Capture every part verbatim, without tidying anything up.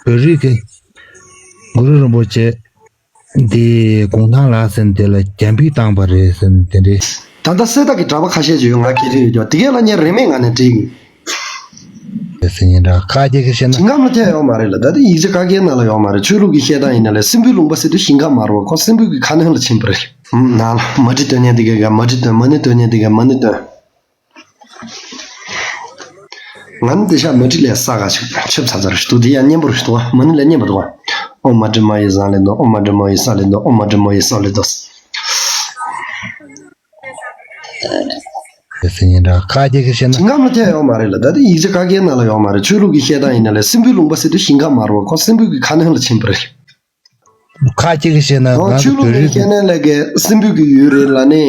བོད་རིགས་ཀྱི་གུ་རུ་རིན་པོ་ཆེ་འདི་གུང་ཐང་ལ་ཟེར་ནས་དེ་ལ་རྒྱ་འབུད་བཏང་པ་རེད་ཟེར་ནས་དེ་འདྲའི། ད་ལྟ་གསལ་བརྡ་གི་གྲྭ་པ་ཁ་ཤས་ཅིག་ཡོད། ང་སྐད་འཕྲིན་ཡོད་ཀྱང་དེ་གས་ལ་ངས་རིན་མེད་ངང་ནས་བྲིས་ཡིན། ཟེར་ཉིན་འདྲ་ཁ་སྐྱེ་གི་བཤད་ན། ཞིང་ཁམས་ལ་ཐེ་ཡོད་མ་རེད་ལ། ད་ལྟ་ཡིག་ཆ་ཁ་སྐད་ནང་ལ་ཡོད་མ་རེད། ཆོས་ལུགས་ཀྱི་བཤད་སྟངས་ཡིན་ན་ལས་སྲིན་པོའི་ལུང་པ་ཟེར་དུས་ཞིང་ཁམས་མ་རེད་བ། ཁོ་སྲིན་པོའི་གི་ཁ་གནོན་ལ་ཕྱིན་པ་རེད། ནང་ལ་མ་བྲི་འདོད་མཁན་དེ་གས་ག་མ་བྲི་འདོད། མ་ཎི་འདོད་མཁན་དེ་གས་མ་ཎི་འདོན། ང་ནི་དེ་ཤ་མ་བྲི་ལས་ས་ག་ཆུབ་ཆུབ་ཚ་ཚ་རུ་ཞུ་དེ་ཡང་སྙན་པོ་རུ་ཞུ་དོ། མ་ཎི་ལས་སྙན་པོ་འདུག་བ། ཨོཾ་མ་དྲི་མ་ཡེ་ས་ལེ་དོ། ཨོཾ་མ་དྲི་མ་ཡེ་ས་ལེ་དོ། ཨོཾ་མ་དྲི་མ་ཡེ་ས་ལེ་དོ། དེ་སེ་ཉིན་འདྲ་ཁ་སྐྱེ་གི་བཤད་ན། ཞིང་ཁམས་ལ་ཐེ་ཡོད་མ་རེད་ལ། ད་ལྟ་ཡིག་ཆ་ཁ་སྐད་ནང་ལ་ཡོད་མ་རེད། ཆོས་ལུགས་ཀྱི་བཤད་སྟངས་ཡིན་ན་ལས་སྲིན་པོའི་ལུང་པ་ཟེར་དུས་ཞིང་ཁམས་མ་རེད་བ། ཁོ་སྲིན་པོའི་གི་ཁ་གནོན་ལ་ཕྱིན་པ་རེད། ཁ་ཅིག་གིས་བཤད་ན། ང་ཆོས་ཚོ་ལུགས་བོད་ནས་རིགས་ཀྱི་ཁྱེད་ནས་ལས་ཀའི་སྲིན་པོའི་གི་ཡུལ་རེད་ལ་ནི།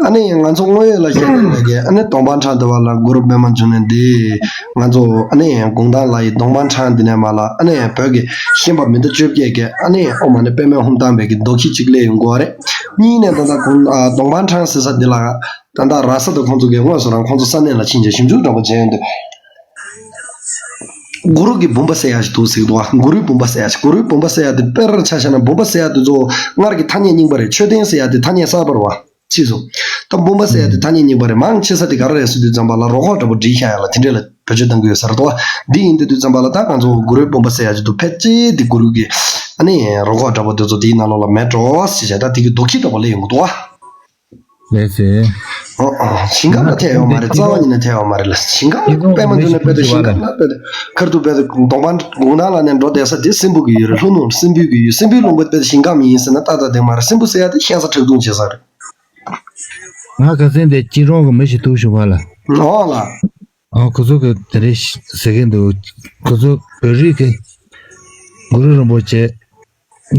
ཨ་ནི་ང་ཚོ་དངོས་ཡོད་ལ་བཤད་ན་ལས་ཀའི་ཨ་ནི་གདོང་པ་འཕྲང་དེ་བ་ལ་གུ་རུ་པད་མ་འབྱུང་གནས་འདི། ང་ཚོ་ཨ་ནི་གུང་ཐང་ལ་ཡི་གདོང་པ་འཕྲང་འདི་ནས་མ་ལ་ཨ་ནི་བོད་ཀྱི་ཤན་པ་མི་ཟླ་བཅོ་བརྒྱད་ཀྱི་ཨ་ནི་ཨོ་མ་ནི་པད་མའི་ཧཱུྃ་བཏང་བའི་གི་རྡོ་ཁྱི་གཅིག་སླེབས་ཡོང་གི་ཡོད་རེད། གཉིས་ནས་ད་ལྟ་གུང་ཨ་གདོང་པ་འཕྲང་ཟེར་ས་འདི་ལ་ད་ལྟ་ར་ས་དང་ཁོང་ཚོ་གི་དངོས་སུ་རང་ཁོང་ཚོ་ས་གནས་ལ་ཕྱིན་རྗེས་ཞིབ་འཇུག་འདྲ་པོ་བྱས་ཡོང་དུས། གུ་རུ་གི་བུམ་པ་ཟེར་ཡ་ཞིག་འདུག་ཟེར་གི་འདུག་བ། གུ་རུའི་བུམ་པ་ཟེར་ཡ་ཞིག་གུ་རུའི་བུམ་པ་ཟེར་ཡ་དེ་དཔེར་ཆ་བཞག་ན་བུམ་པ་ཟེར་ཡ་དེ་ཚོ་སྔར་གྱི་ཐ་སྙད་རྙིང་པ་རེད། མཆོད་རྟེན་ཟེར་ཡ་དེ་ཐ་སྙད་གསར་པ་རེད་བ། ཕྱིས་སུ། ད་བུམ་པ་ཟེར་ཡ་དེ་ཐ་སྙད་རྙིང་པ་རེད། མང་ཆེ་ས་དེ་ག་རེ་རེད་ཟེར་དུས་ཙམ་པ་ལ་རོ་ཁོག་འདྲ་པོ་བསྒྲིགས་བཞག་ཡ་ལ་དེ་འདྲས་ལ་བེད་སྤྱོད་གཏང་གི་ཡོད་ས་རེད་དོ། འདི་ཡིན་དུས་དུས་ཙམ་པ་ལ་ད་ང་ཚོ་གུ་རུའི་བུམ་པ་ཟེར་ཡ་ཅིག་འདུག་ཕལ་ཆེར་དེ་གུ་རུ་གི་ཨ་ནི་རོ་ཁོག་འདྲ་པོ་དེ་ཚོ་དེའི་ནང་ལོགས་ལ་མེད་འགྲོ་ཟེར་བྱས་ད་དེ་གི་རྡོ་ཁྱི་འདྲ་པོ་སླེབས་ཡོང་གི་འདུག་བ། ལགས་སེ། ཨོ་ཨོ། ཞིང་ཁམས་ལ་ཐེ་ཡོད་མ་རེད། རྩ་བ་ཉིད་ནས་ཐེ་ཡོད་མ་རེད་ལ། ཞིང་ཁམས་ལ་པད་མ་འདུག་ན་པད་དེ་ཞིང་ཁམས་ལ་པད་དེ་ཁར་དུ་པད་དེ་གདོང་པ་གུང་ཐང་ལ་ནས་འགྲོ་བསྡད་ས་དེ་སྲིན་པོ་གི་ཡུལ་རེད། ལྷོ་ནུབ་སྲིན་པོའི་གི་ཡུལ། སྲིན་པོའི་ལུང་པ་པད་དེ་ཞིང་ཁམས་ཡིན་ཟེར་ན་ཏག་ཏག་དེ་མ་རེད། སྲིན་པོ་ཟེར་ཡ་དེ་ཤན་ས་ཁྲག་འཐུང་བྱེད་ས་རེད། ང་ཁ་སང་དེ་སྐྱིད་གྲོང་གི་མི་ཞིག་ཐུག་བྱུང་བ་ལ། ཨོ་ལ། ཨོ་ཁོ་ཚོ་གི་དེ་རེད་ཟེར་གི་འདུག་ཁོ་ཚོ་བོད་རིགས་ཀྱི་གུ་རུ་རིན་པོ་ཆེ།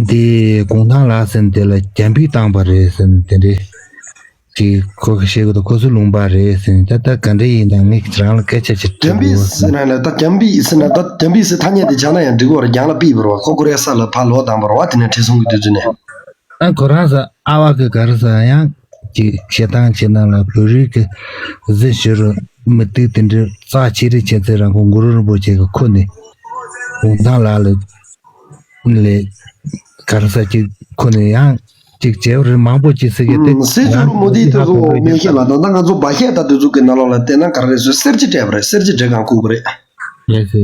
འདི་གུང་ཐང་ལ་ཟེར་ནས་དེ་ལ་རྒྱ་འབུད་བཏང་པ་རེད་ཟེར་ནས་དེ་འདྲའི་ཅིག་ཁོ་གི་བཤད་གི་འདུག་ཁོ་ཚོའི་ལུང་པ་རེད་ཟེར་ནས། ད་ལྟ་ག་འདྲ་ཡིན་དང་ངས་ཁྱེད་རང་ལ་སྐད་ཆ་ཅིག་དྲི་རྒྱ་འབུད་ཟེར་ན་ལ་ད་རྒྱ་འབུད་ཟེར་ན་ད་རྒྱ་འབུད་ཟེར་ཐ་སྙད་དེ་སྦྱར་ན་ཡང་འགྲིག་གི་རེད། རྒྱང་ལ་ཕུད་པ་རེད་བ། ཁོ་ཀོ་རི་ཡ་ས་ལ་ཕར་ལོག་བཏང་པ་རེད་བ། དེ་ནས་བྲེལ་ཟུང་གི་དུས་ཚོད་ནས། ཨ་ཁོ་རང་ས་ཨ་བ་གི་ག་རེ་ཟ་ཡང་ཅིག་བཤད་སྟངས་བྱེད་སྟངས་ལ་བོད་རིགས་ཀྱི་གཟི་བྱུ་རུ་མུ་ཏིག་དེ་འདྲའི་རྩ་ཆེ་རིགས་བྱས་ཚེ་རང་ཁོང་གུ་རུ་རིན་པོ་ཆེ་གི་ཁོ་ནས་གུང་ཐང་ལ་ལ་ལས་ག་རེ་ཟ་ཅིག་ཁོ་ནས་ཡང་ཅིག་བྱས་པ་རེད། མང་པོ་ཅིག་ཟེར་གི་དེ་ཟས་བྱུ་རུ་མུ་ཏིག་དེ་ཚོ་མེད་ཤེས་ལ་ད་ལྟ་ང་ཚོ་བ་ཤད་ད་དེ་ཚོ་གི་ནང་ལོགས་ལ་བལྟས་ན་ག་རེ་རེད་ཟེར་གསེར་གྱི་སྤྲས་པ་རེད། གསེར་གྱི་སྤྲས་གང་བཀུག་པ་རེད། ལགས་སེ།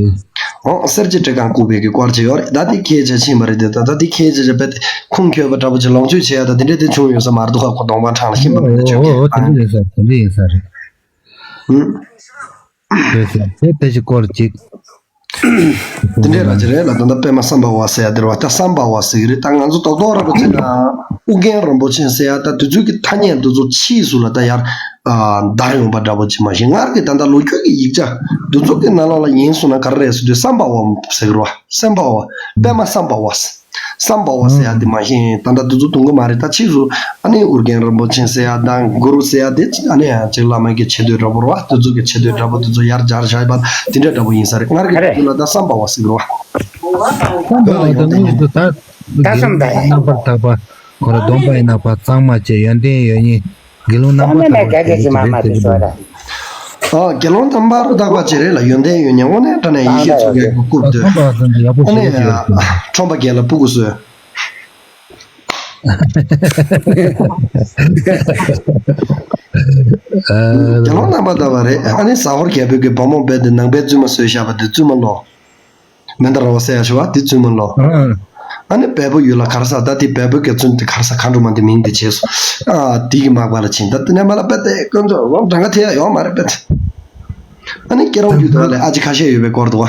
ཨོ་གསེར་གྱི་བྲེ་གང་བཀུག་པའི་གི་སྐོར་ཅིག་ཡོད་རེད། ད་དེ་ཁྱེད་ཅག་ཕྱིན་པ་རེད་དེ། ད་ད་དེ་ཁྱེད་ཅག་རེད་པས་ཁུངས་འཁྱོལ་བ་འདྲ་པོ་ཅིག་ལོངས་སྤྱོད་བྱེད་ཡ་ད་དེ་འདྲས་དེ་བྱུང་ཡོད་ས་མ་རེད་དོ། ཁོ་གདོང་པ་འཕྲང་ལ་ཕྱིན་པ་མེད་ན་ཆོག་གི། ཨོ་ཨོ་དེ་འདྲས་ཡིན་ས་དེ་འདྲས་ཡིན་ས་རེད། ཧུམ། ལགས་སེ། དེ་དེ་ཞིག་སྐོར་ཅིག་དེ་འདྲས་ར་ཅིག་རེད་ལ། ད་ལྟ་པད་མ་སམ་བྷ་ཝ་ཟེར་ཡ་དེ་རེད་བ། ད་སམ་བྷ་ཝ་ཟེར་གི་རེད། ད་ང་ཚོ་རྡོག་རྡོག་ར་པོ་བྱས་ན་ཨོ་རྒྱན་རིན་པོ་ཆེ་ཟེར་ཡ་ད་དེ་ཚོའི་གི་ཐ་སྙད་དེ་ཚོ་ཕྱིས་སུ་ལ་ད་ཡར་ཨ་དར་ཡོང་པ་འདྲ་པོ་ཅིག་མ་གཞི། སྔར་གྱི་ད་ལྟ་ལོ་རྒྱུས་ཀྱི་ཡིག་ཆ་འདི་ཚོ་གི་ནང་ལོགས་ལ་ཡིན་སོང་ན་ག་རེ་རེད་ཟེར་དུས་སམ་བྷ་ཝ་ཟེར་གི་རེད་བ། སམ་བྷ་ཝ། པད་མ་སམ་བྷ་ཝ། སམ་བྷ་ཝ་ཟེར་ཡ་དེ་མ་གཞི་ད་ལྟ་འདི་ཚོ་དུང་གི་མ་རེད། ད་ཕྱིས་སུ་ཨ་ནི་ཨོ་རྒྱན་རིན་པོ་ཆེ་ཟེར་ཡ་དང་གུ་རུ་ཟེར་ཡ་དེ་ཨ་ནི་ཡང་ཅིག་བླ་མ་གི་ཆེ་བསྟོད་འདྲ་པོ་རེད་བ། དེ་ཚོ་གི་ཆེ་བསྟོད་འདྲ་པོ་དེ་ཚོ་ཡར་སྦྱར་བཞག་པ་དེ་འདྲ་འདྲ་པོ་ཡིན་ས་རེད། སྔར་གྱི་དུས་ལ་ད་སམ་བྷ་ཝ་ཟེར་གི་རེད་བ། སམ་བྷ་ཝ་དང་དངོས་སུ་ད་ད་སམ་བྷ་ཝ་རྣམ་པར་དག་པ་ཁོ་ར་སྡོམ་པ་ཡི་ནག་པ་གཙང་མ་བཅས་ཡོན་ཏན་ཡོད་ཉིད། དགེ་སློང་རྣམ་པར་དག་པ་ཟེར་གྱི་རེད་ཟེར་གྱི་འདུག་ཨ་དགེ་སློང་རྣམ་པར་དག་པ་ཅིག་རེད་ལ། ཡོན་ཏན་ཡོད་ཉིད་དངོས་གནས་དྲང་གནས་ཡེ་ཤེས་ཚོགས་ཀྱི་སྐུ་སྐུ་དུས། ཨ་ནི་ཁྲོམ་པ་རྒན་ལ་སྤུ་གུ་གསོས། དགེ་སློང་རྣམ་པར་དག་པ་རེད། ཨ་ནི་ཟ་ཧོར་རྒྱལ་པོའི་གི་བུ་མོ་རྦད་དེ་ནང་པའི་བཙུན་མ་བཟོས་བཞག་པ་དེ་བཙུན་མ་ལོ། མན་དཱ་ར་བ་ཟེར་ཡ་ཞུ་བ་དེ་བཙུན་མ་ལོ། ཨ་ནི་བལ་པོ་ཡུལ་ལ་ག་རེ་ཟ་ད་དེ་བལ་པོ་གི་བཙུན་དེ་ག་རེ་ཟ་ག་འགྲོ་མ་དེ་མིང་དེ་བྱས་སོ། ཨ་དེ་གི་མག་པ་ལ་ཕྱིན། ད་དེ་ནས་མ་ལ་པད་དེ་དཀོན་མཆོག་ལོ་གྲངས་ཀ་ཐེ་ཡ་ཡོད་མ་རེད་པད། ཨ་ནི་སྐྱེ་རོང་རྒྱུད་དེ་བ་ལས་ཨ་ཅེ་ཁ་ཤས་ཡོད་པའི་སྐོར་དུ་བ།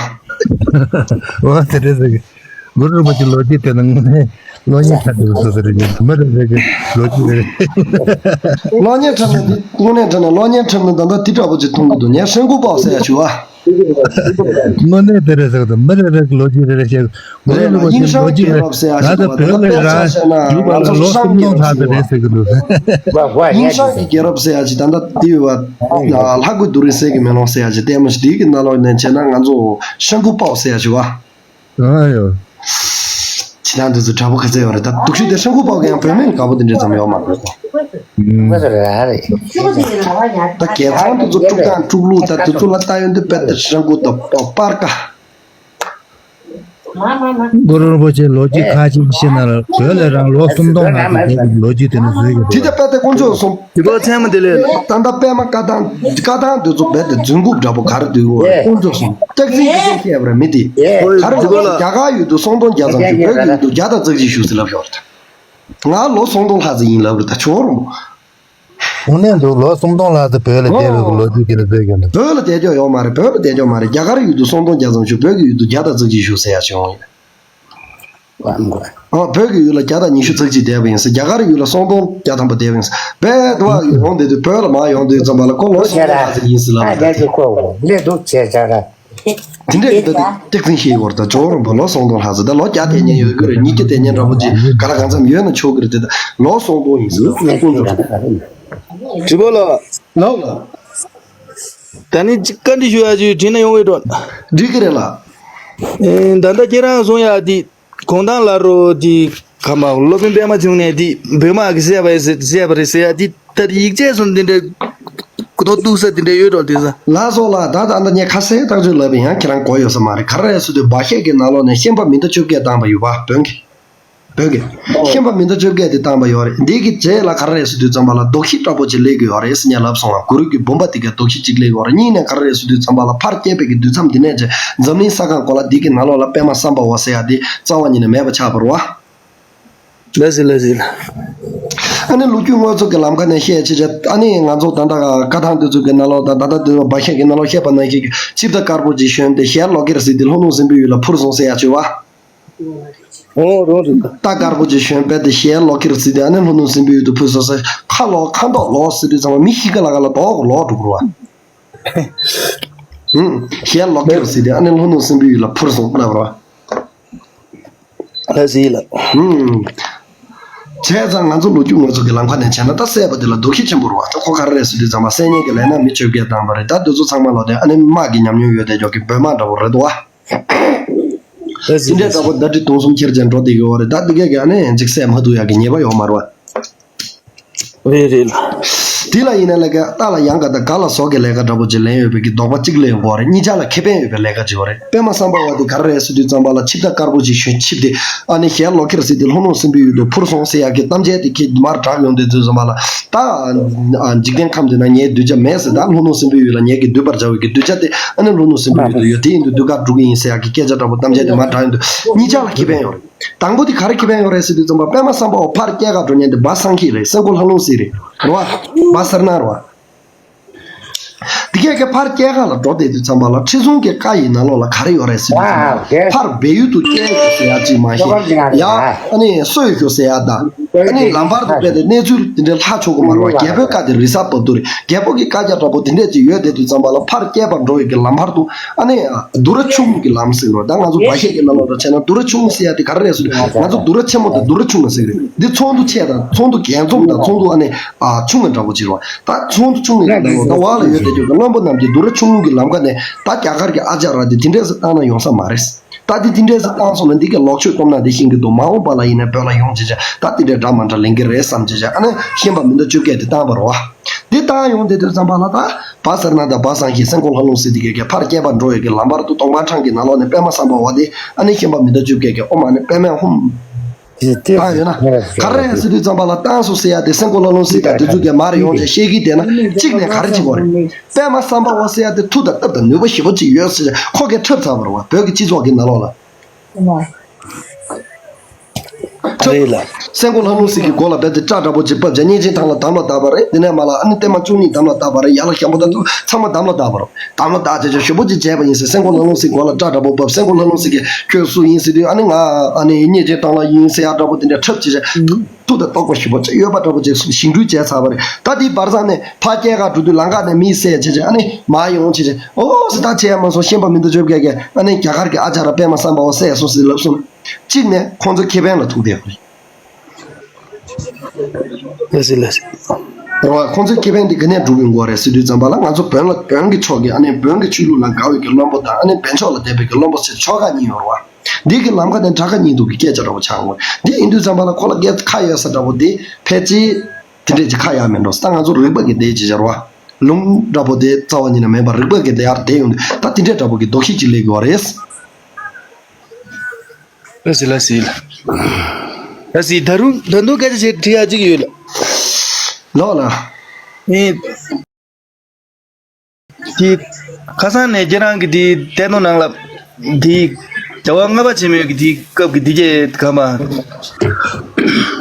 འོ་དེ་རེད་ཟེར་གི། གུ་རུ་རིན་པོ་ཆེ་ལོ་རྒྱུས་དེ་ནང་ནས་གློག་བརྙན་འཁྲབ་འདུག་སོ་སོ་རེད་གི། མི་རེ་རེ་གི་ལོ་རྒྱུས་རེ་རེ། གློག་བརྙན་འཁྲབ་ན་དེ་དངོས་གནས་འཁྲབ་ན་གློག་བརྙན་འཁྲབ་ན་ད་ལྟ་དེ་འདྲ་པོ་ཅིག་མཐོང་གི་འདུག་ངས་ཧྲན་ཀུ་པའོ་ཟེར་ཡ་ཞུ་བ། དངོས་གནས་དེ་རེད་ཟེར་གི་འདུག་མི་རེ་རེ་གི་ལོ་རྒྱུས་རེ་རེ་བཤད། གུ་རུ་རིན་པོ་ཆེ་ལོ་རྒྱུས་རེད། ང་ཚོ་བོད་ལ་རང་ཡུལ་པ་ལ་ལོ་གསུམ་སྟོང་ལྷག་ཙམ་རེད་ཟེར་གི་འདུག་དབྱིན་ཞང་གི་རྒྱལ་རབས་ཟེར་ཡ་ཅིག་ད་ལྟ་དེ་ཡོད་པ། ལྷ་སྐུ་རྡོ་རིང་གསེར་གྱི་མེ་ལོང་ཟེར་ཡ་ཅིག་ལྟད་མོ་ཞིག་དེའི་གི་ནང་ལོགས་ནས་བྱས་ན་ང་ཚོ་ཧྲན་ཀུ་པའོ་ཟེར་ཡ་ཅིག་བ། ཨ་ཡོ། ཁྱེད་རང་འདི་ཚོ་དྲག་པོ་ག་ཚད་ཡོད་རེད། ད་སྡུག་ཤོས་དེ་ཧྲན་ཀུ་པའོ་གི་ཡང་བོད་སྨན་དགའ་པོ་དེ་འདྲས་ཙམ་ཡོད་མ་རེད། ཨུམ། ད་རྒྱལ་ཚང་དེ་ཚོ་དཀྲུག་སྟངས་དཀྲུག་ལུགས་ད་དེ་ཚོ་ལ་ལྟ་ཡོང་དུས་དཔེ་དེ་ཧྲན་ཀུ་དང་པར་ཀ་གུ་རུ་རིན་པོ་ཆེ་ལོ་རྒྱུས་ཁ་ཅིག་བཤད་ན་ལ་བོད་ལ་རང་ལོ་སུམ་སྟོང་ལྷག་ཙམ་བོད་ཀྱི་ལོ་རྒྱུས་དེ་ནི་བཟོས་ཡོད། དེ་ལྟ་དཔེ་དེ་དཀོན་མཆོག་གསུམ། དེ་ལོ་ཚད་མ་དེ་ལས། ད་ལྟ་པད་མ་བཀའ་ཐང་བཀའ་ཐང་དེ་ཚོ་རྦད་དེ་རྫུན་རྐུབ་འདྲ་པོ་ག་རེ་འདུག་གོ། དཀོན་མཆོག་གསུམ་སྟག་འཛིན་གྱི་སྟོབས་བཤད་པ་རེད་མི་དེ། ག་རེ་འདུག་གོ་ལ། རྒྱ་གར་ཡུལ་དུ་སུམ་སྟོང་བརྒྱ་ཙམ་ཞིག་བོད་ཀྱི་ཡུལ་དུ་བརྒྱ་དང་རྩ་གཅིག་བཞུགས་ཟེར་ལབ་ཤོག་རེད། ང་ལོ་སུམ་སྟོང་ལྷག་ཙམ་ཡིན་ལབ་རེད། ད་ཆོག་རུང་། དངོས་གནས་འདུག་ལོ་སུམ་སྟོང་ལྷག་ཙམ་བོད་ལ་བསྡད་པའི་ལོ་རྒྱུས་ཀྱི་ནི་བོད་ཀྱི་ནི། བོད་ལ་བསྡད་རྒྱུ་ཡོད་མ་རེད། བོད་ལ་བསྡད་རྒྱུ་མ་རེད། རྒྱ་གར་ཡུལ་དུ་སུམ་སྟོང་བརྒྱ་ཙམ་བཞུགས། བོད་ཀྱི་ཡུལ་དུ་བརྒྱ་དང་རྩ་གཅིག་བཞུགས་ཟེར་ཡ་ཞིག་ཡོང་ཡིན། ཨ་བོད་ཀྱི་ཡུལ་ལ་བརྒྱ་དང་ཉི་ཤུ་རྩ་གཅིག་བསྡད་པ་ཡིན་ཟེར། རྒྱ་གར་ཡུལ་ལ་སུམ་སྟོང་བརྒྱ་ཐམ་པ་བསྡད་པ་ཡིན་ཟེར། བོད་དུ་ཡོང་དེ་དུས་བོད་ལ་མར་ཡོང་དུས་ཙམ་པ་ལ་ཁོ་ལོ་སུམ་སྟོང་ལྷག་ཙམ་ཡིན་ཟེར་ལབ་པ་རེད། དེ་འདྲ་ཡིན་ད་དེ་སྟག་འཛིན་ཤེས་ཡོད་རེད། ད་ཇོ་རོང་པ་ལོ་སུམ་སྟོང་ལྷག་ཙམ། ད་ལོ་བརྒྱ་དེ་ཉན་ཡོད་ཀྱི་རེད། ཉིས་བརྒྱ་དེ་ཉན་འདྲ་པོ་ཅིག་ག་ལ་གང་འཚམ་ཡོད་ན་ཆོག་གི་རེད། དེ་ད་ལོ་སུམ་སྟོང་ཡིན་ཟེར་ལབ་པ་དཀོན་མཆོག་གསུམ། དྲི་བ་ལ། ལགས་ལགས། ད་ནི་ཅིག་བཀའ་འདྲི་ཞུ་ཡ་ཅིག་དྲིས་ན་ཡོང་བའི་འགྲོ། འགྲིག་གི་རེད་ལགས། ཨེ། ད་ལྟ་ཁྱེད་རང་གསུང་ཡ་དེ་གོང་ཐང་ལ་རོ་དེ་ག་མ་སློབ་དཔོན་པད་མ་འབྱུང་གནས་དེ་བོད་དམག་གིས་བསད་པ་ཡིན་ཟེར་བསད་པ་རེད་ཟེར་ཡ་དེ་ད་ཡིག་ཆ་སོང་དེ་འདྲ་གོ་རྟོགས་གཏུག་ས་དེ་འདྲ་ཡོད་འགྲོ་དེ་ས། ལགས་སོ་ལགས། ད་ད་ལྟ་ངས་ཁ་གསལ་ཐག་ཆོད་ལབ་པ་ཡིན། ཡང་ཁྱེད་རང་གོ་ཡོད་ས་མ་རེད། ག་རེ་རེད་ཟེར་དུས་སྦ་བཞེད་ཀྱི་ནང་ལོགས་ནས་ཤན་པ་མི་འདའ་བཅོ་བརྒྱད་བཏང་པ་ཡོད་པ། བོན་གྱི། བོད་ཀྱི་ཤན་པ་མི་འདའ་བཅོ་བརྒྱད་དེ་བཏང་པ་ཡོད་རེད། འདི་གི་རྗེས་ལ་ག་རེ་རེད་ཟེར་དུས་ཙམ་པ་ལ་རྡོ་ཤིང་འདྲ་པོ་ཅིག་སླེབས་ཀྱི་ཡོད་རེད་ཟེར་ངས་ལབ་སོང་བ། གུ་རུ་གི་བུམ་པ་དེ་གའི་རྡོ་ཤིང་གཅིག་སླེབས་ཀྱི་ཡོད་རེད། གཉིས་ནས་ག་རེ་རེད་ཟེར་དུས་ཙམ་པ་ལ་ཕར་བསྐྱལ་བའི་གི་དུས་མཚམས་དེ་ནས་ཅིག་འཛམ་གླིང་ས་སྒང་གོ་ལ་འདི་གི་ནང་ལོགས་ལ་པད་མ་བསམ་པ་བ་ཟེར་ཡ་དེ་རྩ་བ་ཉིད་ནས་མེད་པ་ཆགས་པ་རེད་བ། ལགས་སེ་ལགས་སེ་ལགས། ཨ་ནི་ལོ་རྒྱུས་དངོས་གཙོ་གི་ལམ་ཁ་ནས་བཤད་བྱས་བྱས། ཨ་ནི་ང་ཚོ་ད་ལྟ་བཀའ་ཐང་དེ་ཚོ་གི་ནང་ལོགས་ད་ད་ལྟ་དེ་སྦ་བཞེད་ཀྱི་ནང་ལོགས་བཤད་པ་ནང་བཞིན་གྱི་ཆིབས་རྟ་དཀར་པོ་ཅིག་ཞོན་ཏེ་ཞལ་ལོག་ཁྱེར་ཟེར་ཏེ་ལྷོ་ནུབ་སྲིན་པོའི་ཡུལ་ལ་འཕུར་སོང་ཟེར་ཡ་བྱས་བ། ཨོ་རོ་རེད། རྟ་དཀར་པོ་ཅིག་ཞོན་པས་དེ་ཞལ་ལོག་ཁྱེར་ཟེར་ཏེ་ཨ་ནི་ལྷོ་ནུབ་སྲིན་པོའི་ཡུལ་དུ་འཕུར་སོང་ཟེར། ཁ་ལོག་ཁ་མདོག་ལོག་ཟེར་དུས་ཙམ་པ་མི་ཤི་ཁ་ལ་ཁ་ལ་མདོག་ལོག་འགྲོ་གི་རེད་བ། ཧུམ། ཞལ་ལོག་ཁྱེར་ཟེར་ཏེ་ཨ་ནི་ལྷོ་ནུབ་སྲིན་པོའི་ཡུལ་ལ་འཕུར་སོང་ལབ་རེད་བ། ལགས་སེ་ལགས། ཧུམ། བྱས་ཙང་ང་ཚོ་ལོ་རྒྱུས་དངོས་གཙོ་གི་ལམ་ཁ་ནས་བྱས་ན་ད་བསད་པ་དེ་ལ་རྡོ་ཤིང་ཆེན་པོ་རེད་བ། ད་ཁོ་ག་རེ་རེད་ཟེར་དུས་ཙམ་པ་བསད་ཉེས་ཀྱི་ལས་སྣ་མི་བཅོ་བརྒྱད་བཏང་པ་རེད། ད་དེ་ཚོ་ཚང་མ་ལོག་དེ་ཨ་ནི་དམག་གི་ཉམས་མྱོང་ཡོད་དེ་འཇོག་གི་བོད་དམག་འདྲ་བོ་རེད་དོ་བ། ལགས་སེ་དེ་འདྲའི་ལགས་འདྲ་པོ་སེ། ཟླ་སྒྲིལ་དུང་གསུམ་ཁྱེར་ཅན་འགྲོ་བསྡད་ཀྱི་ཡོད་རེད། ད་དེ་གས་ཀྱི་ཨ་ནི་ཅིག་བསད་མ་ཐུབ་ཡག་གི་ཉེས་པ་ཡོད་མ་རེད་བ། རེད་རེད་ལགས། དེ་ལ་ཡིན་ན་ལས་ཀ་རྟ་ལ་ཡང་ག་དང་ག་ལ་ཟོག་གི་ལས་ཀ་འདྲ་པོ་ཅིག་ལེན་ཡོད་པའི་གི་དོགས་པ་གཅིག་སླེབས་ཡོང་གི་ཡོད་རེད། གཉིས་ཆ་ལ་ཁེ་ཕན་ཡོད་པའི་ལས་ཀ་ཅིག་ཡོད་རེད། པད་མ་བསམ་པ་བ་དེ་ག་རེ་རེད་ཟེར་དུས་ཙམ་པ་ལ་ཆིབས་རྟ་དཀར་པོ་ཅིག་ཞོན་ཆིབས་དེ་ཨ་ནི་ཞལ་ལོག་ཁྱེར་ཟེར་ཏེ་ལྷོ་ནུབ་སྲིན་པོའི་ཡུལ་དུ་འཕུར་སོང་ཟེར་ཡག་གི་གཏམ་འཆལ་དེ་ཁྱེད་མར་བསྒྲགས་ཡོང་དུས་ཙམ་པ་ལ་ད་འཇིག་རྟེན་ཁམས་འདི་ན་ངའི་གདུལ་བྱ་མེད་ཟེར། ད་ལྷོ་ནུབ་སྲིན་པོའི་ཡུལ་ལ་ངེད་ཀྱིས་འདུལ་བར་བྱ་བའི་གི་གདུལ་བྱ་དེ་ཨ་ནི་ལྷོ་ནུབ་སྲིན་པོའི་ཡུལ་དུ་ཡོད། དེ་ཡིན་དུས་གདུལ་དཀའ་འགྲོ་གི་ཡིན་ཟེར་ཡག་གི་སྐད་ཆ་འདྲ་པོ་གཏམ་འཆལ་དེ་མར་བསྒྲགས་ཡོང་དུས་གཉིས་ཆ་ལ་ཁེ་ཕན་ཡོད་རེད། དང་པོ་དེ་ག་རེ་ཁེ་ཕན་ཡོད་རེད་ཟེར་དུས་ཙམ་པ་པད་མ་བསམ་པ་བ་ཕར་སྐྱེལ་ག་འགྲོ་མཁན་དེ་སྦ་སངས་ཁྱི་རེད། སེང་གོ་ལྷ་ལུང་སྲིད་རེད། རེད་བ། སྦ་སེར་ནག་རེད་བ། དེ་གས་ཀྱི་ཕར་སྐྱེལ་ག་ལ་འགྲོ་བསྡད་དུས་ཙམ་པ་ལ་ཁྲི་སྲོང་གི་བཀའ་ཡི་ནང་ལོགས་ལ་ག་རེ་ཡོད་རེད་ཟེར་དུས་ཙམ་པ་ལ་ཕར་སྦས་ཡུལ་དུ་སྐྱེལ་དགོས་ཟེར་ཡ་ཅིག་མ་གཞི་ཡ་ཨ་ནི་གསོད་ཤོག་ཟེར་ཡ་དང་། ཨ་ནི་ལམ་བར་དུ་སྦས་ཏེ་གནས་ཚུལ་དེ་འདྲའི་ལྷག་ཆོག་གི་མ་རེད་བ། རྒྱལ་པོའི་བཀའ་དེ་རི་གཟར་བབས་དུ་རེད། རྒྱལ་པོ་གི་བཀའ་རྒྱ་འདྲ་པོ་དེ་འདྲས་ཅིག་ཡོད་བསྡད་དུས་ཙམ་པ་ལ་ཕར་སྐྱེལ་བར་འགྲོ་བའི་གི་ལམ་བར་དུ་ཨ་ནི་དུ་ར་ཆུང་གི་ལམ་ཟེར་རོ། ད་ང་ཚོ་སྦ་བཞེད་ཀྱི་ནང་ལོགས་ལ་བྱས་ན་དུ་ར་ཆུང་ཟེར་ཡ་དེ་ག་རེ་རེད་ཟེར་དུས་ང་ཚོ་དུ་ར་ཆེན་མོ་དང་དུ་ར་ཆུང་ཟེར་གི་རེད། འདི་ཚོགས་འདུ་ཆེ་དང་ཚོགས་འདུ་རྒྱས་འཛོམས་དང་ཚོགས་འདུ་ཨ་ནི་ཆུང་བ་འདྲ་པོ་ཅིག་རེད་བ། ད་ཚོགས་འདུ་ཆུང་བའི་གི་ནང་ལོགས་ད་འོག་ལ་ཡོད་བསྡད་རྒྱུ་གི་བློན་པོ་རྣམས་ཀྱིས་དུ་ར་ཆུང་ངུ་གི་ལམ་ཁ་ནས་ད་རྒྱ་གར་གྱི་ཨ་ཅག་ར་དེ་དེ་འདྲས་སུ་བཏང་ན་ཡོང་ས་མ་རེད། ད་དེ་དེ་འདྲས་སུ་བཏང་སོང་ན་འདི་གའི་ལོག་སྤྱོད་སྟོབས་ན་དེ་ཤེས་ཀྱི་འདུག་མ་འོངས་པ་ལ་ཡིན་ན་བོད་ལ་ཡོང་བྱས་བྱས་ད་དེ་འདྲས་འདྲ་མ་འདྲ་ལེན་གྱི་རེད་བསམ་བྱས་བྱས་ཨ་ནི་ཤན་པ་མི་འདའ་བཅོ་བརྒྱད་དེ་བཏང་བ་རེད་བ། འདི་བཏང་ཡོང་དེ་དུས་ཙམ་པ་ལ་ད་སྦ་སེར་ནག་དང་སྦ་སངས་ཁྱི་སེང་གོ་ལྷ་ལུང་སྲིད་དེ་གའི་གའི་ཕར་སྐྱེལ་བར་འགྲོ་བའི་གི་ལམ་བར་དུ་གདོང་པ་འཕྲང་གི་ནང་ལོགས་ནས་པད་མ་བསམ་པ་བ་དེ་ཨ་ནི་ཤན་པ་མི་འདའ་བཅོ་བརྒྱད་ཀྱི་ཨོ་མ་ནི་པད་མའི་ཧུམ། བཏང་ཡོད་ན། ག་རེ་ཟེར་དུས་ཙམ་པ་ལ་བཏང་སོང་ཟེར་ཡ་དེ་སེང་གོ་ལྷ་ལུང་སྲིད་དང་དེ་ཚོ་གའི་མར་ཡོང་བྱས་བཤད་ཀྱི་བསྡད་ན་གཅིག་ནས་ག་རེ་བྱེད་དགོས་རེད། པད་མ་བསམ་པ་བ་ཟེར་ཡ་དེ་མཐུ་དང་སྟོབས་དང་ནུས་པ་ཞེ་པོ་ཅིག་ཡོད་ཟེར་ཁོ་གའི་འཁྲབ་ཚར་བ་རེད་བ། བོད་ཀྱི་སྤྱི་ཚོགས་ཀྱི་ནང་ལོགས་ལ། རེད་ལ། སེང་གོ་ལྷ་ལུང་སྲིད་ཀྱི་མགོ་ལ་རྦད་དེ་སྐྲ་འདྲ་པོ་ཅིག་ཕབ་བྱས་གཉན་ཆེན་ཐང་ལ་དམ་ལ་བཏགས་པ་རེད། དེ་ནས་མར་ལ་ཨ་ནི་བརྟན་མ་བཅུ་གཉིས་དམ་ལ་བཏགས་པ་རེད། ཡར་ལ་ཞྭ་མོ་དང་ཚང་མ་དམ་ལ་བཏགས་པ་རེད། དམ་ལ་བཏགས་བྱས་བྱས་ཞེ་པོ་ཅིག་བྱས་པ་ཡིན་ཟེར། སེང་གོ་ལྷ་ལུང་སྲིད་མགོ་ལ་སྐྲ་འདྲ་པོ་ཕབ། སེང་གོ་ལྷ་ལུང་སྲིད་ཀྱིས་ཁྱོད་སུ་ཡིན་ཟེར་དུས་ཨ་ནི་ང་ཨ་ནི་གཉན་ཆེན་ཐང་ལ་ཡིན་ཟེར་ཡག་འདྲ་པོ་དེ་འདྲ་འཁྲབ་བྱས་བྱས་མཐུ་དང་སྟོབས་པ་ཞེ་པོ་ཅིག་ཡོད་པ་འདྲ་པོ་ཅིག་ཞིང་འབྲུ་བྱས་ཚར་བ་རེད། ད་དེའི་བར་མཚམས་ནས་ཕར་སྐྱེལ་ག་འགྲོ་དུས་ལམ་ཁ་ནས་མི་བསད་བྱས་བྱས་ཨ་ནི་མར་ཡོང་བྱས་བྱས་ཨོ་ཟེར་ད་བྱས་མ་སོང་ཤན་པ་མི་འདའ་བཅོ་བརྒྱད་ཀྱིས་ཨ་ནི་རྒྱ་གར་གྱི་ཨ་ཅག་ར་པད་མ་བསམ་པ་བ་བསད་སོང་ཟེར་ལབ་སོང་། གཅིག་ནས་ཁོང་ཚོ་ཁེ་ཕན་ལ་ཐུག་བསྡད་ཡོད་རེད། ལགས་སེ་ལགས་སེ། རེད་བ། ཁོང་ཚོའི་ཁེ་ཕན་དེ་ག་ནས་སྒྲུབ་ཡོང་གི་ཡོད་རེད་ཟེར་དུས་ཙམ་པ་ལ་ང་ཚོ་བོན་ལ་བོན་གྱི་ཕྱོགས་ཀྱི་ཨ་ནི་བོན་གྱི་ཆོས་ལུགས་ལ་དགའ་བའི་གི་བློན་པོ་དང་ཨ་ནི་བོན་ཕྱོགས་ལ་དད་པའི་གི་བློན་པོ་ཟེར་ཕྱོགས་ཁག་གཉིས་ཡོད་རེད་བ། འདི་གི་ལམ་ཁ་ནས་དགྲ་ཁ་གཉིས་འདུག་གི་སྐད་ཆ་འདྲ་པོ་ཆགས་ཡོང་གི་རེད། འདི་ཡིན་དུས་ཙམ་པ་ལ་ཁོ་ལ་སྐད་ཁ་ཡོད་ས་འདྲ་པོ་དེ་ཕལ་ཆེར་དེ་འདྲས་ཅིག་ཁ་ཡག་མེད་འགྲོ། ད་ང་ཚོ་རིག་པ་གི་སྡེ་ཅིག་བྱ་རེད་བ། ལུང་འདྲ་པོ་དེ་རྩ་བ་ཉིད་ནས་མེད་པར་རིག་པ་གི་སྡེ་ཡར་བསྡད་ཡོང་དུས་ད་དེ་འདྲས་འདྲ་པོ་གི་རྡོ་ཤིང་ཅིག་སླེབས་ཀྱི་ཡོད་རེད། ལ་སི་ལ་སི་ལ། ལ་སི་ད་རུང་ད་དུང་སྐད་ཆ་བྱེད་དྲི་ཡ་གཅིག་ཡོད་ལ། ལོ་ལ། ཨེ། དེ། ཁ་སང་ནས་ཁྱེད་རང་གི་དེ་བསྟན་དོན་ནང་ལ། དེ། རྒྱལ་བ་ལྔ་པ་ཆེན་མོའི་གི་དེ་སྐབས་ཀྱི་དེ་རྗེས་གམ་པ།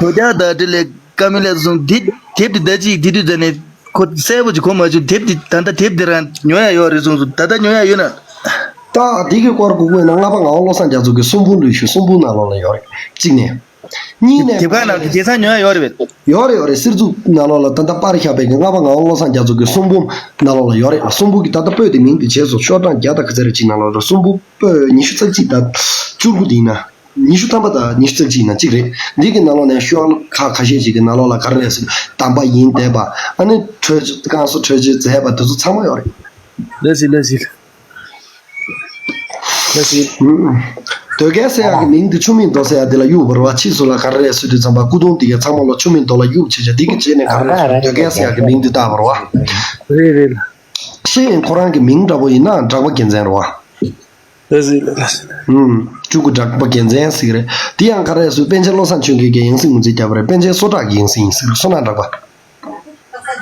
དོ་རྒྱ་དང་འབྲེལ་ལས་ཀ་མི་ལས་སོང་དེ་དེབ་དེ་ཟླ་གཅིག་དེ་དུས་ད་ནས་ཁོ་གསལ་པོ་ཅིག་གོ་མ་བྱུང་དེབ་དེ་ད་ལྟ་དེབ་དེ་རང་ཉོ་ཡ་ཡོད་རེད་གསུངས་སོང་ད་ལྟ་ཉོ་ཡ་ཡོད་ན། ད་དེ་གི་སྐོར་གོ་དགོས་ན་ལྔ་པ་ངག་དབང་བློ་བཟང་རྒྱ་མཚོ་གི་གསུང་འབུམ་ལོས་ཞུ་གསུང་འབུམ་ནང་ལོགས་ལ་ཡོད་རེད་གཅིག་ནས། གཉིས་ནས། དེབ་ཁང་ནང་དེ་དེང་སང་ཉོ་ཡ་ཡོད་རེད་པས། ཡོད་རེད་ཡོད་རེད། གསེར་གཙུག་ནང་ལོགས་ལ་ད་ལྟ་པར་བཞག་པའི་གི་ལྔ་པ་ངག་དབང་བློ་བཟང་རྒྱ་མཚོ་གི་གསུང་འབུམ་ནང་ལོགས་ལ་ཡོད་རེད། གསུང་འབུམ་གི་ད་ལྟ་པོད་དེ་མིང་དེ་བྱས་སོང་ཤོག་གྲངས་བརྒྱ་དང་ག་ཚད་རེ་གཅིག་ནང་ལོགས་ལ་གསུང་འབུམ་པོད་ཉི་ཤུ་རྩ་གཅིག་དང་བཅུ་དགུ་དེ་ཡིན་ན། ཉི་ཤུ་ཐམ་པ་དང་ཉི་ཤུ་རྩ་གཅིག་ཡིན་ན་གཅིག་རེད། འདི་གི་ནང་ལོགས་ནས་ཤོག་ཁག་ཁ་ཤས་ཅིག་གི་ནང་ལོགས་ལ་ག་རེ་རེད་ཟེར་གདམས་པ་ཡིན་བསྡད་པ་ཨ་ནི་འཕྲོད་བསྐང་གསོ་འཕྲོད་བཅོས་མཛད་པ་དེ་ཚོ་ཚང་མ་ཡོད་རེད། ལགས་སོ་ལགས་སོ། ལགས་སོ། ཨུམ། དོལ་རྒྱལ་ཟེར་ཡག་གི་མིང་དེ་ཆུ་མིག་མདོ་ཟེར་ཡག་དེ་ལ་གཡུག་བར་བ་ཕྱིས་སུ་ལ་ག་རེ་རེད་ཟེར་དུས་ཙམ་པ་སྐུ་གདུང་དེ་གའི་ཚང་མ་ལ་ཆུ་མིག་མདོ་ལ་གཡུག་བྱེད་བྱ་དེ་གི་རྗེས་ནས་ག་རེ་རེད་ཟེར་དོལ་རྒྱལ་ཟེར་ཡག་གི་མིང་དེ་བཏགས་པ་རེད་བ། རེད་རེད། ཤེས་ཡོན་ཁོ་རང་གི་མིང་འདྲ་པོ་ཡིན་ན་གྲགས་པ་རྒྱལ་མཚན་རེད་བ། ལགས་སོ་ལགས་སོ། ཨུམ། སྤྲུལ་སྐུ་གྲགས་པ་རྒྱལ་མཚན་ཟེར་གི་རེད། དེ་ཡང་ག་རེ་རེད་ཟེར་པཎ་ཆེན་བློ་བཟང་ཆོས་རྒྱན་གྱི་ཡང་སྲིད་ངོས་འཛིན་བརྒྱབ་པ་རེད། པཎ་ཆེན་སོ་བྲག་གི་ཡང་སྲིད་ཡིན་ཟེར་གི་རེད། སོ་ན་གྲགས་པ།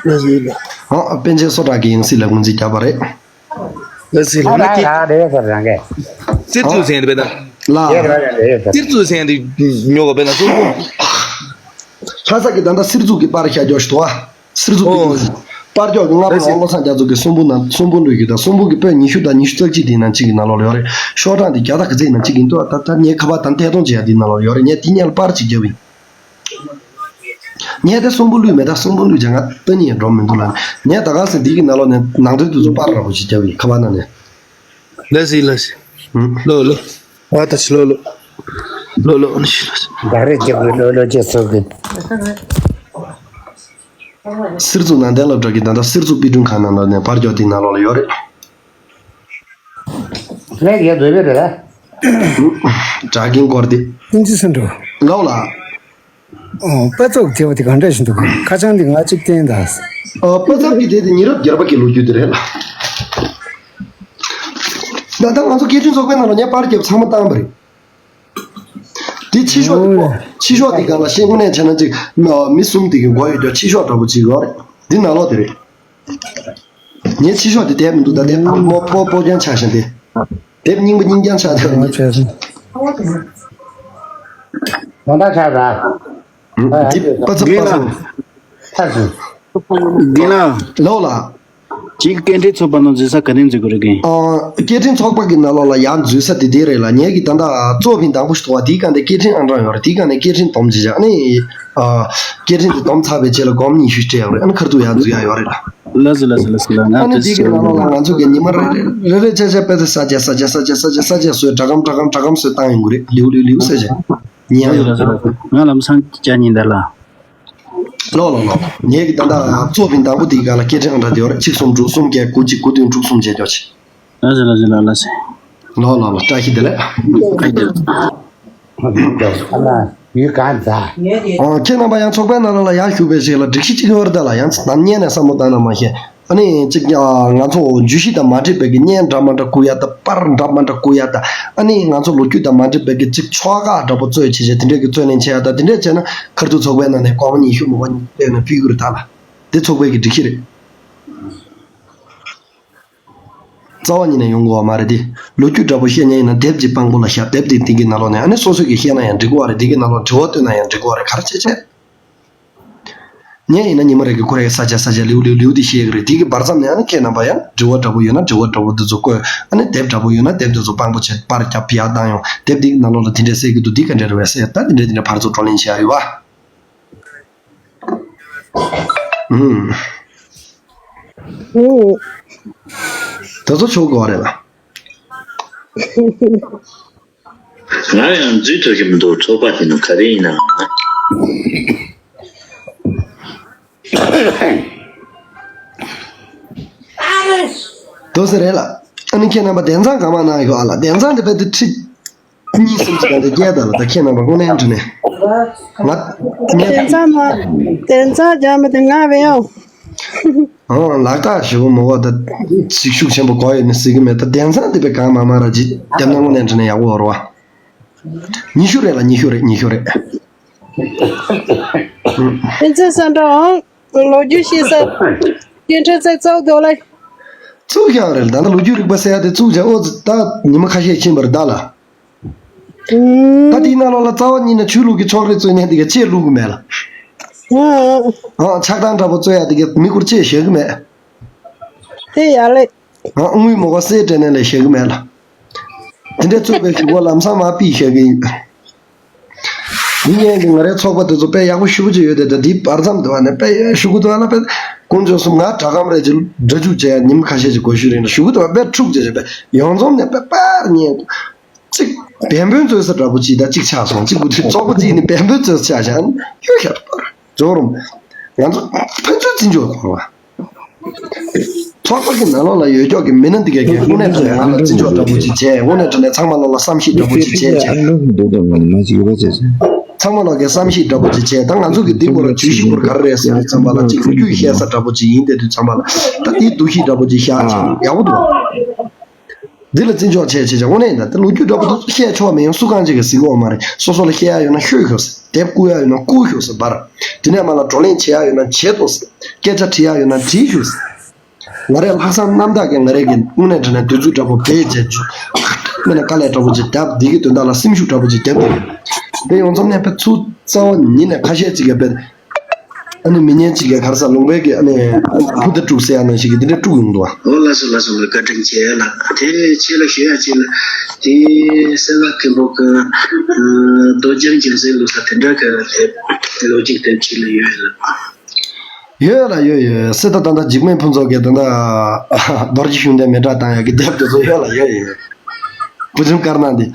ལགས་སོ་ལགས། ཨ། པཎ་ཆེན་སོ་བྲག་གི་ཡང་སྲིད་ལ་ངོས་འཛིན་བརྒྱབ་པ་རེད། ལགས་སོ་ལགས། ཨ་ད་ད་དེ་བས་ཟེར་རང་གས། གསེར་གཙུག་ཟེར་འདི་བས་ད། ལ། ཡེ་ར་ཡ་ཡེ་ཟེར། གསེར་གཙུག་ཟེར་འདི་ཉོ་ག་བས་ན་གསུང་གོ། ལྷ་ས་གི་ད་ལྟ་གསེར་གཙུག་གི་པར་ཤ་རྒྱོ་ཞིག་འདུག་ཨ། གསེར་གཙུག་པར་རྒྱོག་གི་ལྔ་པ་ལགས་སོ། ངག་བློ་བཟང་རྒྱ་མཚོ་གི་གསུང་འབུམ་ནང་གསུང་འབུམ་ལོས་ཀྱི་ད་གསུང་འབུམ་གི་པོད་ཉི་ཤུ་དང་ཉི་ཤུ་རྩ་གཅིག་དེའི་ནང་གཅིག་གི་ནང་ལོགས་ལ་ཡོད་རེད། ཤོག་གྲངས་དེ་བརྒྱ་དང་ག་ཚད་ཡིན་ན་གཅིག་ཡིན་འདུག་ད་ད་ངས་ཁ་པར་དང་ཐད་གཏོང་བྱེད་ཡ་དེའི་ནང་ལོགས་ལ་ཡོད་རེད། ངས་དེ་སྔོན་ལ་པར་གཅིག་བརྒྱབ་ཡིན། ངས་དེ་གསུང་འབུམ་བླུགས་མེད་ད། གསུང་འབུམ་བླུགས་ཀྱང་ང་ལྟ་ཉན་འགྲོ་མི་འདུག་ལ། ངས་ད་ག་སེ་འདི་གི་ནང་ལོགས་ནས་ནང་དོན་དེ་ཚོ་པར་ར་བོ་ཞིག་བརྒྱབ་ཡིན་ཁ་པར་ནང་ནས། ལགས་སོ་ལགས་སོ། ཨུ། ལོ་ལོ། ཨ་ད་ཆི་ལོ་ལོ། ལོ་ལོ་ཨ་ནི་ཤི་ལོ་སི། ད་རེས་རྒྱབ་གི་ལོ་ལོ་ཅེས་ཚོགས་གི། གསེར་གཙུག་ནང་བསྟན་སློབ་གྲྭ་གི་ད་ལྟ་གསེར་གཙུག་དཔེ་སྐྲུན་ཁང་ནང་ལོགས་ནས་པར་རྒྱོག་འདི་ནང་ལོགས་ལ་ཡོད་རེད། ངས་ཡར་འཛུལ་བས་རེད་ལ། གྲྭ་རྒན་སྐོར་དེ། ཨིན་ཇི་སེ་འགྲོ། ལོག་ལ། ཨོ། དཔེ་ཚོགས་བྱས་པ་དེ་ག་འདྲ་ཞིག་འདུག་ཁ་བྱང་འདི་ང་གཅིག་བསྟན་ད། ཨོ། དཔེ་ཚོགས་ཀྱི་དེ་དེ་ཉེ་རབས་རྒྱལ་པོ་གི་ལོ་རྒྱུས་དེ་རེད་ལ། ད་ལྟ་ང་ཚོ་སྐད་འཕྲིན་ཚོགས་པའི་ནང་ལ་ངས་པར་རྒྱབ་ཚང་མ་བཏང་བ་རེད། དེ་ཕྱི་ཤོག་དེ་ཨོ་ཀོ། ཕྱི་ཤོག་དེ་ག་ལ་ཤེས་དངོས་གནས་བྱས་ན་ཅིག་མི་གསུམ་དེ་གི་མགོ་ཡོད་ཀྱང་ཕྱི་ཤོག་འདྲ་པོ་ཅིག་ཡོད་རེད། འདི་ནང་ལོགས་དེ་རེད། ངའི་ཕྱི་ཤོག་དེ་དེབ་མི་འདུག་ད་དེབ་སྤོ་སྤོ་སྤོ་རྐྱང་ཆགས་ཤིང་དེ། དེབ་རྙིང་པ་རྙིང་རྐྱང་ཆགས་དེ། ཨོ་བྱས་སོང་། དོན་དག་ཆགས་ར། འདི་པ་ཚབ་པ་ཚབ། ཚར་སོང་། འདི་ལ། ལོག་ལ། ཅིག་སྐད་འཕྲིན་ཚོགས་པ་ནང་འཛུལ་ས་ག་ནས་འཛུལ་དགོས་རེད་གིན། ཨ། སྐད་འཕྲིན་ཚོགས་པ་གི་ནང་ལོགས་ལ་ཡར་འཛུལ་ས་དེ་དེ་རེད་ལ། ངེད་ཀྱི་ད་ལྟ་གཙོ་ཕིན་དང་པོ་ཞིག་འདུག་བ། དེའི་སྒང་དེ་སྐད་འཕྲིན་ཨང་གྲངས་ཡོད་རེད། དེའི་སྒང་ནས་སྐད་འཕྲིན་སྡོམ་བྱེད་བྱ་ཨ་ནི། ཨ། སྐད་འཕྲིན་དེ་སྡོམ་ཚར་བའི་རྗེས་ལ་སྒོར་མོ་ཉི་ཤུ་སྤྲད་ཡོད་རེད། ཨ་ནི་ཁ་ཐུག་ཡར་འཛུལ་ཡ་ཡོད་རེད་ལ། ལགས་སོ་ལགས་སོ་ལགས་སོ་ལགས། ང་ཨ་ནི་དེ་དེ་གི་ནང་ལོགས་ལ་ང་ཚོ་གི་ཉི་མ་རེ་རེ་རེ་རེ་བྱས་བྱས་དཔེ་དེ་ས་བྱས་ས་བྱས་ས་བྱས་ས་བྱས་ས་བྱས་བཟོས་སྒྲ་སྒམ་སྒྲ་སྒམ་སྒྲ་སྒམ་བཟོས་བཏང་ཡོང་གི་རེད། ལིའུ་ལིའུ་ལིའུ་ཟེར་བྱས། ཉན་ཡོད། ང་ལམ་སང་ཅ་ཉིན་ད་ལ། ལོ་ལོ་ལོ། ངས་ཀྱི་ད་ལྟ་གཙོ་ཕིན་དང་པོ་དེའི་སྒང་ལ་སྐད་འཕྲིན་ཨང་གྲངས་དེ་བར་གཅིག་གསུམ་དྲུག་གསུམ་བརྒྱད་དགུ་གཅིག་དགུ་བདུན་དྲུག་གསུམ་བྱས་ཆོག་ཆེ། ལགས་སོ་ལགས་སོ་ལགས་ལགས་སོ། ལོ་ལོ་ལོ། བཀྲ་ཤིས་བདེ་ལེགས། བཀྲ་ཤིས་བདེ་ལེགས། ཨ་མ་ཡུལ་གང་ཛ། ཨ། ཁྱེད་རྣམ་པ་ཡང་ཚོགས་པའི་ནང་ལ་ཡར་ཞུགས་པའི་ཞིག་ལ་སྒྲིག་གཞི་གཅིག་ཡོད་རེད་ད་ལ། ཡང་ནམ་ཉན་ནས་བསམ་བློ་བཏང་ན་མ་ཤེས། ཨ་ནི་གཅིག་ཀྱང་ང་ཚོ་བརྗོད་གཞི་དང་མ་འགྲིག་པའི་གི་བརྙན་འདྲ་མ་འདྲ་བསྐུར་ཡ་དང་པར་འདྲ་མ་འདྲ་བསྐུར་ཡ་དང་ཨ་ནི་ང་ཚོ་ལོ་རྒྱུས་དང་མ་འགྲིག་པའི་གི་གཅིག་ཆོ་ག་འདྲ་པོ་རྩོད་བྱེད་བྱེད་དེ་འདྲས་ཀྱི་རྩོད་ལེན་བྱེད་ཡ་དང་དེ་འདྲས་བྱས་ན་ཁ་ཐུག་ཚོགས་པའི་ནང་ནས་སྒོར་མོ་ཉི་ཤུ་མ་གཏོགས་སྤྲད་ན་ཕུལ་གི་རེད་ད་ལ། དེ་ཚོགས་པའི་གི་སྒྲིག་གཞི་རེད། རྩ་བ་ཉིད་ནས་ཡོང་དགོས་པ་མ་རེད་དེ། ལོ་རྒྱུས་འདྲ་པོ་བཤད་མཁན་ཡིན་ན་དེབ་ཀྱི་པང་པོ་ལ་བཞག་དེབ་དེ་དེ་གི་ནང་ལོགས་ནས་ཨ་ནི་སོ་སོས་གི་བཤད་ན་ཡང་འགྲིག་གི་རེད། དེ་གི་ནང་ལོགས་དྲི་བ་བཏོན་ན་ཡང་འགྲིག་གི་རེད། ག་རེ་བྱས་བྱས། ངས་ཡིན་ན་ཉི་མ་རེ་གི་ཁོ་རའི་ས་ཆ་ས་ཆ་ལིའུ་ལིའུ་ལིའུ་དེ་བཤད་གི་རེད། དེ་གི་བར་མཚམས་ནས་ཨ་ནི་ཁྱེད་རྣམ་པ་ཡང་དྲི་བ་འདྲ་པོ་ཡོད་ན་དྲི་བ་འདྲ་པོ་དེ་ཚོ་བཀོད། ཨ་ནི་དེབ་འདྲ་པོ་ཡོད་ན་དེབ་དེ་ཚོ་པང་པོ་བྱས་པར་རྒྱབ་ཡར་བཏང་ཡོང་། དེབ་དེ་གི་ནང་ལོགས་ལ་དེ་འདྲས་གསལ་གི་འདུག་འདི་ག་འདྲས་རེད་པས་ཟེར། ད་དེ་འདྲས་དེ་འདྲས་ཕར་ཚུར་བགྲོ་གླེང་བྱེད་ཡ་རེད་བ། ཨུམ། ཨུམ། ད་ཚོ་ཆོག་གི་རེད་ལ། ང་ཡང་འཛུལ་ཐུབ་ཀྱི་མི་འདུག་ཚོགས་པ་དེ་ནང་ག་རེ་ཡིན་ནའང་། དོ་ཟེར་རེད་ལ། ཨ་ནི་ཁྱེད་རྣམ་པ་དན་ཚང་གང་མང་གནང་ཡོད་ཨ་ལ། དན་ཚང་དེ་བས་དེ་ཁྲི་གཉིས་གསུམ་ཅིག་ག་འདི་སྐྱེལ་ད་ལ། ད་ཁྱེད་རྣམ་པ་དངོས་གནས་དྲི་ནས་ང་ངས་དན་ཚང་མ་དན་ཚང་རྒྱ་མི་དེ་ང་བས་ཡོང་། ཨང་། ལག་རྟགས་ཞེ་པོ་མོ་བ་ད་ཅིག་ཤུགས་ཆེན་པོ་གོ་ཡོད་ནི་ཟེར་གི་མེད། ད་དན་ཚང་དེ་བས་གང་མང་མང་ར་ཅིག་བརྒྱབ་ན་དངོས་གནས་དྲི་ནས་ཡག་པོ་ཡོད་རེད་བ། ཉི་ཤུ་རེད་ལ། ཉི་ཤུ་རེད། ཉི་ཤུ་རེད། ཕན་ཚུན་བསམ་འགྲོ་འོང་། ལོ་རྒྱུས་ཤེས་ས། སྐད་འཕྲིན་ཚིག་ཚོགས་འདུག་ལ། བཙུགས་ཀྱང་རེད། ད་ལྟ་ལོ་རྒྱུས་རིག་པ་ཟེར་ཡ་དེ་བཙུགས་བྱས། ཨོ་ཙི། ད་ཉི་མ་ཁ་ཤས་ཕྱིན་པ་རེད་ད་ལ། ད་དེའི་ནང་ལོགས་ལ་རྩ་བ་ཉིད་ནས་ཆོས་ལུགས་ཀྱི་ཕྱོགས་རིས་རྩོད་མཁན་དེ་ག་ཆེས་བླུག་གི་མེད་ལ། ཨང་། ཆགས་སྡང་འདྲ་པོ་རྩོད་ཡ་དེ་ག་མི་སྐོར་ཅེས་བཤད་གི་མེད། དེ་ཡ་ལེ། ཨང་། དངུལ་མོ་ག་སེ་སྤྲད་ནས་ལས་བཤད་གི་མེད་ལ། དེ་འདྲའི་རྩོད་པའི་གཞུག་གུ་ལམ་སང་མར་ཕུད་བཤད་གི་ཡིན། མི་ངན་གྱི་ང་རའི་ཚོགས་པ་དེ་ཚོ་དཔེ་ཡག་པོ་ཞེ་པོ་ཅིག་ཡོད་དེ། ད་འདི་བར་མཚམས་དེ་བ་ནས་དཔེ་ཞེ་པོ་དེ་བ་ལ་དཔེ་དཀོན་མཆོག་གསུམ། ང་སྒྲ་སྒམ་རེ་ཅིག་སྒྲ་འཇུག་བྱས་ཉིན་ཁ་ཤས་ཅིག་གོ་ཤུལ་རིང་ལ་ཞེ་པོ་དེ་བ་དཔེ་འཁྲུག་བྱས་བྱས་པས། ཡོངས་རྫོགས་ནས་དཔེ་པར་ཉན། གཅིག་བན་བོན་རྩོད་ས་འདྲ་པོ་ཅིག་དང་གཅིག་ཆགས་སོང་། གཅིག་པུ་དེ་ཚོགས་པ་གཅིག་ནི་བན་བོན་རྩོད་ས་ཆགས་ཤག་ཡོད་ཤག་པར་ཇོ་རུམ། ང་ཚོ་ཕན་ཚུན་བརྩི་འཇོག་དགོས་པ། ཚོགས་པ་གི་ནང་ལོགས་ལ་ཡོད་ཀྱོག་གི་མི་སྣ་འདི་གས་ཀྱིས་དངོས་གནས་དྲང་ང་ལ་བརྩི་འཇོག་འདྲ་པོ་ཅིག་བྱས། དངོས་གནས་དྲང་གནས་ཚང་མ་ལོགས་ལ་བསམ་ཤེས་འདྲ་པོ་ཅིག་བྱས་བྱས། ཚང་མ་ལོགས་ཀྱིས་བསམ་ཤེས་འདྲ་པོ་ཅིག་བྱས། ད་ང་ཚོ་གི་འདི་སྐོར་ལ་བརྗོད་གཞི་སྐོར་ག་རེ་རེད་ཟེར་དུས་ཙམ་པ་ལ། གཅིག་ལོ་རྒྱུས་བཤད་ས་འདྲ་པོ་ཅིག་ཡིན་དེ་དུས་ཙམ་པ་ལ། ད་དེའི་འདུ་ཤེས་འདྲ་པོ་ཅིག་བཞག་བྱས་ཡག་པོ་འདུག་འདི་ལ་བརྩི་འཇོག་བྱས་བྱས་བྱས། དངོས་གནས་ཡིན་ད། དེ་ལོ་རྒྱུས་འདྲ་པོ་དེ་ཚོ་བཤད་ཆོག་མི་ཡོང་། སུ་གང་ཅིག་གིས་གཟིགས་ཡོད་མ་རེད། སོ་སོ་ལ་བཤད་ཡ་ཡོད་ན་ཤོད་ཤོག་ཟེར། དེབ་བརྐུ་ཡ་ཡོད་ན་བརྐུ་ཤོག་ཟེར་པར། དེ་ནས་མ་ལ་བགྲོ་གླེང་བྱེད་ཡ་ཡོད་ན་བྱེད་དོ་ཟེར། སྐད་ཆ་དྲི་ཡ་ཡོད་ན་དྲིས་ཤོག་ཟེར། ང་རའི་ལྷག་བསམ་རྣམ་དག་གིས་ང་རའི་གི་དངོས་གནས་དྲང་གནས་འདོད་ཚུལ་འདྲ་པོ་བེད་སྤྱད་བྱུང་། མི་ལ་དཀའ་ལས་འདྲ་པོ་ཅིག་བརྒྱབ། འདི་གི་དོན་དག་ལ་སེམས་ཤུགས་འདྲ་པོ་ཅིག་བརྒྱབ་འདུག་དེ་ཡོངས་རྫོགས་ནས་དཔེ་ཚུར་རྩ་བ་ཉིད་ནས་ཁ་ཤས་ཅིག་གིས་དཔེ། ཨ་ནི་མི་ངན་ཅིག་གིས་ག་རེ་ཟེར། ལུང་པའི་གི་ཨ་ནི་ཕུ་ད་དཀྲུགས་ཟེར་ཡ་ནང་བཞིན་གི་འདི་འདྲ་དཀྲུགས་ཡོང་འདུག་བ། འོ་ལགས་སོ་ལགས་སོ་ལགས། བཀའ་དྲིན་ཆེ་ལགས། དེ་ཆེ་ལ་ཞུ་ཡ་ཆེ་ལ། དེ་སེ་ལ་མཁན་པོ་གི་རྡོ་རྗེ་འཇིགས་སེལ་ལུགས་ས་དེ་འདྲ་གི་དེབ་ལོ་གཅིག་དེབ་ཆེ་ལ་ཡོད་ལགས། ཡོད་ལ་ཡོད་ཡོད། སེ་ད་ད་ལྟ་འཇིགས་མེད་ཕུན་ཚོགས་ཀྱིས་ད་ལྟ་རྡོ་རྗེ་ཤུགས་ལྡན་མེ་སྲེག་བཏང་ཡ་གི་དེབ་དེ་ཚོ་ཡོད་ལ་ཡོད་ཡོད། བུ་ཆུང་དཀར་ནག་འདི།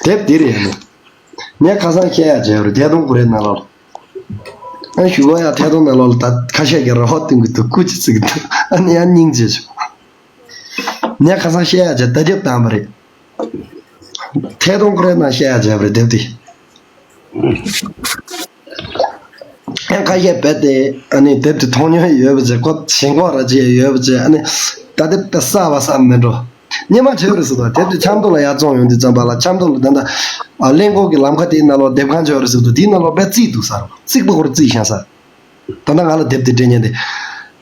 དེབ་འདི་རེད་ནི། ངས་ཁ་སང་བཤད་ཡ་བྱས་རེད། ཐད་གཏོང་ཁོ་རའི་ནང་ལོགས་ལ། ཨ་ཞུ་གོ་ཡ། ཐད་གཏོང་ནང་ལོགས་ལ་ད་ཁ་ཤས་ཀྱིས་ར་ཧོ་སྟོན་གི་འདུག་སྐུ་ཅི་ཚིག་གི་འདུག་ཨ་ནི་ཡང་སྙིང་རྗེ་བྱུང་། ངས་ཁ་སང་བཤད་ཡ་བྱས་ད་དེབ་བཏང་བ་རེད། ཐད་གཏོང་ཁོ་རའི་ནང་བཤད་ཡ་བྱས་པ་རེད་དེབ་དེ། ཡང་ཁ་ཤས་རྦད་དེ་ཨ་ནི་དེབ་དེ་མཐོང་མྱོང་ཡོད་པ་བྱས། ཁོ་ཞེན་ཁོག་ར་ཅིག་ཡོད་པ་བྱས། ཨ་ནི་ད་དེབ་དཔེ་གསར་བ་བསམ་མེད་འགྲོ། སྔོན་མ་བྲིས་རེད་ཟེར་དོ། དེབ་དེ་ཆབ་མདོ་ལ་ཡར་བཙོང་ཡོང་དུས་ཙམ་པ་ལ། ཆབ་མདོ་ལ་ད་ལྟ་ཨ་གླིང་སྐོར་གྱི་ལམ་ཁ་དེའི་ནང་ལོགས་དེབ་ཁང་ཅིག་ཡོད་རེད་ཟེར་དོ། དེའི་ནང་ལོགས་དཔེ་རྩིས་འདུག་ཟེར། རྩིག་པ་སྐོར་རྩིས་ཤག་ཟེར། ད་ལྟ་ང་ལ་དེབ་དེ་སྤྲད་མཁན་དེ།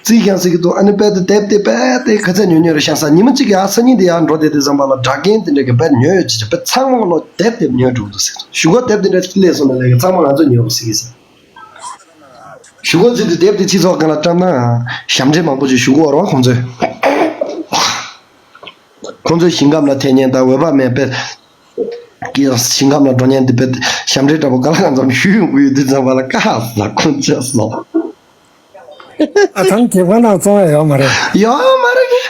རྩིས་ཤག་ཟེར་གྱི་འདུག་ཨ་ནི་དཔེ་དེ་དེབ་དེ་དཔེ་དེ་ག་ཚད་ཉོ་ཉོ་རེད་ཤག་ཟེར། ཉི་མ་གཅིག་ཡར་སང་ཉིན་དེ་ཡར་འགྲོ་བསྡད་དུས་ཙམ་པ་ལ་སྒྲ་རྒན་དེ་འདྲ་གི་དཔེ་ཉོ་ཡོད་ཅེས་བྱས། དཔེ་ཚང་མ་ལོ་དེབ་དེབ་ཉོས་འགྲོ་གི་འདུག་ཟེར། གཞུག་གུ་དེབ་དེ་འདྲ་སླེབས་སོང་ན་ལས་ཀ་ཚང་མ་ང་ཚོ་ཉོ་དགོས་ཟེར་གྱི་ཟེར། གཞུག་གུ་ཚུལ་དུ་དེབ་དེ་སྤྱི་ཚོགས་སྒང་ལ་བཀྲམ་ན་ཞབས་འདྲེན་མང་པོ་ཅིག་ཞུ་གི་ཡོད་རེད་བ། ཁོང་ཚོས། ཁོང་ཚོས་ཞིང་ཁམས་ལ་ཐེབས་མཁན་དང་འོས་འབབ་མེད་པའི་ཞིང་ཁམས་ལ་འགྲོ་མཁན་དེ་དཔེ་ཞབས་འདྲེན་འདྲ་པོ་ག་ལ་གང་འཚམ་ཞུ་ཡོང་གི་ཡོད་དུས་ཙམ་པ་ལ་ཀ་ཧ་ཟ་ཁོང་ཅག་སོང་། ཨ་ཚང་དེབ་ཁང་ནང་བཙོང་ཡ་ཡོད་མ་རེད། ཡོད་མ་རེད་གི།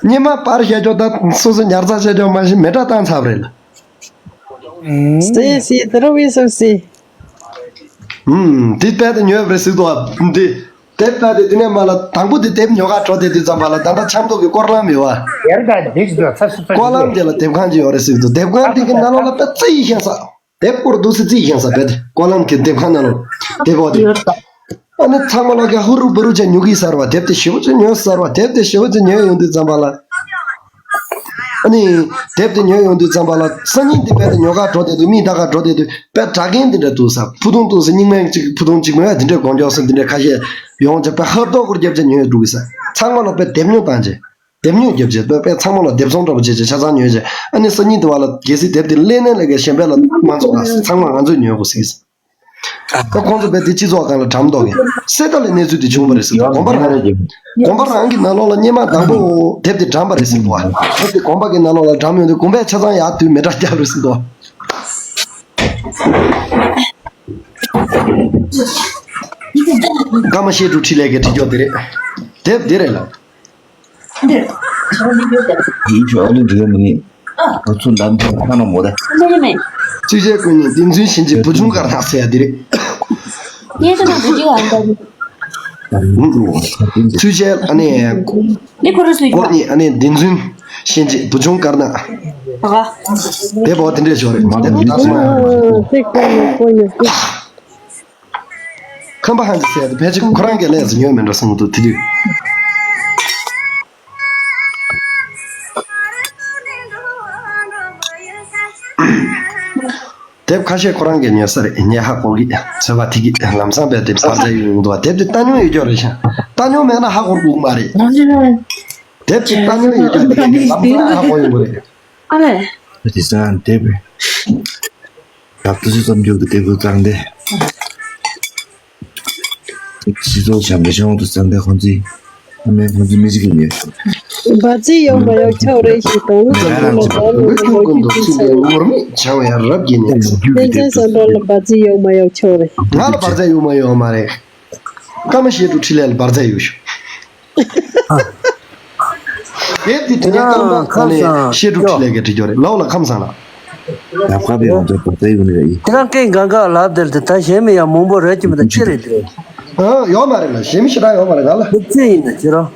སྔོན་མ་པར་བཞག་ཀྱོག་ད་སོ་སོ་ཉར་ཚགས་བྱས་ཀྱོག་མ་གཞི་མེ་སྲེག་བཏང་ཚར་བ་རེད་ལ། སི་སི་དེ་རུ་བི་སུ་སི། ཨུམ། དེ་དཔེ་དེ་ཉོས་པ་རེད་ཟེར་དོ། འདི་དེབ་དཔེ་དེ་དེ་ནས་མ་ལ་དང་པོ་དེ་དེབ་ཉོ་ག་འགྲོ་དེ་དུས་ཙམ་པ་ལ་ད་ལྟ་ཆབ་མདོ་གི་སྐོར་ལམ་ཡོད་བ། ཡར་ད་འདི་ཞིག་ད་ཚ་སུ་ཚ། སྐོར་ལམ་དེ་ལ་དེབ་ཁང་ཅིག་ཡོད་རེད་ཟེར་དོ། དེབ་ཁང་དེ་གི་ནང་ལོགས་ལ་དཔེ་རྩིས་ཤག་ཟེར། དེབ་སྐོར་འདུག་སེ་རྩིས་ཤག་ཟེར། དཔེ་དེ་སྐོར་ལམ་གྱི་དེབ་ཁང་ནང་ལོགས་དེབ་འོག་དེ། ཨ་ནི་ཚང་མ་ལོག་ག་ཧུ་རུ་བུ་རུ་བྱས་ཉོ་གི་ཟེར་བ། དེབ་དེ་ཞེ་པོ་ཅིག་ཉོས་ཟེར་བ། དེབ་དེ་ཞེ་པོ་ཅིག་ཉོས་ཡོང་དུས་ཙམ་པ་ལ། ཨ་ནི་དེབ་དེ་ཉོས་ཡོང་དུས་ཙམ་པ་ལ་སང་ཉིན་དེ་དཔེ་དེ་ཉོ་ག་འགྲོ་བསྡད་དུས། མི་ད་ག་འགྲོ་བསྡད་དུས་དཔེ་སྒྲ་རྒན་དེ་འདྲ་འདུག་ཟེར། ཕུ་ཐུང་འདུག་ཟེར། རྙིང་མའི་གཅིག་ཕུ་ཐུང་གཅིག་མེད་པ་དེ་འདྲའི་གོན་ཀྱོག་ཟེར། དེ་འདྲའི་ཁ་ཤས་ཡོང་བྱས་དཔེ་ཧར་ཐོག་སྐོར་རྒྱབ་བྱས་ཉོས་འདུག་གི་ཟེར། ཚང་མ་ལོག་དཔེ་དེབ་ཉོ་བཏང་བྱས། དེབ་ཉོ་རྒྱབ་བྱས་དཔེ་དཔེ་ཚང་མ་ལ་དེབ་ཚོང་འདྲ་པོ་བྱས་བྱས་ཆ་ཚང་ཉོས་བྱས། ཨ་ནི་སང་ཉིན་དེ་བ་ལ་གལ་སྲིད་དེབ་དེ་ལེན་ནས་ལས་ཀ་གཞན་པ་ལ་མ་འཚོགས་ལ་ཚང་མ་ང་ཚོས་ཉོ་དགོས་ཟེར་གི་ཟེར། ད་ཁོང་ཚོ་དཔེ་དེ་སྤྱི་ཚོགས་སྒང་ལ་འགྲམ་འདོགས་གི། གསེར་རྟ་ལ་གནས་ཚུལ་དེ་བྱུང་བ་རེད་ཟེར། དགོན་པ་རང་གི། དགོན་པ་རང་གི་ནང་ལོགས་ལ་སྔོན་མ་དང་པོ་དེབ་དེ་བཀྲམ་པ་རེད་ཟེར་འདུག་བ། དེབ་དེ་དགོན་པ་གི་ནང་ལོགས་ལ་བཀྲམ་ཡོང་དུས་དགོན་པས་ཆ་ཚང་ཡར་དུས་མེ་སྲེག་བརྒྱབ་རེད་ཟེར་འདུག་བ། ཀརྨ་བཤད་སྒྲུབ་འཕྲིན་ལས་ཀྱི་བྲིས་ཀྱོག་དེ་རེད། དེབ་འདི་རེད་ལ། ཡིན་ཆོག་ཨ་ལུ་འདི་ཡོད་མི་ནི། ང་ཚོ་འདམ་ཐང་ཁ་ན་མོ་ད། ཚུལ་ཆེན་ཀུན་ནི་བདེན་རྫུན་ཤན་འབྱེད་བུ་ཆུང་དཀར་ནག་ཟེར་ཡ་འདི་རེད། ངས་ད་ནང་འདི་ཅི་ཡང་ད། ཚུལ་ཆེན་ཨ་ནི། ནི་ཁོ་ར་སུས་ཀོ་ནི་ཨ་ནི་བདེན་རྫུན་ཤན་འབྱེད་བུ་ཆུང་དཀར་ནག། བ་ག་དེ་བོ་དེ་འདྲས་ཤོར་རེད། དེ་བོ་ད་སོང་། ཁམས་པ་ཧན་ཟེར་ཡ་དེ་ཕལ་ཆེར་ཁོ་རང་གི་ལས་སུ་ཉོས་མེད་འགྲོ་བསམ་གྱི་འདུག་དེ་དུས། དེབ་ཁ་ཤས་ཁོ་རང་གིས་ཉོས་ས་རེད། ངས་ཧ་གོ་གི། ཚོད་དཔག་ཐིག་གི་ལམ་སང་བས་དེབ་བར་མཛད་ཡོང་འདུག་བ། དེབ་དེ་ལྟ་མྱོང་ཡོད་ཀྱོག་རེད་ཤག་ལྟ་མྱོང་མེད་ན་ཧ་གོ་དགོས་མ་རེད། དེབ་ཅིག་ལྟ་མྱོང་ཡོད་ཀྱོག་དེ་གི་ལམ་སང་ཧ་གོ་ཡོང་གི་རེད། ཨ་ལས། དེ་སང་དེབ་རབ་ཏུ་ཞིག་ཙམ་འཇུག་གི་དེབ་ཀྱི་གཙང་དེ། སྤྱི་ཚོགས་བྱམས་པའི་ཤོང་དུ་བསམ་པའི་ཁོང་ཚོས་ཨ་མའི་ཁོང་ཚོས་མི་ཞིག་གིས་ཉོས། འབའ་ཚིག་ཡོང་མ་ཡོང་ཁྱོད་རེད་ཞེས་དང་། ང་རང་ཚོ་བོད་ཁྱོད་ཀུན་ཏུ་ཚིག་པའི་ངུར་སྨྲིག་བྱ་བའི་རབ་ཀྱིས་ནི། སེམས་ཅན་བསམ་པ་ལ་འབའ་ཚིག་ཡོང་མ་ཡོང་ཁྱོད་རེད། ང་ལ་འབར་རྫས་ཡོད་མ་ཡོད་མ་རེད། ཀརྨ་བཤད་སྒྲུབ་འཕྲིན་ལས་ལ་འབར་རྫས་ཡོད་ཤོག་དེབ་དེ་དེ་རིང་རྐང་པ་ཁ་ནས་བཤད་སྒྲུབ་འཕྲིན་ལས་ཀྱིས་བྲིས་ཀྱོག་རེད། ལའོ་ལ་ཁམས་བཟང་ལ། ཡག་པ་བས་ང་ཚོ་བར་ཐག་ཡོད་ནི་རེད། ཁྱེད་རང་སྐད་འགག་འགག་ལབ་དེར་དེ་ད་གཞན་མི་ཡང་མང་པོ་རེད་ཀྱི་མི་འདུག་ཅི་རེད་དེ། ཨ་ཡོད་མ་རེད་ལ། གཞན་མི་ཞེ་དྲག་ཡོད་མ་རེད་ང་ལ། དེ་ཅི་ཡིན་ན་ཁྱེད་རང་།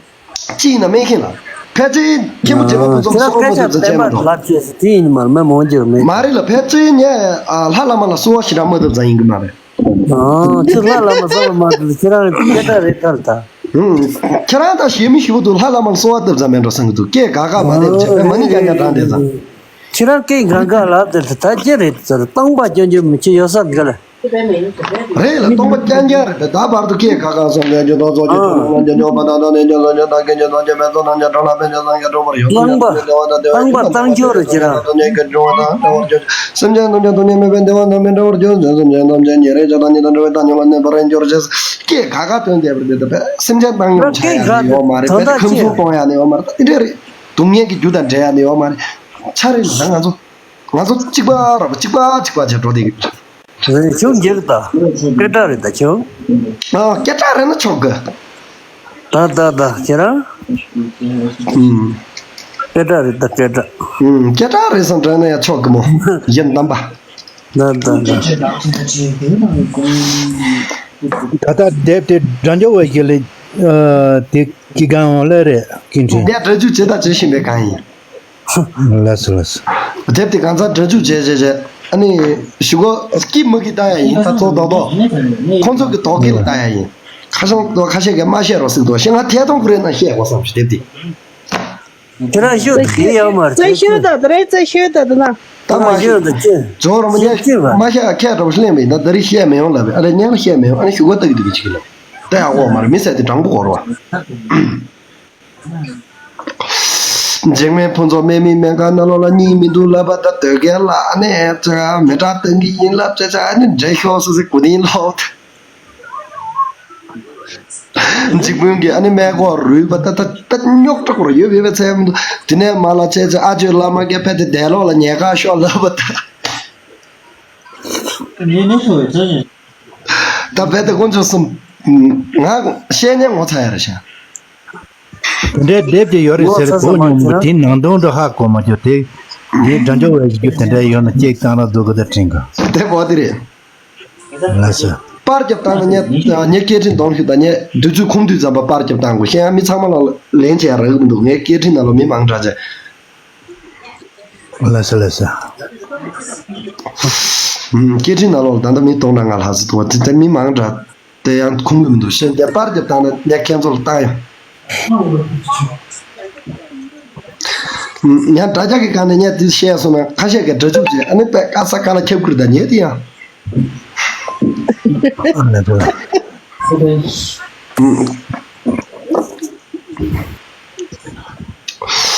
ཅི་ཡིན་ན་སྨན་ཤིང་ལ། ཕལ་ཆེར་མཁན་པོ་བྱེད་པ་ཁོ་ཚོ་ཁྱེད་རང་སྐད་ཆ་བདེན་པ་ལབ་བྱས་སུ་དེ་ཡིན་མ་རེད། མི་མང་ཆེ་བ་མེད། མ་རེད་ལ། ཕལ་ཆེར་ངས་ལྷ་བླ་མ་ལ་གསོལ་བ་ཞེ་དྲག་མ་བཏབ་ཙང་ཡིན་གི་མ་རེད། ཨང་། ཁྱོད་ལྷ་བླ་མ་བསམ་བློ་མ་བཏུབ། ཁྱེད་རང་སྐད་གྲགས་རེད་ཁར་ད། ཁྱེད་རང་དང་གཞན་མི་ཞིག་པོ་འདུག་ལྷ་བླ་མར་གསོལ་བ་བཏབ་ཙམ་མེད་འགྲོ་བསམ་གྱི་འདུག་སྐད་ག་ག་མ་བསྡད་བྱས་པས་མ་ཎི་རྐྱང་རྐྱང་བགྲངས་བསྡད་ཙང་། ཁྱེད་རང་སྐད་ག་ག་ལབ་དེ་ད་ཅི་རེད་ཟེར། སྟོང་པ་སྐྱོན་རྒྱུ་མི་ཁྱེད་ཡོད་ས་ག་ལ། རེད་ལ། སྟོང་པ་རྐྱང་རྐྱང་རེད་པས། ད་བར་དུ་སྐད་ག་ག་སོང་སྐད་ཅིག་ཏོག་ཙོག་ཅིག་ཨ། ཏོག་ཙོག་ཅིག་ཉོག་པ་དང་ཏོག་ནས་ཉོག་ཙོག་ཉོག་དང་སྐད་ཅིག་ཏོག་ཅིག་མེད་ཙོག་དང་ཉོག་གྲོགས་ལ་ཕན་ཅིག་སངས་རྒྱས་གྲོགས་པར་ཡོད། སྟོང་པ་སྟོང་སྐྱོན་རེད་ཁྱེད་རང་། སྟོང་ཉོག་གི་འགྲོ་བ་དང་ལྟ་བར་གྱུར། སེམས་ཅན་སྟོང་ཉོག་སྟོང་ཉོག་མེད་པའི་བདེ་བ་ཐམས་ཅད་འཕྲོ་བརླག་འགྱུར། སེམས་ཅན་ཐམས་ཅད་ཉེ་རིང་བྱེ་བྲག་ཉིད་དང་འབྲེལ་བའི་བཏང་སྙོམས་ལ་གནས་པ་རེད་འགྱུར་ཞེས་སྐད་ག་ག་བཏོན་བསྡད་པ་རེད་དེ། ད་སེམས་ཅན་བཏང་སྙོམས་བྱ་ཡ་ནི་ཡོད་མ་རེད་པས། ཁམས་གསུམ་སྤོང་ཡ་ནི་ཡོད་མ་རེད། ད་འདི་འདྲ་རེད། སྡུག་བསྔལ་གྱི་རྒྱུ་དང་འབྲལ་ཡ་ནི་ཡོད་མ་རེད། ཆ་རེད་ལ། ང་ཚོ་ང་ཚོ་གཅིག་པ་ར་བ་གཅིག་པ་གཅིག་པ་བྱས་འགྲོ་བསྡད་ཀྱི་རེད། རེད། ཁྱོད་འགྱུར་ད། སྐད་གྲགས་རེད་ད་ཁྱོད། ཨ། སྐད་གྲགས་རེད་ན་ཆོག་གི། ད་ད་ད་ཁྱེད་རང་། ཨུམ། སྐད་གྲགས་རེད་ད་སྐད་གྲགས། ཨུམ། སྐད་གྲགས་རེད་བསམ་དྲན་ན་ཡང་ཆོག་གི་མོ། ཡིན་གཏམ་པ། ད་ད་ད། ད་ལྟ་དེབ་དེ་སྒྲ་འཇུག་པ་ཞིག་ལ་དེ་སྐྱེ་གང་ལ་རེད་སྐད་འཕྲིན། ངས་སྒྲ་འཇུག་བྱེད་དང་བྱེད་བཞིན་པའི་གང་ཡིན། ལགས་སོ་ལགས་སོ། དེབ་དེ་གང་ཚང་སྒྲ་འཇུག་བྱས་བྱས་བྱས། ཨ་ནི་གཞུག་གུ་སྐྱིད་མ་གིས་བཏང་ཡ་ཡིན། ད་གཙོ་རྡོག་རྡོག་ཁོང་ཚོ་གི་དོགས་གི་ལ་བཏང་ཡ་ཡིན། ཁ་སང་དོ་ཁ་ཤས་ཀྱིས་མ་བཤད་རོགས་ཟེར་འདུག་ཤེས་ང་ཐད་གཏོང་གི་རེད་ན་བཤད་དགོས་བསམ་ཞིག་དེབ་དེ། ཁྱེད་རང་ཤོད་དེ་ཡོད་མ་རེད། རྩེ་ཤོད་ད་དེ་རེད། རྩེ་ཤོད་ད་དེ་ན། ད་མ་ཤོད་ད་ཅི། ཇོ་ར་མ་ཉལ་མ་ཤ་ཁས་འགྲོ་བ་ཤི་ལེན་པའི་ད་དེ་རིང་བཤད་མི་ཡོང་ལབ་པས། ཨ་རེ་ཉལ་བཤད་མི་ཡོང་། ཨ་ནི་གཞུག་གུ་ལྟ་གི་འདུག་གི་ཅིག་ལ། ད་ཡག་པོ་མ་རེད། མི་ཟེར་དེ་དྲང་པོ་གོ་རོ། འཇིགས་མེད་ཕུན་ཚོགས་སྨན་མིག་སྨན་ཁང་ནང་ལོགས་ལ་གཉིད་མི་འདུག་ལབ་པ་ད་སྡོད་མཁན་ལ་ཨ་ནི་ཅག་མི་དྲག་བཏང་གི་ཡིན་ལབ་ཅག་ཅག་ཨ་ནི་འདྲེ་ཤོག་སོ་སི་གུ་ནིང་ལོག་འཇིགས་ཕུན་གྱི་ཨ་ནི་སྨན་ཁོག་རུལ་པ་ད་ད་ད་རྙོག་དྲ་སྐོར་ཡོད་པའི་བའི་ཚད་མི་འདུག་དེ་ནས་མ་ལ་ཆེ་ཆེ་ཨ་ཅོའི་བླ་མ་སྐད་ཕེ་དེ་དེ་ལོག་ལ་ཉལ་ཁ་ཤོག་ལབ་པ་ད། ད་བས་ད་དཀོན་མཆོག་གསུམ། ང་བཤད་ཉན་ངོ་ཚ་ཡ་རེད་ཤག་དེ་འདྲའི་དེབ་དེ་ཡོད་རེད་ཟེར་གོ་མྱོང་མོད། དེའི་ནང་དོན་དུ་ཧ་གོ་མ་བྱུང་། དེ་དེའི་སྒྲ་འཇུག་པ་ཞིག་རྒྱུ་དེ་འདྲ་ཡོད་ན་ཅིག་བཏང་ན་འདུག་གི་ད་དྲན་གི། དེ་བོ་དེ་རེད། ལགས་སོ། པར་རྒྱབ་བཏང་ན་ངས་ངས་སྐད་འཕྲིན་གཏོང་ཤོག་ད་ངས་དུས་ཚོད་ཁོམ་དུས་ཙམ་པ་པར་རྒྱབ་བཏང་དགོས། གཞན་ཡང་མི་ཚང་མ་ལ་ལན་བྱེད་ཡ་རག་གི་མི་འདུག་ངའི་སྐད་འཕྲིན་ནང་ལ་མི་མང་དྲགས་བྱས། ལགས་སོ་ལགས་སོ། ཨུམ། སྐད་འཕྲིན་ནང་ལོགས་ལ་ད་ལྟ་མི་སྟོང་ཕྲག་ལྔ་ལྷག་ཙམ་འདུག་བ། དེ་དེ་མི་མང་དྲགས་དེ་ཡང་ཁུངས་ལུས་མི་འདུག་ཤེས་བདེ་པར་རྒྱབ་བཏང་ན་ངས་ཁྱེད་ཚོ་ལ་བཏང་ཡོང་། ཨུམ། ཡང་དྲ་རྒྱ་གི་སྒང་ནས་ངས་དེ་བཤད་སོང་ན་ཁ་ཤས་ཀྱིས་སྒྲ་འཇུག་བྱས་ཨ་ནི་དཔེ་དཀའ་ས་དཀའ་ལ་ཁྱབ་ཀྱི་རེད། ད་ཉེ་དེ་ཡང་། ཨུམ།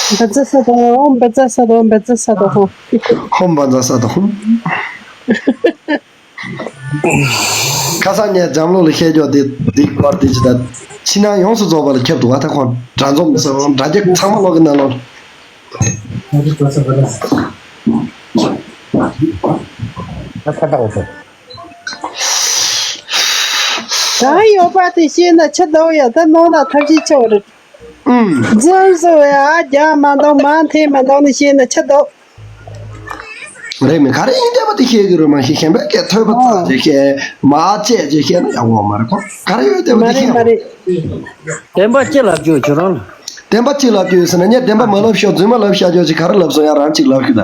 བཛྲ་ས་དོ་ཧོམ། བཛྲ་ས་དོ་ཧོམ། བཛྲ་ས་དོ་ཧོམ། ཧོམ། བཛྲ་ས་དོ་ཧོམ། ཁ་སང་ངས་འཇམ་ལོ་ལ་བཤད་ཀྱོག་དེ་དེ་སྐོར་དེ་ཅི་ད་ཕྱི་ནང་ཡོངས་སུ་རྫོགས་པ་ལ་ཁྱབ་འདུག་བ། ད་ཁོང་དྲ་འཛོམས་སོང་དྲ་རྒྱ་ཚང་མ་ལོག་གི་ནང་ལོགས། ད་ཡོད་པ་དེ་ཤེས་ན་ཆི་འདུག་ཡ། ད་ནང་ལ་ཐབས་ཤེས་ཆེ་བ་རེད། ཨུམ། རྫུན་བཟོ་བའི་ཨ་རྒྱ་མ་འདང་མ་འཐེན་མ་འདང་ནི་ཤེས་ན་ཆི་འདུག་རེད་མི་ག་རེ་ཡིན་བསྡད་པ་དེ་ཤེས་ཀྱི་རེད། མ་གཞི་གཞན་པའི་སྐད་ཐོས་པ་ཙམ་ཅིག་བཤད་མ་བྱས་ཅིག་བཤད་ན་ཡག་པོ་མ་རེད། ཁོ་ག་རེ་ཡོད་བསྡད་པ་མ་དེ་རེད་ཤེས་མ་རེད། བདེན་པ་ཅི་ལབ་རྒྱུ་ཁྱོད་རང་ལ། བདེན་པ་ཅི་ལབ་རྒྱུ་ཡོད་ཟེར་ན་ངས་བདེན་པ་མ་ལབ་ཤོག་རྫུན་མ་ལབ་ཤག་ཅོག་ཅིག་ག་རེ་ལབ་སོང་ཡ་རང་ཅིག་ལབ་ཤོག་ད།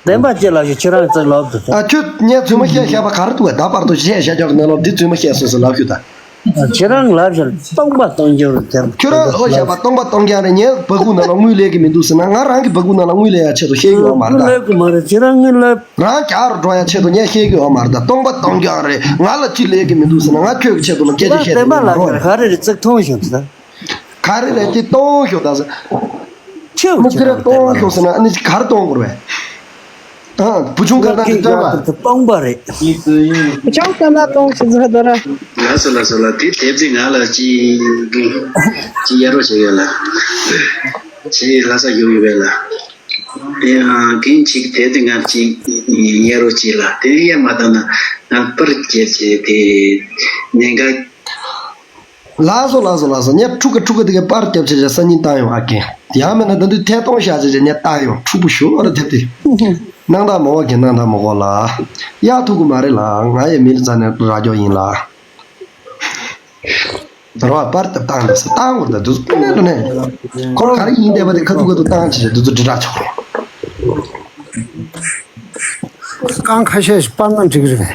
བདེན་པ་ཅི་ལབ་ཤོག་ཁྱོད་རང་ཅིག་ལབ་དུ་ད། ཨ་ཁྱོད་ངས་རྫུན་མ་བཤད་ཤག་པ་ག་རེ་འདུག་བ། ད་བར་དུ་བཤད་ཤག་ཅོག་གི་ནང་ལོགས་འདི་རྫུན་མ་བཤད་སོང་ཟེར་ལབ་ཤོག་ད། ཁྱེད་རང་ལབ་ཤར་སྟོང་པ་སྟོང་རྐྱང་རེད་དེ། ཁྱོད་རང་ལབ་ཤར་པ་སྟོང་པ་སྟོང་རྐྱང་རེད། ངའི་སྦ་ཁུག་ནང་ལ་དངུལ་ལས་ཀྱི་མི་འདུག་ཟེར་ན། ང་རང་གི་སྦ་ཁུག་ནང་ལ་དངུལ་ལས་ཡ་ཆེད་དུ་ཤེས་ཀྱི་ཡོད་མ་རེད་ད། ལས་ཀྱི་མ་རེད། ཁྱེད་རང་དངུལ་ལས། རང་རྒྱག་རུ་འགྲོ་ཡ་ཆེད་དུ་ངས་ཤེས་ཀྱི་ཡོད་མ་རེད་ད། སྟོང་པ་སྟོང་རྐྱང་རེད། ང་ལ་ཅི་ལས་ཀྱི་མི་འདུག་ཟེར་ན། ང་ཁྱོད་ཀྱི་ཆེད་དུ་ལ་སྐད་ཆ་བཤད་ཀྱི་མ་རེད། ག་རེ་རེད་ཅིག་མཐོང་ཤོག་ད། ག་རེ་རེད་ཅིག་མཐོང་ཤོག་ད་ཟེར། ཁྱོད་ཀྱི་ཆེད་དུ་མཐོང་ཤོག་ཟེར་ན། ཨ་ནི་ག་རེ་མཐོང་དགོས་རེད། ཨ། བུ་ཆུང་དཀར་ནག་གི་སྟོན་པ། སྟོང་པ་རེད། བུ་ཆུང་དཀར་ནག་སྟོང་ཞིག་ཟེར་ད་ར། ལགས་སོ་ལགས་སོ་ལགས། དེ་དེབ་དེ་ང་ལ་ཅི་ཅི་གཡར་རོགས་བྱེད་ཡོད་ལ། ཅི་ལྷ་ས་ཡོང་ཡོད་པས་ལ། དེ་ཡང་གིན་ཅིག་དེབ་དེ་ང་ཅི་གཡར་རོགས་བྱེད་ལ། དེ་གཡར་མ་བཏང་ན་ང་པར་བརྒྱབ་བྱས་དེ་ཉེན་ཁ། ལགས་སོ་ལགས་སོ་ལགས་སོ། ངས་ཕྲུ་གུ་ཕྲུ་གུ་དེ་གའི་པར་རྒྱབ་བྱས་བྱས་སང་ཉིན་བཏང་ཡོང་ཨ་ཀེ། ཡང་མིན་ན་ད་དུང་ཐད་གཏོང་བཞག་བྱས་བྱས་ངས་བཏང་ཡོང་། ཕྲུ་གུ་ཞོ་ར་དེབ་དེ། སྣང་དག་མ་གོ་གི། སྣང་དག་མ་གོ་ལ། ཡག་ཐུག་གི་མ་རེད་ལ། ང་ཡི་མི་ལ་རྩ་ནས་ར་ཀྱོག་ཡིན་ལ། ར་བ་པར་དེབ་བཏང་འདུག་ཟེར། བཏང་དགོས་ད་དུ་ཀུན་ནས་ཀུན་ནས། ཁོ་ག་རེ་ཡིན་བསྡད་པ་དེ་ཁ་ཐུག་ཁ་ཐུག་བཏང་བྱས་བྱས་དུ་ཚོ་འདྲི་དྲག་ཆོག་རེད། རྐང་ཁ་ཤས་ཤིག་སྤར་ན་འགྲིག་གི་རེད་པས།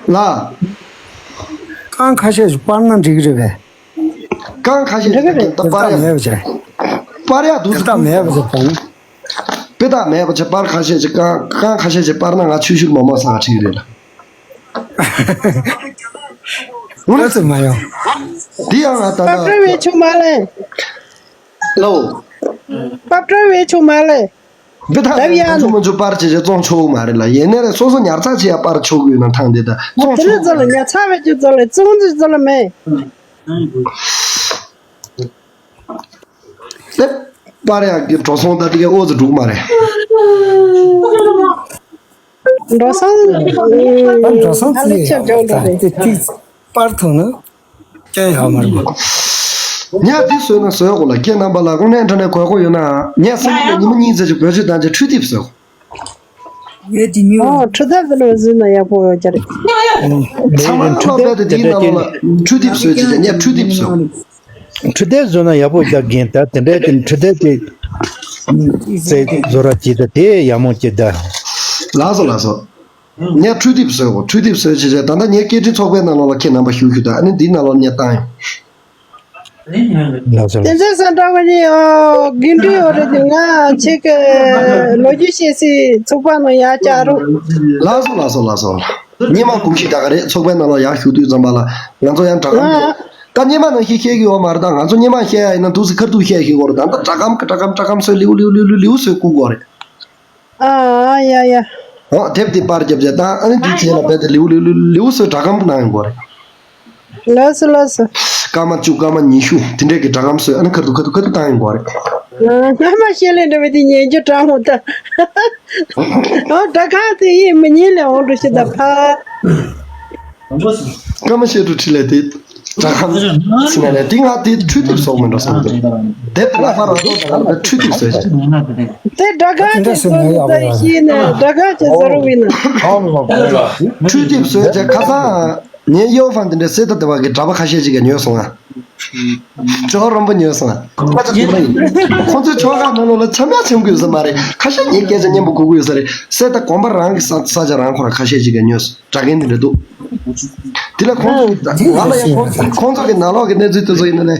ལ། རྐང་ཁ་ཤས་ཤིག་སྤར་ན་འགྲིག་གི་རེད་པས། རྐང་ཁ་ཤས་ཤིག་འགྲིག་གི་རེད། ད་སྤར་ཡ་མེད་པ་བྱས། སྤར་ཡ་འདུག་ཟེར། ད་མེད་པ་བྱས་སྤར་ན། དཔེ་རྟགས་མེད་པ་བྱས་སྤར་ཁ་ཤས་ཤིག། རྐང་རྐང་ཁ་ཤས་ཤིག་སྤར་ན་ང་ཆུ་ཤུར་མོག་མོག་ཟ་ག་ཁྲིད་ཀྱི་རེད་ལ། ངོ་ལ་ཚོད་མ་ཡོང་། འདི་ཡང་ང་ད་ལྟ། པ་ཏྲ་བའི་ཆུ་མ་ལེ། ལོ། པ་ཏྲ་བའི་ཆུ་མ་ལེ། འདི་ཐག་ལ་ཡ་ཆུ་མ་ཆུ་པར་བྱེད་བྱེད་བཙོང་ཆོག་མ་རེད་ལ། ཡིན་ནའི་རེད། སོ་སོ་ཉར་ཚགས་བྱེད་ཡ་པར་ཆོག་གི་ཡོད་ན་ཐང་དེ་ད་བཙོང་དེ་ལས་ཆོག་ཙོ་ལ་ཉར་ཚགས་བེད་སྤྱོད་ཙོ་ལ་བཙོང་ཙི་ཙོ་ལ་མེད། དེ་པར་ཡག་གི་འགྲོ་སོང་ད་དེ་གའི་ཨོ་ཙི་འགྲུག་མ་རེད། འགྲོ་སོང་། ཨ་འགྲོ་སོང་ཧ་ལས་ཆེར་འགྲོ་འགྲོ་རེད། དེ་ཏིག་པར་ཐོན་ན་སྐྱོན་ཡོད་མ་རེད་པ། ཉག་འདི་བཟོས་ན་བཟོས་གོ་ལ། ཁྱེད་རྣམ་པ་ལ་དངོས་གནས་དྲང་གནས་དགོས་མཁོ་ཡོད་ན། ངས་སེམས་ཀྱི་ཉི་མ་གཉིས་ཙམ་ཅིག་བེད་སྤྱོད་བཏང་བྱས་འཕྲུལ་དེབ་བཟོས་གོ། ཡོད་དེ་ཉོ། ཨོ་འཕྲུལ་དེབ་ལ་བཟོས་ན་ཡག་པོ་ཡོད་ཀྱ་རེད། ཚང་མ་ལ་དཔེ་དེ་དེའི་ནང་ལོགས་ལ་འཕྲུལ་དེབ་བཟོས་བྱས་ཀྱང་ངས་འཕྲུལ་དེབ་བཟོས། འཕྲུལ་དེབ་བཟོས་ན་ཡག་པོ་རྒྱག་གིན། ད་དེ་འདྲའི་དེ་འཕྲུལ་དེབ་དེ་ཚེ་བཟོ་ར་གྱིས་ད་དེ་ཡག་མོ་སྐྱེ་ད། ལགས་སོ་ལགས་སོ། ངས་འཕྲུལ་དེབ་བཟོས་གོ། འཕྲུལ་དེབ་བཟོས་བྱས་བྱས་ད་ལྟ་ངའི་སྐད་འཕྲིན་ཚོགས་པའི་ནང་ལོགས་ལ་ཁྱེད་རྣམ་པ་ཞུགས་ཞུ་ད། ཨ་ནི་འདིའི་ནང་ལོགས་ངས་བཏང་ཡོང་། ལགས་སོ། བསྟན་འཛིན་བཟང་གྲགས་པ་ཡིན། ཨོ་དགེ་འདུན་ཡོད་རེད་དེ། ང་ཁྱེད་ཀྱི་ལོ་རྒྱུས་བཤད་སའི་ཚོགས་པ་ནང་ཡར་བཅར་རོགས། ལགས་སོ་ལགས་སོ་ལགས་སོ། སྙེ་མ་གུང་གཞི་ད་ག་རེད། ཚོགས་པའི་ནང་ལ་ཡར་ཞུགས་དུས་ཙམ་པ་ལ་ང་ཚོ་ཡང་སྒྲ་སྒམ་ཨ། ད་སྙེ་མ་ནང་བཞིན་བཤད་ཀྱི་ཡོད་མ་རེད། ད་ང་ཚོ་སྙེ་མ་བཤད་ཡ་ཡིན་ན་འདུག་སེ་ཁ་ཐུག་བཤད་ཤེས་དགོས་རེད། ད་ད་སྒྲ་སྒམ་སྒྲ་སྒམ་སྒྲ་སྒམ་བཟོས་ལེའུ་ལེའུ་ལེའུ་ལེའུ་ལེའུ་བཟོས་བསྐུར་དགོས་རེད། ཨ་ཡ་ཡ། ཨོ་དེབ་དེ་པར་རྒྱབ་བྱས་ད། ཨ་ནི་དེའི་རྗེས་ལ་རྦད་དེ་ལེའུ་ལེའུ་ལེའུ་ལེའུ་བཟོས་སྒྲ་སྒམ་གནང་ཡོང་དགོས་རེད། ལགས་སོ་ལགས་སོ། སྐར་མ་བཅུ་སྐར་མ་ཉི་ཤུ་དེ་འདྲས་ཀྱི་སྒྲ་སྒམ་བཟོས། ཨ་ནི་ཁ་ཐུག་ཁ་ཐུག་ཁ་ཐུག་བཏང་ཡོང་དགོས་རེད། ཨ་སྔ་མ་བཤད་ལས་འདྲ་བའི་དེ་ཉན་རྒྱུ་དྲང་མོ་ད། ཨོ་སྒྲ་སྒམ་དེ་ཡིན་མི་ཉན་ལས་འོང་འགྲོ་ཤི་ད་ཕ། སྐར་མ་བཤད་འགྲོ་ཁྲིད་ལས་དེ། སྒྲ་སྒམ་ཟེར་ན་ལས་དེ་ང་དེ་འཕྲུལ་དེབ་བཟོ་མི་འགྲོ་བསམ་གི། དེབ་ལ་ཕར་ར་འཕྲུལ་དེབ་བཟོས་ཤིང་། དེ་སྒྲ་སྒམ་གྱི་བཟོ་མི་ཚར་ཤེས་ནས་སྒྲ་སྒམ་གྱི་བཟོ་རུ་བིན་ན། འཕྲུལ་དེབ་བཟོས་བྱས་ཁ་སང་ངའི་ཡོ་ཧྥན་དེ་འདྲའི་གསེར་རྟ་དེ་བ་གི་འདྲ་པ་ཁ་ཤས་ཅིག་ག་ཉོས་སོང་ང་། ཅོག་རོང་པོ་ཉོས་སོང་ང་། ཁོ་ཚོ་ཆོ་ག་ནང་ལོགས་ལ་འཆམ་ཡག་འཆམ་དགོས་ས་མ་རེད། ཁ་ཤས་ངའི་སྐད་ཆ་སྙན་པོ་གོ་གི་ཡོད་ས་རེད། གསེར་རྟ་དགོན་པ་རང་གི་ས་ས་ཆ་རང་ཁོ་ར་ཁ་ཤས་ཅིག་ག་ཉོས་སོང་། སྒྲ་སྒམ་དེ་འདྲ་འདུག་དེ་ལ་ཁོང་ཚོ་ང་ལ་ཡང་ཁོང་ཁོང་ཚོ་གི་ནང་ལོགས་ཀྱི་གནས་ཚུལ་དེ་ཚོ་ཡིན་ན་ནས་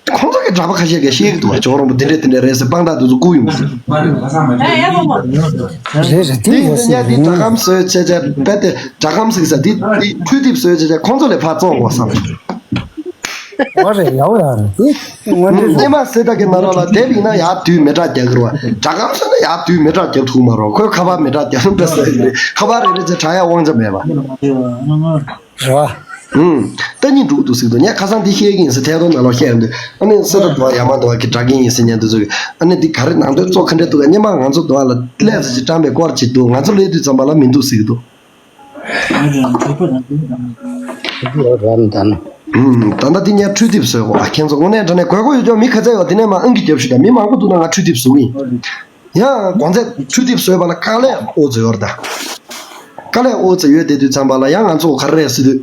ཁོང་ཚོ་གི་གྲྭ་པ་ཁ་ཤས་ཀྱིས་ཤེས་ཀྱི་འདུག་ཅོག་རོང་པོ་འདི་འདྲས་འདི་འདྲས་རེད་ཟེར་དཔང་རྟགས་དེ་ཚོ་བསྐུར་ཡོང་གི་འདུག་རེད་རེད། དེ་ཡིན་ན་ངས་འདི་སྒྲ་སྒམ་བཟོས་བྱས་བྱས་རྦད་དེ་སྒྲ་སྒམ་ཟེར་ས་འདི་འདི་འཕྲུལ་དེབ་བཟོས་བྱས་བྱས་ཁོང་ཚོ་ལས་ཕར་བཙོང་དགོས་བསམ། ཨོ་རེད་ཡག་པོ་ཡག་རེད་དེ། དངོས་འབྲེལ་རེད། སྙེ་མ་གསེར་རྟ་གི་ནང་ལོགས་ལ་དེབ་ཡིན་ན་ཡར་དུས་མེ་སྲེག་རྒྱག་གི་རེད་བ། སྒྲ་སྒམ་བཟོས་ན་ཡར་དུས་མེ་སྲེག་རྒྱབ་ཐུབ་མ་རེད། ཁོས་ཁ་པར་མེ་སྲེག་རྒྱབ་ན་འདྲ་ས་རེད། ཁ་པར་རེ་རེ་བྱས་དྲ་ཡག་དབང་ཆ་མེད་པ། རེད་བ། ཨུམ། ལྟ་ཉིན་འགྲུག་འདུག་ཟེར་གི་འདུག་ངས་ཁ་སང་འདི་བཤད་ཀྱི་ཡིན་ཟེར་ཐད་གཏོང་ནང་ལོགས་བཤད་ཡོང་དུས། ཨ་ནི་གསེར་རྟ་དེ་བ་ཡར་མར་དེ་བ་གི་སྒྲ་སྒམ་ཡིན་ཟེར་མཁན་དེ་ཚོ་གིས། ཨ་ནི་འདི་ག་རེ་ནང་དོན་གཙོ་ག་འདྲས་འདུག་སྙེ་མ་ང་ཚོ་དེ་བ་ལ་སླེབས་ཟེར་ཅིག་བཀྲམ་པའི་སྐོར་ཅིག་འདུག་ང་ཚོ་སླེབས་དུས་ཙམ་པ་ལ་མི་འདུག་ཟེར་གི་འདུག་ཨུམ། ད་ལྟ་འདི་ངས་འཕྲུལ་དེབ་བཟོས་གོ། ཨ་ཁྱེད་ཚོ་དངོས་གནས་དྲང་གནས་དགོས་མཁོ་ཡོད་ཀྱང་མི་ག་ཚད་ཡོད་དེ་ནས་མར་ཨང་ཀི་རྒྱབ་ཤོག་དང་། མི་མང་པོ་འདུག་ན་ང་འཕྲུལ་དེབ་བཟོ་གི་ཡིན། ཡང་གོང་ཚད་འཕྲུལ་དེབ་བཟོས་པ་ལ་དཀའ་ལས་ཨོ་ཙི་ཡོད་རེད་ད། དཀའ་ལས་ཨོ་ཙི་ཡོད་བསྡད་དུས་ཙམ་པ་ལ་ཡང་ང་ཚོ་ག་རེ་རེད་ཟེར་དུས།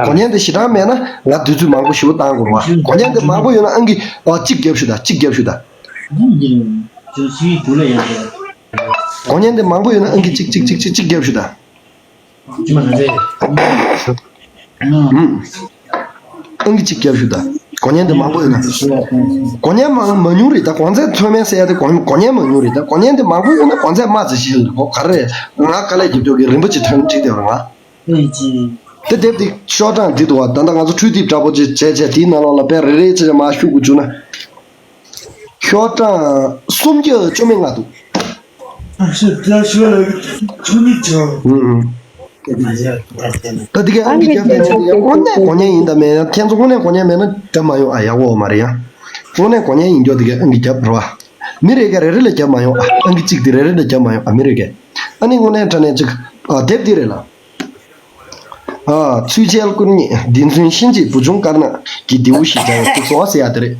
གོ་མཁན་དེ་ཞེ་དྲག་མེད་ན་ང་དུས་ཚོད་མང་པོ་ཞེ་པོ་བཏང་དགོས་རེད་བ། གོ་མཁན་དེ་མང་པོ་ཡོད་ན་ཨང་ཀི་ཨོ་གཅིག་རྒྱབ་ཤོག་དང་། གཅིག་རྒྱབ་ཤོག་དང་། གོ་མཁན་དེ་མང་པོ་ཡོད་ན་ཨང་ཀི་གཅིག་གཅིག་གཅིག་གཅིག་གཅིག་རྒྱབ་ཤོག་དང་། ཨུམ། ཨང་ཀི་གཅིག་རྒྱབ་ཞུ་ད། གོ་མཁན་དེ་མང་པོ་ཡོད་ན། གོ་མཁན་མང་མང་ཉུང་རེད་ད། གོང་ཚད་མཐོ་དམན་ཟེར་ཡ་དེ་གོ་གོ་མཁན་མང་ཉུང་རེད་ད། གོ་མཁན་དེ་མང་པོ་ཡོད་ན་གོང་ཚད་དམའ་ཙམ་ཞིག་རེད། གོ་ག་རེ་རེད། ང་དཀའ་ལས་རྒྱབ་རྒྱབ་ཀྱི་རིན་པོ་ཆེ་ཐང་ཁྲིད་དེ་རུང་ང་། དེ་དེབ་དེ་ཤོག་གྲངས་འདི་འདུག་བ། ད་ལྟ་ང་ཚོ་འཕྲུལ་དེབ་འདྲ་པོ་ཅིག་བྱས་བྱས་དེའི་ནང་ལོགས་ལ་དཔེ་རེ་རེ་བྱས་བྱས་མར་ཤུགས་དགུ་བཅུག་ན། ཤོག་གྲངས་སུམ་བརྒྱ་བཅུ་མེད་ལྔ་འདུག་ཨ་ཤི་ད་ཤོ་ལ་ཁྱོད་ནི་ཅོ། ཨུ་ཨུ། ད་དེ་གའི་ཨང་ཀི་རྒྱབ་དེ་ནས་དེ་གའི་དངོས་གནས་གོ་མཁན་ཡིན་དང་མེད་ན། ཁྱེད་ཚོ་དངོས་གནས་གོ་མཁན་མེད་ན་རྒྱབ་མ་ཡོང་ཨ། ཡག་པོ་མ་རེད་ཡ། དངོས་གནས་གོ་མཁན་ཡིན་རྒྱུ་དེ་གའི་ཨང་ཀི་རྒྱབ་རེད་བ། མི་རེ་ག་རེ་རེ་ལ་རྒྱབ་མ་ཡོང་ཨ། ཨང་ཀི་གཅིག་དེ་རེ་རེ་ལ་རྒྱབ་མ་ཡོང་ཨ། མི་རེ་ག་ཨ་ནི་དངོས་གནས་དྲང་གནས་ཅིག་ཨ་དེབ་དེ་རེད་ལ། ཨ་ཚུལ་འཆལ་སྐུ་མཉེ་བདེན་རྫུན་ཤན་འབྱེད་བུ་ཆུང་དཀར་ནག་གི་རྡེའུ་ཞིག་ཀྱང་ཐུག་སོང་བ་ཟེར་ཡ་དེ་རེད།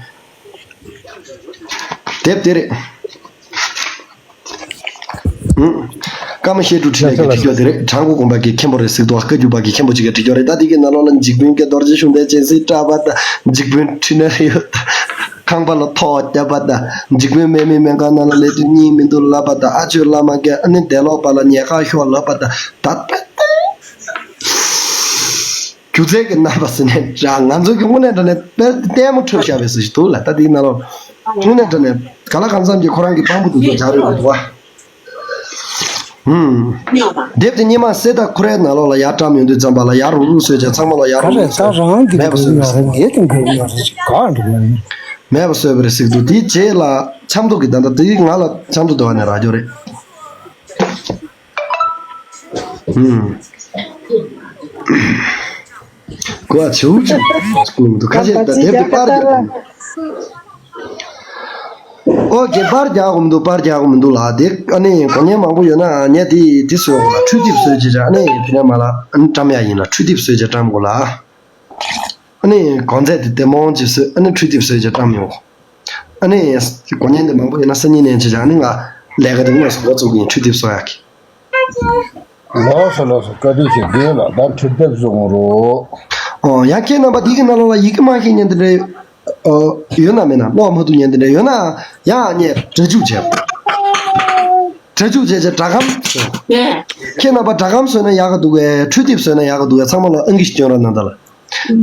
དེབ་དེ་རེད། ཀརྨ་བཤད་སྒྲུབ་འཕྲིན་ལས་ཀྱིས་བྲིས་ཀྱོག་དེ་རེད། བྲག་འགོ་དགོན་པ་གི་མཁན་པོ་རེད་ཟེར་འདུག་བཀའ་བརྒྱུད་པ་གི་མཁན་པོ་ཅིག་གིས་བྲིས་ཀྱོག་རེད། ད་དེ་གི་ནང་ལོགས་ལ་འཇིགས་དཔོན་གྱི་རྡོ་རྗེ་གཞུང་འདས་སྤྱན་གཟིགས་སྐྲག་པ་དང་། འཇིགས་དཔོན་ཁྲི་ན་རི་ཡོད་ཁང་པ་ལ་ཐོག་བརྒྱབ་པ་དང་། འཇིགས་དཔོན་སྨན་མི་སྨན་ཁང་ནང་ལ་ལས་དུས་གཉིད་མི་འདུག་ལབ་པ་དང་། ཨ་ཆོས་བླ་མ་གིས་ཨ་ནི་འདས་ལོག་པ་ལ་ཉལ་ཁ་ཤོག་ལབ་པ་དང་། ད་ད་ད། སྒྱུ་རྩལ་གྱི་རྣམ་པ་ཟེར་ནས་འདྲ། ང་ཚོ་གི་དངོས་གནས་དྲང་གནས་དཔེ་ལྟད་མོ་འཁྲབ་བཞག་པའི་བཟོ་ཞིག་འདུག་ལ། ད་དེའི་ནང་ལོགས་དངོས་གནས་དྲང་གནས་ག་ལ་གང་འཚམ་གྱི་ཁོ་རང་གི་དཔང་པོ་དེ་ཚོ་སྦྱར་ཡོད་འདུག་བ། ཧུམ། དེབ་དེ་སྙེ་མ་གསེར་དང་ཁུ་རའི་ནང་ལོགས་ལ་ཡར་བཀྲམ་ཡོང་དུས་ཙམ་པ་ལ་ཡར་རུག་རུག་བཟོས་བྱས་ཚང་མ་ལ་ཡར་རུག་རུག་བཟོས། མེད་པ་བཟོས་པ་རེད། མེད་པ་བཟོས་པ་རེད་ཟེར་གྱི་འདུག་དེའི་རྗེས་ལ་ཆབ་མདོ་གི་ད་ལྟ་དེ་ང་ལ་ཆབ་མདོ་དེ་བ་ནས་རག་རྒྱུ་རེད། ཧུམ། གོ་བ་བྱེའུ་ཅིག་སྐུ་མི་འདུག་ཁ་ཤས་ད་དེབ་དེ་པར་རྒྱག་གོ་མི་འདུག་ཨོ་ཀེ། པར་རྒྱག་གོ་མི་འདུག་པར་རྒྱག་གོ་མི་འདུག་ལ། དེ་ཨ་ནི་གོ་མཁན་མང་པོ་ཡོད་ན་ངས་དེ་དེ་བཟོས་གོ་ལ། འཕྲུལ་དེབ་བཟོས་བྱས་ཨ་ནི་ཕི་ནས་མ་ལ་ཨ་ནི་བཀྲམ་ཡ་ཡིན་ལ། འཕྲུལ་དེབ་བཟོས་བྱས་བཀྲམ་གོ་ལ། ཨ་ནི་གོང་ཚད་དེ་བདེ་མོ་ཅིག་བཟོས། ཨ་ནི་འཕྲུལ་དེབ་བཟོས་བྱས་བཀྲམ་ཡོང་གོ། ཨ་ནི་གོ་མཁན་དེ་མང་པོ་ཡོད་ན་སང་ཉིན་ནས་བྱས་བྱས་ཨ་ནི་ང་ལས་ཀ་དེ་དངོས་སུ་འགོ་བཙུགས་ཀྱི་ཡིན། འཕྲུལ་དེབ་བཟོ་ཡག་གི། ལགས་སོ་ལགས་སོ། བཀའ་དྲིན་ཆེ། རྒན་ལགས་ད་འཕྲུལ་དེབ་བཟོ་འོང་རོགས། ཨོ་ཡང་ཁྱེད་རྣམ་པ་འདི་གི་ནང་ལོགས་ལ་ཡི་གེ་མ་ཤེས་མཁན་དེ་འདྲ་ཨོ་ཡོད་ན་མེད་ན། ཀློག་མ་ཐུབ་མཁན་དེ་འདྲ་ཡོད་ན་ཡང་ངས་སྒྲ་འཇུག་བྱས། སྒྲ་འཇུག་བྱས་བྱས་སྒྲ་སྒམ་བཟོས། ཁྱེད་རྣམ་པ་སྒྲ་སྒམ་བཟོས་ན་ཡག་ག་འདུག་གས། འཕྲུལ་དེབ་བཟོས་ན་ཡག་ག་འདུག་གས། ཚང་མ་ལ་ཨང་ཀི་ཞིག་སྐྱོན་རོགས་གནང་ད་ལ།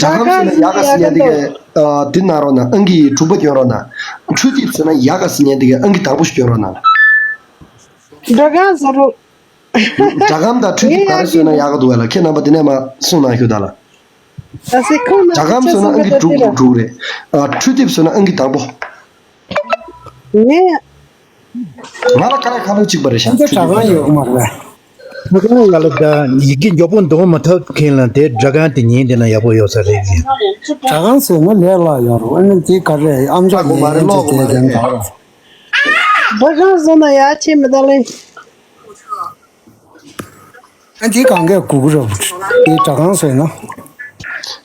སྒྲ་སྒམ་བཟོས་ན་ཡག་ག་ཟེར་མཁན་དེ་གས་ཨ་འདི་གནང་རོགས་གནང་། ཨང་ཀི་དྲུག་པ་སྐྱོན་རོགས་གནང་། འཕྲུལ་དེབ་བཟོས་ན་ཡག་ག་ཟེར་མཁན་དེ་གས་ཨང་ཀི་དང་པོ་ཞིག་སྐྱོན་རོགས་གནང་། སྒྲ་སྒམ་བཟོ་རོགས། སྒྲ་སྒམ་དང་འཕྲུལ་དེབ་ག་རེ་བཟོས་ན་ཡག་ག་འདུག་གས་ལ། ཁྱེད་རྣམ་པ་དེ་ནས་མར་གསུངས་གནང་ཞུ་ད་ལ། ད་སེ་ཁོང་རྣམ་པ་སྒྲ་སྒམ་བཟོས་ན་ཨང་ཀི་དྲུག་དྲུག་དྲུག་རེད། ཨ་འཕྲུལ་དེབ་བཟོས་ན་ཨང་ཀི་དང་པོ། ངས། ང་ལ་ཁ་ལག་ཁ་ལག་གཅིག་པ་རེད་ཤག་ཁྱེད་ཚོ་སྒྲ་སྒམ་ཡོད་མ་རེད། སྒྲ་སྒམ་ང་ལ་ད་ཡི་གེ་མགྱོགས་པོ་འདོན་མ་ཐུབ་མཁན་ལ་དེ་སྒྲ་སྒམ་དེ་ཉན་བསྡད་ན་ཡག་པོ་ཡོད་ས་རེད། སྒྲ་སྒམ་བཟོས་ན་ལས་སླ་ཡོད་རེད། ཨ་ནི་དེ་ག་རེ་ཨམ་ཅོག་ཉན་ཉན་བྱས་བསྡད་ཀྱང་ད་ར། སྒྲ་སྒམ་བཟོ་ན་ཡག་ཆེ་མི་ད་ལེ། ཨ་འདི་གང་གས་གུ་གུ་ར་བུ་དེ་སྒྲ་སྒམ་བཟོས་ན།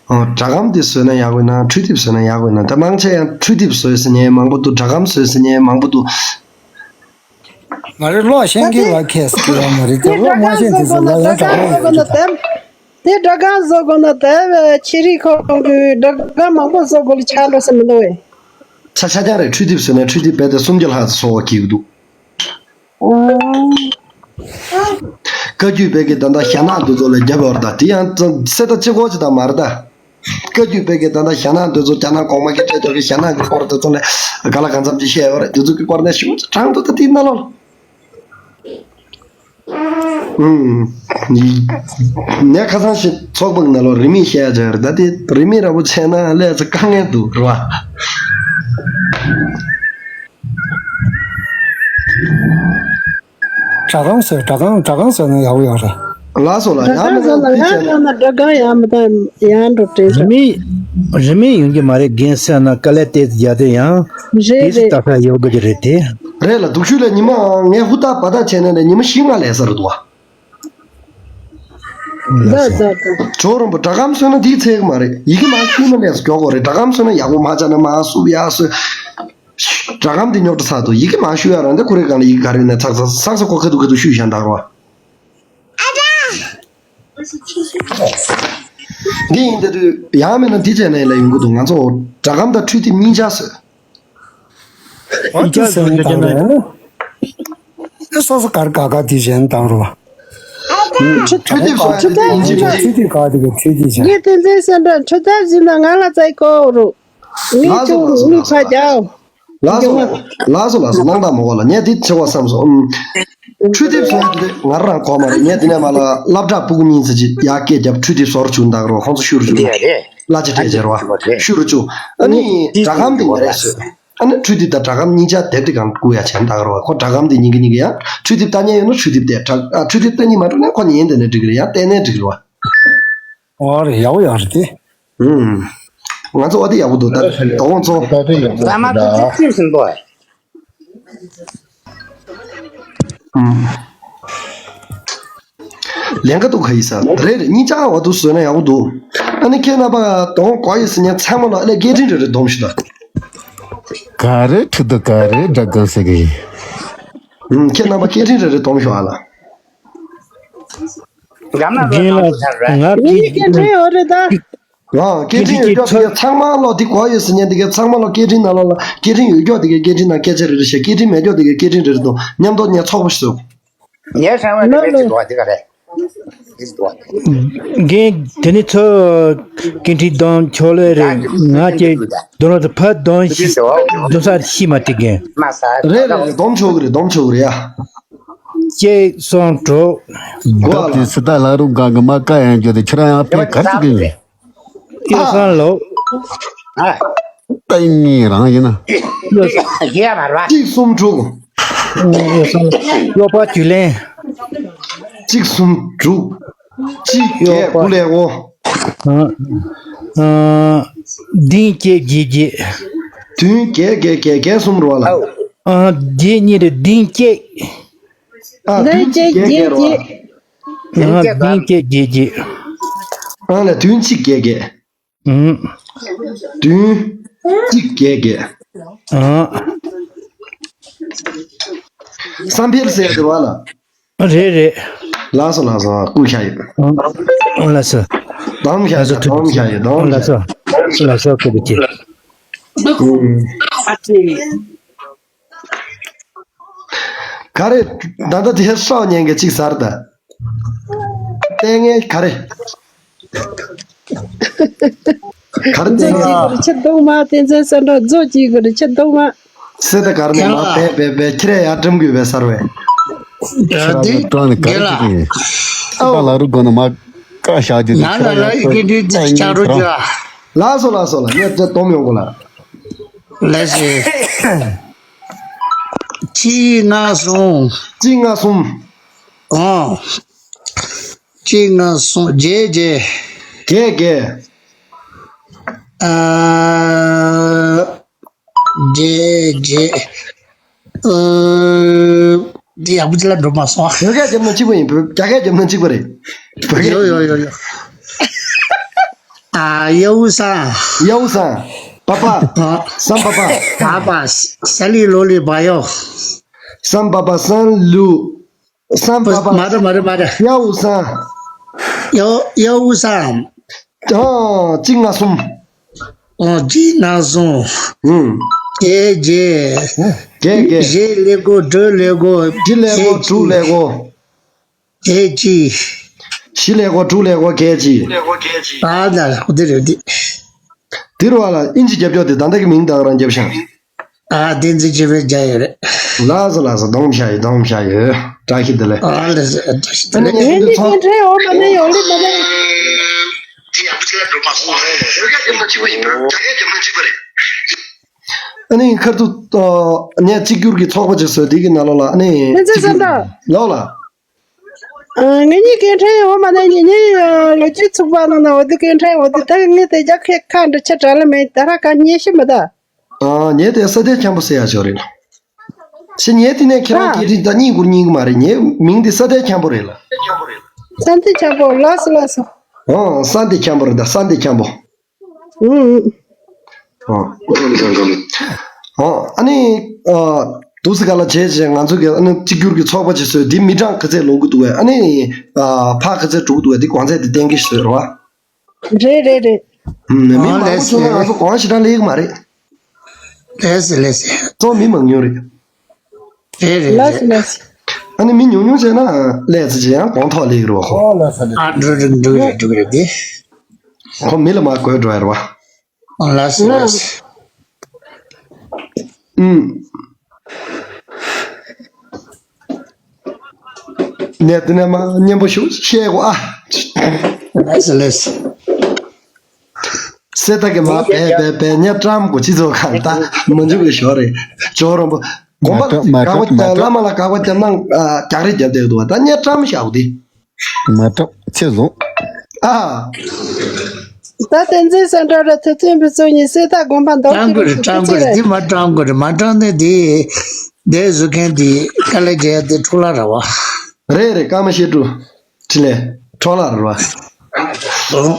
ཨོ་སྒྲ་སྒམ་དེ་བཟོས་ན་ཡག་པོ་ཡིན་ན་འཕྲུལ་དེབ་བཟོས་ན་ཡག་པོ་ཡིན་ན། ད་མང་ཆེ་ཡང་འཕྲུལ་དེབ་བཟོས་ཟེར་མཁན་མང་པོ་འདུག་སྒྲ་སྒམ་བཟོས་ཟེར་མཁན་མང་པོ་འདུག་ང་རེ་ཀློག་ཤེས་མཁན་ལ་ཁེས་ཀྱི་ཡོད་མ་རེད་དེ། ཀློག་མ་ཤེས་དེ་ཚོ་ལ་ཡང་སྒྲ་སྒམ་ཡོད་རེད་ད། དེ་སྒྲ་སྒམ་བཟོ་དགོས་ན་དེ་ཕྱི་རིགས་ཁོང་གི་སྒྲ་སྒམ་མང་པོ་བཟོ་དགོས་ལ་ཆགས་འགྲོ་ཟེར་མི་འདུག་བས། ཆ་ཆ་རྐྱང་རེད། འཕྲུལ་དེབ་བཟོས་ན་འཕྲུལ་དེབ་རྦད་དེ་སུམ་བརྒྱ་ལྷག་ཙམ་བཟོ་བ་གི་འདུག་ཨོ། བཀའ་བརྒྱུད་པའི་གི་ད་ལྟ་ཞྭ་ནག་འདི་ཚོ་ལ་རྒྱབ་ཡོད་རེད་ད། དེ་ཡང་གསེར་རྟ་གཅིག་པོ་ཅིག་ད་མ་རེད་ད། བཀའ་བརྒྱུད་པའི་གི་ད་ལྟ་ཞྭ་ནག་འདི་ཚོ་རྒྱ་ནག་གོང་མ་གི་སྤྲད་ཐོག་གི་ཞྭ་ནག་གི་སྐོར་དེ་ཚོ་ལ་ག་ལ་གང་འཚམ་ཅིག་བཤད་ཡོད་རེད། དེ་ཚོ་གི་སྐོར་ནས་ཞུ་དྲང་དུ་ད་དེ་ནང་ལོགས། ཨུམ། ངས་ཁ་སང་ཞིག་ཚོགས་པ་གི་ནང་ལོགས་རི་མེད་བཤད་ཡ་ཅིག་ཡོད་རེད་ད། དེ་རི་མེད་ར་བོ་བྱས་ན་ལས་ཚོ་དཀའ་ངལ་འདུག་རེད་བ། སྒྲ་སྒམ་བཟོས། སྒྲ་སྒམ་སྒྲ་སྒམ་བཟོས་ན་ཡག་པོ་ཡོད་རེད། ལགས་སོ་ལགས། ཡང་མིན་ན་དེ་བྱས་ན། སྒྲ་སྒམ་ཡང་མི་དང་ཡང་འགྲོ་དྲན་རེད། རི་མེད་རི་མེད་ཡོང་གི་མ་རེད། རྒན་ཟེར་ན་དཀའ་ལས་ཏོག་ཙམ་རྒྱག་དེ་ཡང་རེད་དེ་རེད། ལྟ་ས་ཡོད་དགོས་ཀྱི་རེད་དེ། རེད་ལ་སྡུག་ཤོས་ལ་ཉི་མ་ངས་ཧུར་ཐག་འབད་ཐག་བྱས་ན་ལས་ཉི་མ་བཞི་ལྔ་ལས་ས་རེད་འདུག་བ། ད་ད་ད། ཇོ་རོང་པོ་སྒྲ་སྒམ་བཟོས་ན་དེའི་ཚད་གི་མ་རེད། ཡི་གེ་མ་ཤེས་ན་ལས་ས་མགྱོགས་པོ་རེད། སྒྲ་སྒམ་བཟོས་ན་ཡག་པོ་མ་ཆགས་ན་མ་སུབ་ཡ་སུབ། སྒྲ་སྒམ་དེ་རྙོག་དྲ་ཚ་འདུག་ཡི་གེ་མ་ཤེས་ཡ་རང་དེ་ཁོ་རའི་སྒང་ལ་ཡི་གེ་ག་རེ་ཡིན་ན་ཚག་ཚག་ཚག་ཚག་ཁོ་ཁ་ཐུག་ཁ་ཐུག་ཤུས་བཞག་འདུག་རོ། འདི་ཡིན་དེ་དུས་ཡང་མིན་ན་འདི་བྱས་ནས་ལ་ཡོང་གི་འདུག་ང་ཚོ་སྒྲ་སྒམ་དང་འཕྲུལ་དེབ་གཉིས་ཆ་བཟོས། ཨོ་ཅི་ཟེར་ན་དང་རེད། ཨེ་སོ་སོ་གར་ག་ག་དེ་གཞན་དང་རོ། འཕྲོད་འཕྲོད་དེབ་བཟོ་ཡ་དེ་ཨིན་ཇི་རེད། འཕྲོད་དེབ་ག་དེ་ག་འཕྲོད་དེབ་བྱ། ངས་དེ་ཚོའི་སེམས་ཁྲལ་འཕྲོད་དེབ་བཟོས་ན་ང་ལ་བཙལ་གོ་རུ། ངས་ལགས་སོ་ཁྱོད་ལགས་སོ་མིག་ལགས་ཕ་སོ། རྒྱའོ། ལགས་སོ། ལགས་སོ་ལགས་སོ་ལགས་སོ། གནང་དང་མོ་གོ་ལ་ངས་དེ་ཆེ་བ་བསམ་སོང་། ཨུམ། འཕྲོད་དེབ་བཟོ་ཡ་དེ་ང་རང་གོ་མ་རེད། ངས་དེ་ནས་མ་ལ་སློབ་གྲྭ་སྤུ་གུ་གཉིས་ཚེ་གཅིག་ཡར་སྐད་རྒྱབ་འཕྲོད་དེབ་བཟོ་རུ་བྱུང་དང་རོ་ཁོང་ཚོ་ཤུ་རུ་བྱུང་། རེད་རེད། གླ་ཆ་སྤྲད་བྱས་རོ་ཤུ་རུ་བྱུང་། ཨ་ནི་སྒྲ་སྒམ་དེ་ངས་རེད་བཟོས། ཨ་ནི་འཕྲོད་དེབ་དང་སྒྲ་སྒམ་གཉིས་ཆ་དེབ་དེ་གང་བསྐུར་ཡ་བྱས་དང་རོ་ཁོ་སྒྲ་སྒམ་དེ་ཉིན་གི་ཉིན་གི་ཡང་འཕྲོད་དེབ་ལྟ་མཁན་ཡོད་ན་འཕྲོད་དེབ་དེ་དྲ་ཨ་འཕྲོད་དེབ་ལྟ་མཁན་མ་འགྲོ་ན་ཁོ་ཉན་དེ་ནས་འགྲིག་གི་རེད། ཡང་བལྟས་ནས་འགྲིག་གི་རེད་བ། ཨོ་རེད། ཡག་པོ་ཡག་རེད་དེ། ཨུམ། ང་ཚོ་ཨ་དེ་ཡག་པོ་འདུག་ད་དོ་དགོང་ཚོ། ད་མ་ཐུག་ཚིག་ཚིག་ཟིན་པོ། ཨུམ། ལན་ཁ་ཐུག་ག་ཡིན་ས་རེད་རེད། གཉིས་ཆ་བ་དུ་བཟོས་ན་ཡག་པོ་འདུག་ཨ་ནི་ཁྱེད་རྣམ་པ་དོ་དགོང་གོ་ཡོད་ཟེར་མཁན་ཚང་མ་ལ་ཨ་ལས་སྐད་འཕྲིན་རེ་རེ་སྡོམ་ཞུ་ད། ག་རེ་ཁྲིད་འདུག་ག་རེ་འདྲ་གང་ཟེར་གི། ཨུམ། ཁྱེད་རྣམ་པ་སྐད་འཕྲིན་རེ་རེ་སྡོམ་ཞུ་ཨ་ལ། རྒན་ལགས་ང་གི་ངའི་སྐད་འཕྲིན་ཡོད་རེད་ད། ཨ་སྐད་འཕྲིན་ཡོད་ཀྱོག་དེ་གའི་ཚང་མ་ལོ་དེ་གོ་ཡོད་ཟེར་མཁན་དེ་གའི་ཚང་མ་ལོ་སྐད་འཕྲིན་ནང་ལོགས་ལ་སྐད་འཕྲིན་ཡོད་ཀྱོག་དེ་གའི་སྐད་འཕྲིན་ནང་སྐད་ཆ་རེ་རེ་བཤད། སྐད་འཕྲིན་མེད་ཀྱོག་དེ་གའི་སྐད་འཕྲིན་རེ་རེ་འདུག་མཉམ་དུ་ངས་ཚོགས་པ་ཞིག་བཟོས། ངས་ཧྲང་བའི་ནང་ལོགས་ལ་དེ་ག་རེད། རྒན་དེ་ནི་ཚོ་སྐད་འཕྲིན་གཏོང་ཆོག་ལེ་རེད། ང་ཀྱེ་དོ་ནོ་དེ་ཕ་གཏོང་ཤི་གཏོང་ས་ཤི་མ་དེ་རྒན། རེད་རེད་རེད། སྡོམ་ཆོག་གི་རེད། སྡོམ་ཆོག་གི་རེད་ཡ། ཀྱེ་སོང་གྲོགས། གོ་ལ། དེ་སི་ཏཱ་ལ་རུ་གང་གི་མ་ཀ་ཡང་རྒྱུ་དེ་ཁྱེད་རང་ཡང་དཔེ་ག་ཚིག་གི་ཡིན། ཀྱེ་སོང་ལོ། ཨ། ཏེ་ངེད་རང་ཡིན་ན། གཅིག་གསུམ་དྲུག་གཡོག་པ་རྒྱུ་ལེན། གཅིག་གསུམ་དྲུག་གཅིག་བརྒྱད་དགུ་ལས་འོ། ཨ། ཨ། བདུན་བརྒྱད་བརྒྱད་བརྒྱད། བདུན་བརྒྱད་བརྒྱད་བརྒྱད་བརྒྱད་གསུམ་རེད་བ་ལ། ཨ། བརྒྱད་གཉིས་རེད། བདུན་བརྒྱད། ཨ། བདུན་གཅིག་བརྒྱད་བརྒྱད་རེད་བ། ཨ། བདུན་བརྒྱད་བརྒྱད་བརྒྱད། ཨ་ལ་བདུན་གཅིག་བརྒྱད་བརྒྱད། ཨུམ། བདུན། གཅིག་བརྒྱད་བརྒྱད། ཨ། བསམ་འཕེལ་ཟེར་ཡ་དེ་བ་ལ། རེད་རེད། ལགས་སོ་ལགས་སོ། སྐུ་ཤ་ཡོད། ཨ། ལགས་སོ། དམ་ཤ་ཡོད། ལགས་སོ། དམ་ཤ་ཡོད། དམ་ལགས་ཤ་སོ། ལགས་སོ། སྐུ་བདེ་སྐྱིད། ཨུམ། ག་རེ། ད་ལྟ་དེ་ཧེ་སྲོག་ཉན་གི་གཅིག་ཟར་ད། ལྟས་ངན་ག་རེ། ག་རེ་ལྟས་ངན། མཛོ་གཅིག་གི་རི་ཆུ་གདོང་མ། བསྟན་འཛིན་སེ་འབྲུ། མཛོ་གཅིག་གི་རི་ཆུ་གདོང་མ། སེ་ད་གར་ནས་མ་བས་བས་བས་ཁྱི་རས་ཡར་འགྲིམ་དགོས་བས་སར་བས། ཁྱི་ར་ལ་ཏོག་ནས་ག་རེ་བྱེད་ཀྱི་ཡིན། ད་ལ་རུ་དགོན་ནས་མ་བཀའ་བཞག་རྒྱུ་དེ་ཁྱི་ར་ཡར་ལྟས་ངན་ཁྱི་ར། ལགས་སོ་ལགས་སོ་ལ་ངས་དེ་སྡོམ་ཡོང་གོ་ལ། ལགས་སེ། གཅིག་ལྔ་གསུམ། གཅིག་ལྔ་གསུམ། ཨོ། གཅིག་ལྔ་གསུམ། བརྒྱད་བརྒྱད། བརྒྱད་བརྒྱད། ཨ། བརྒྱད་བརྒྱད། ཨ། འདི་ཡག་པོ་ཅིག་ལ་འགྲོ་མ་སོང་། བོད་སྐད་རྒྱབ་ན་གཅིག་པ་ཡིན། བོད་རྒྱ་སྐད་རྒྱབ་ན་གཅིག་པ་རེད། བོད་སྐད། ཡོ་ཡོ་ཡོ་ཡོ། ཨ། ཡའུ་སང་། ཡའུ་སང་། པ་པ། ཨ། སམ་པ་པ། པ་པ། ས་ལི་ལོ་ལི་བ་ཡོ། སམ་པ་པ། སམ་ལུ། སམ་པ་པ། མ་རེད་མ་རེད་མ་རེད། ཡའུ་སང་། ཡའུ་ཡའུ་སང་། ཨ། གཅིག་ལྔ་གསུམ། ཨ། གཅིག་ལྔ་གསུམ། ཨུམ། བརྒྱད་བརྒྱད། བརྒྱད་བརྒྱད། བཞི་ཀླད་ཀོར་དྲུག་ཀླད་ཀོར། བཞི་ཀླད་ཀོར་དྲུག་ཀླད་ཀོར། བརྒྱད་གཅིག། བཞི་ཀླད་ཀོར་དྲུག་ཀླད་ཀོར་བརྒྱད་གཅིག། ཨ་ད་ལ་འོ་དེ་རེད་དེ། དེ་རུ་བ་ལ་ཨིན་ཇི་རྒྱབ་ཕྱོགས་དེ་ད་ལྟ་གི་མིང་ད་ག་རང་རྒྱབ་ཤག་ཨ། བསྟན་འཛིན་ཆོས་འཕེལ་རྒྱལ་ཡོད་རེད། ལགས་སོ་ལགས་སོ། སྡོམ་བཞག་ཡོད། སྡོམ་བཞག་ཡོད། བཀྲ་ཤིས་བདེ་ལེགས། ཨ་ལགས་སོ། བཀྲ་ཤིས་བདེ་ལེགས། ཨ་ནི་ངས་འདི་ཚོ། སྐད་འཕྲིན་འོ་མ་ནི་ཡོང་ལི་མ་ནི། ཨ་ནི་ཁར་ཐུག་ཨ། ངས་གཅིག་གྱུར་གྱི་ཚོགས་པ་ཅིག་བཟོས། དེ་གི་ནང་ལོགས་ལ་ཨ་ནི། བསྟན་འཛིན་བསམ་གྲུབ། ལོགས་ལ། ཨ། ངེད་གཉིས་སྐད་འཕྲིན་འོ་མ་ནི་ངེད་གཉིས་ལོ་རྒྱུས་ཚུགས་པ་ནང་ན་འོ་དེ་སྐད་འཕྲིན་འོ་དེ་ད་ངས་དེ་རྒྱ་ཁའི་ཁ་འདྲ་ཆ་འདྲ་ལ་མེད། ད་ར་ག་ཉེ་ཤི་མ་ད། ཨ། ངས་དེ་ས་དེ་འཁྱམ་པོ་ཟེར་ཡ་ཅིག་རེད་ལ། ཤི་ངས་དེ་ནས་ཁྱེད་རང་ཨ། སྐད་འཕྲིན་ད་གཉིས་སྐོར་གཉིས་ཀྱི་མ་རེད། ངའི་མིང་དེ་ས་དེ་འཁྱམ་པོ་རེད་ལ། ས་དེ་འཁྱམ་པོ། ལགས་སོ་ལགས་སོ། ཨ། ས་དེ་འཁྱམ་པོ་རེད། ད་ས་དེ་འཁྱམ་པོ། ཨུ། ཨ། ཨ་ནི། ཨ། དུ་སི་ག་ལ་བྱས་བྱས་ང་ཚོ་གི་ཨ་ནི་གཅིག་གྱུར་གྱི་ཚོགས་པ་ཅིག་བཟོས། འདི་མི་གྲངས་ག་ཚད་ལོངས་ཀྱི་འདུག་བས། ཨ་ནི། ཨ། ཕར་ག་ཚད་འགྲོ་གི་འདུག་བས། འདི་གོང་ཚད་འདི་གཏན་འཁེལ་བཟོས་རེད་བ། རེད་རེད་རེད། ཨུ། མི་མང་པོ་བྱུང་ན་ང་ཚོ་གོང་ཞེ་དྲག་སླེབས་ཀྱི་མ་རེད། ལགས་སེ་ལགས་སེ། གཙོ་མི་མང་ཉུང་རེད། རེད་རེད་ལགས་རེད། སོ་ལགས་སོ། ཨ་ནི་མི་ཉུང་ཉུང་བྱས་ན་ལས་ཚེ་ཅི་ཡང་གོང་ཐོག་ལས་ཀྱི་རེད་བ་ཁོ། ཨོ་ལ་ས་ལ། ཨ་འགྲོ་རེད་འགྲོ་གི་རེད་འགྲོ་གི་རེད་དེ། ཁོ་མི་ལ་མ་གོས་འགྲོ་ཡ་རེད་བ། ཨོ་ལ་ས་ལ་ས། ཨུམ། ནས་དེ་ནས་མ་སྙན་པོ་ཞུ་བཤད་གོ་ཨ། ལགས་སོ་ལགས་སོ། སེ་ད་གི་མ་བས་བས་བས་ཉ་ཀྲམ་གོ་ཅི་ཚོ་གང་ད་མ་འཇུག་གི་ཞོར་རེད་ཇོ་རོང་པོ། དགོན་པ་དགའ་བ་བླ་མ་ལ་དགའ་བ་བརྒྱབ་ན་རྒྱག་རེས་རྒྱབ་བསྡད་འདུག་བ་ད་ཉ་ཀྲམ་བཞག་དེ། མ་ཀྲམ་ཆེ་བཟུང་། ཨ། ད་བསྟན་འཛིན་སེང་གྲགས་ར་ཐུབ་བསྟན་པའི་གཙོ་གཉིས་སེ་ད་དགོན་པ་འདོགས་ཀྲམ་གི་རེད་ཀྲམ་གི་རེད་འདི་མ་ཀྲམ་གི་རེད་མ་ཀྲམ་ནས་འདི་འདས་བཟོ་མཁན་འདི་དཀའ་ལས་རྒྱག་ཡ་འདི་འཕྲོ་བརླག་ར་བ། རེད་རེད་ཀརྨ་བཤད་སྒྲུབ། འཕྲིན་ལས། འཕྲོ་བརླག་རེད་བ།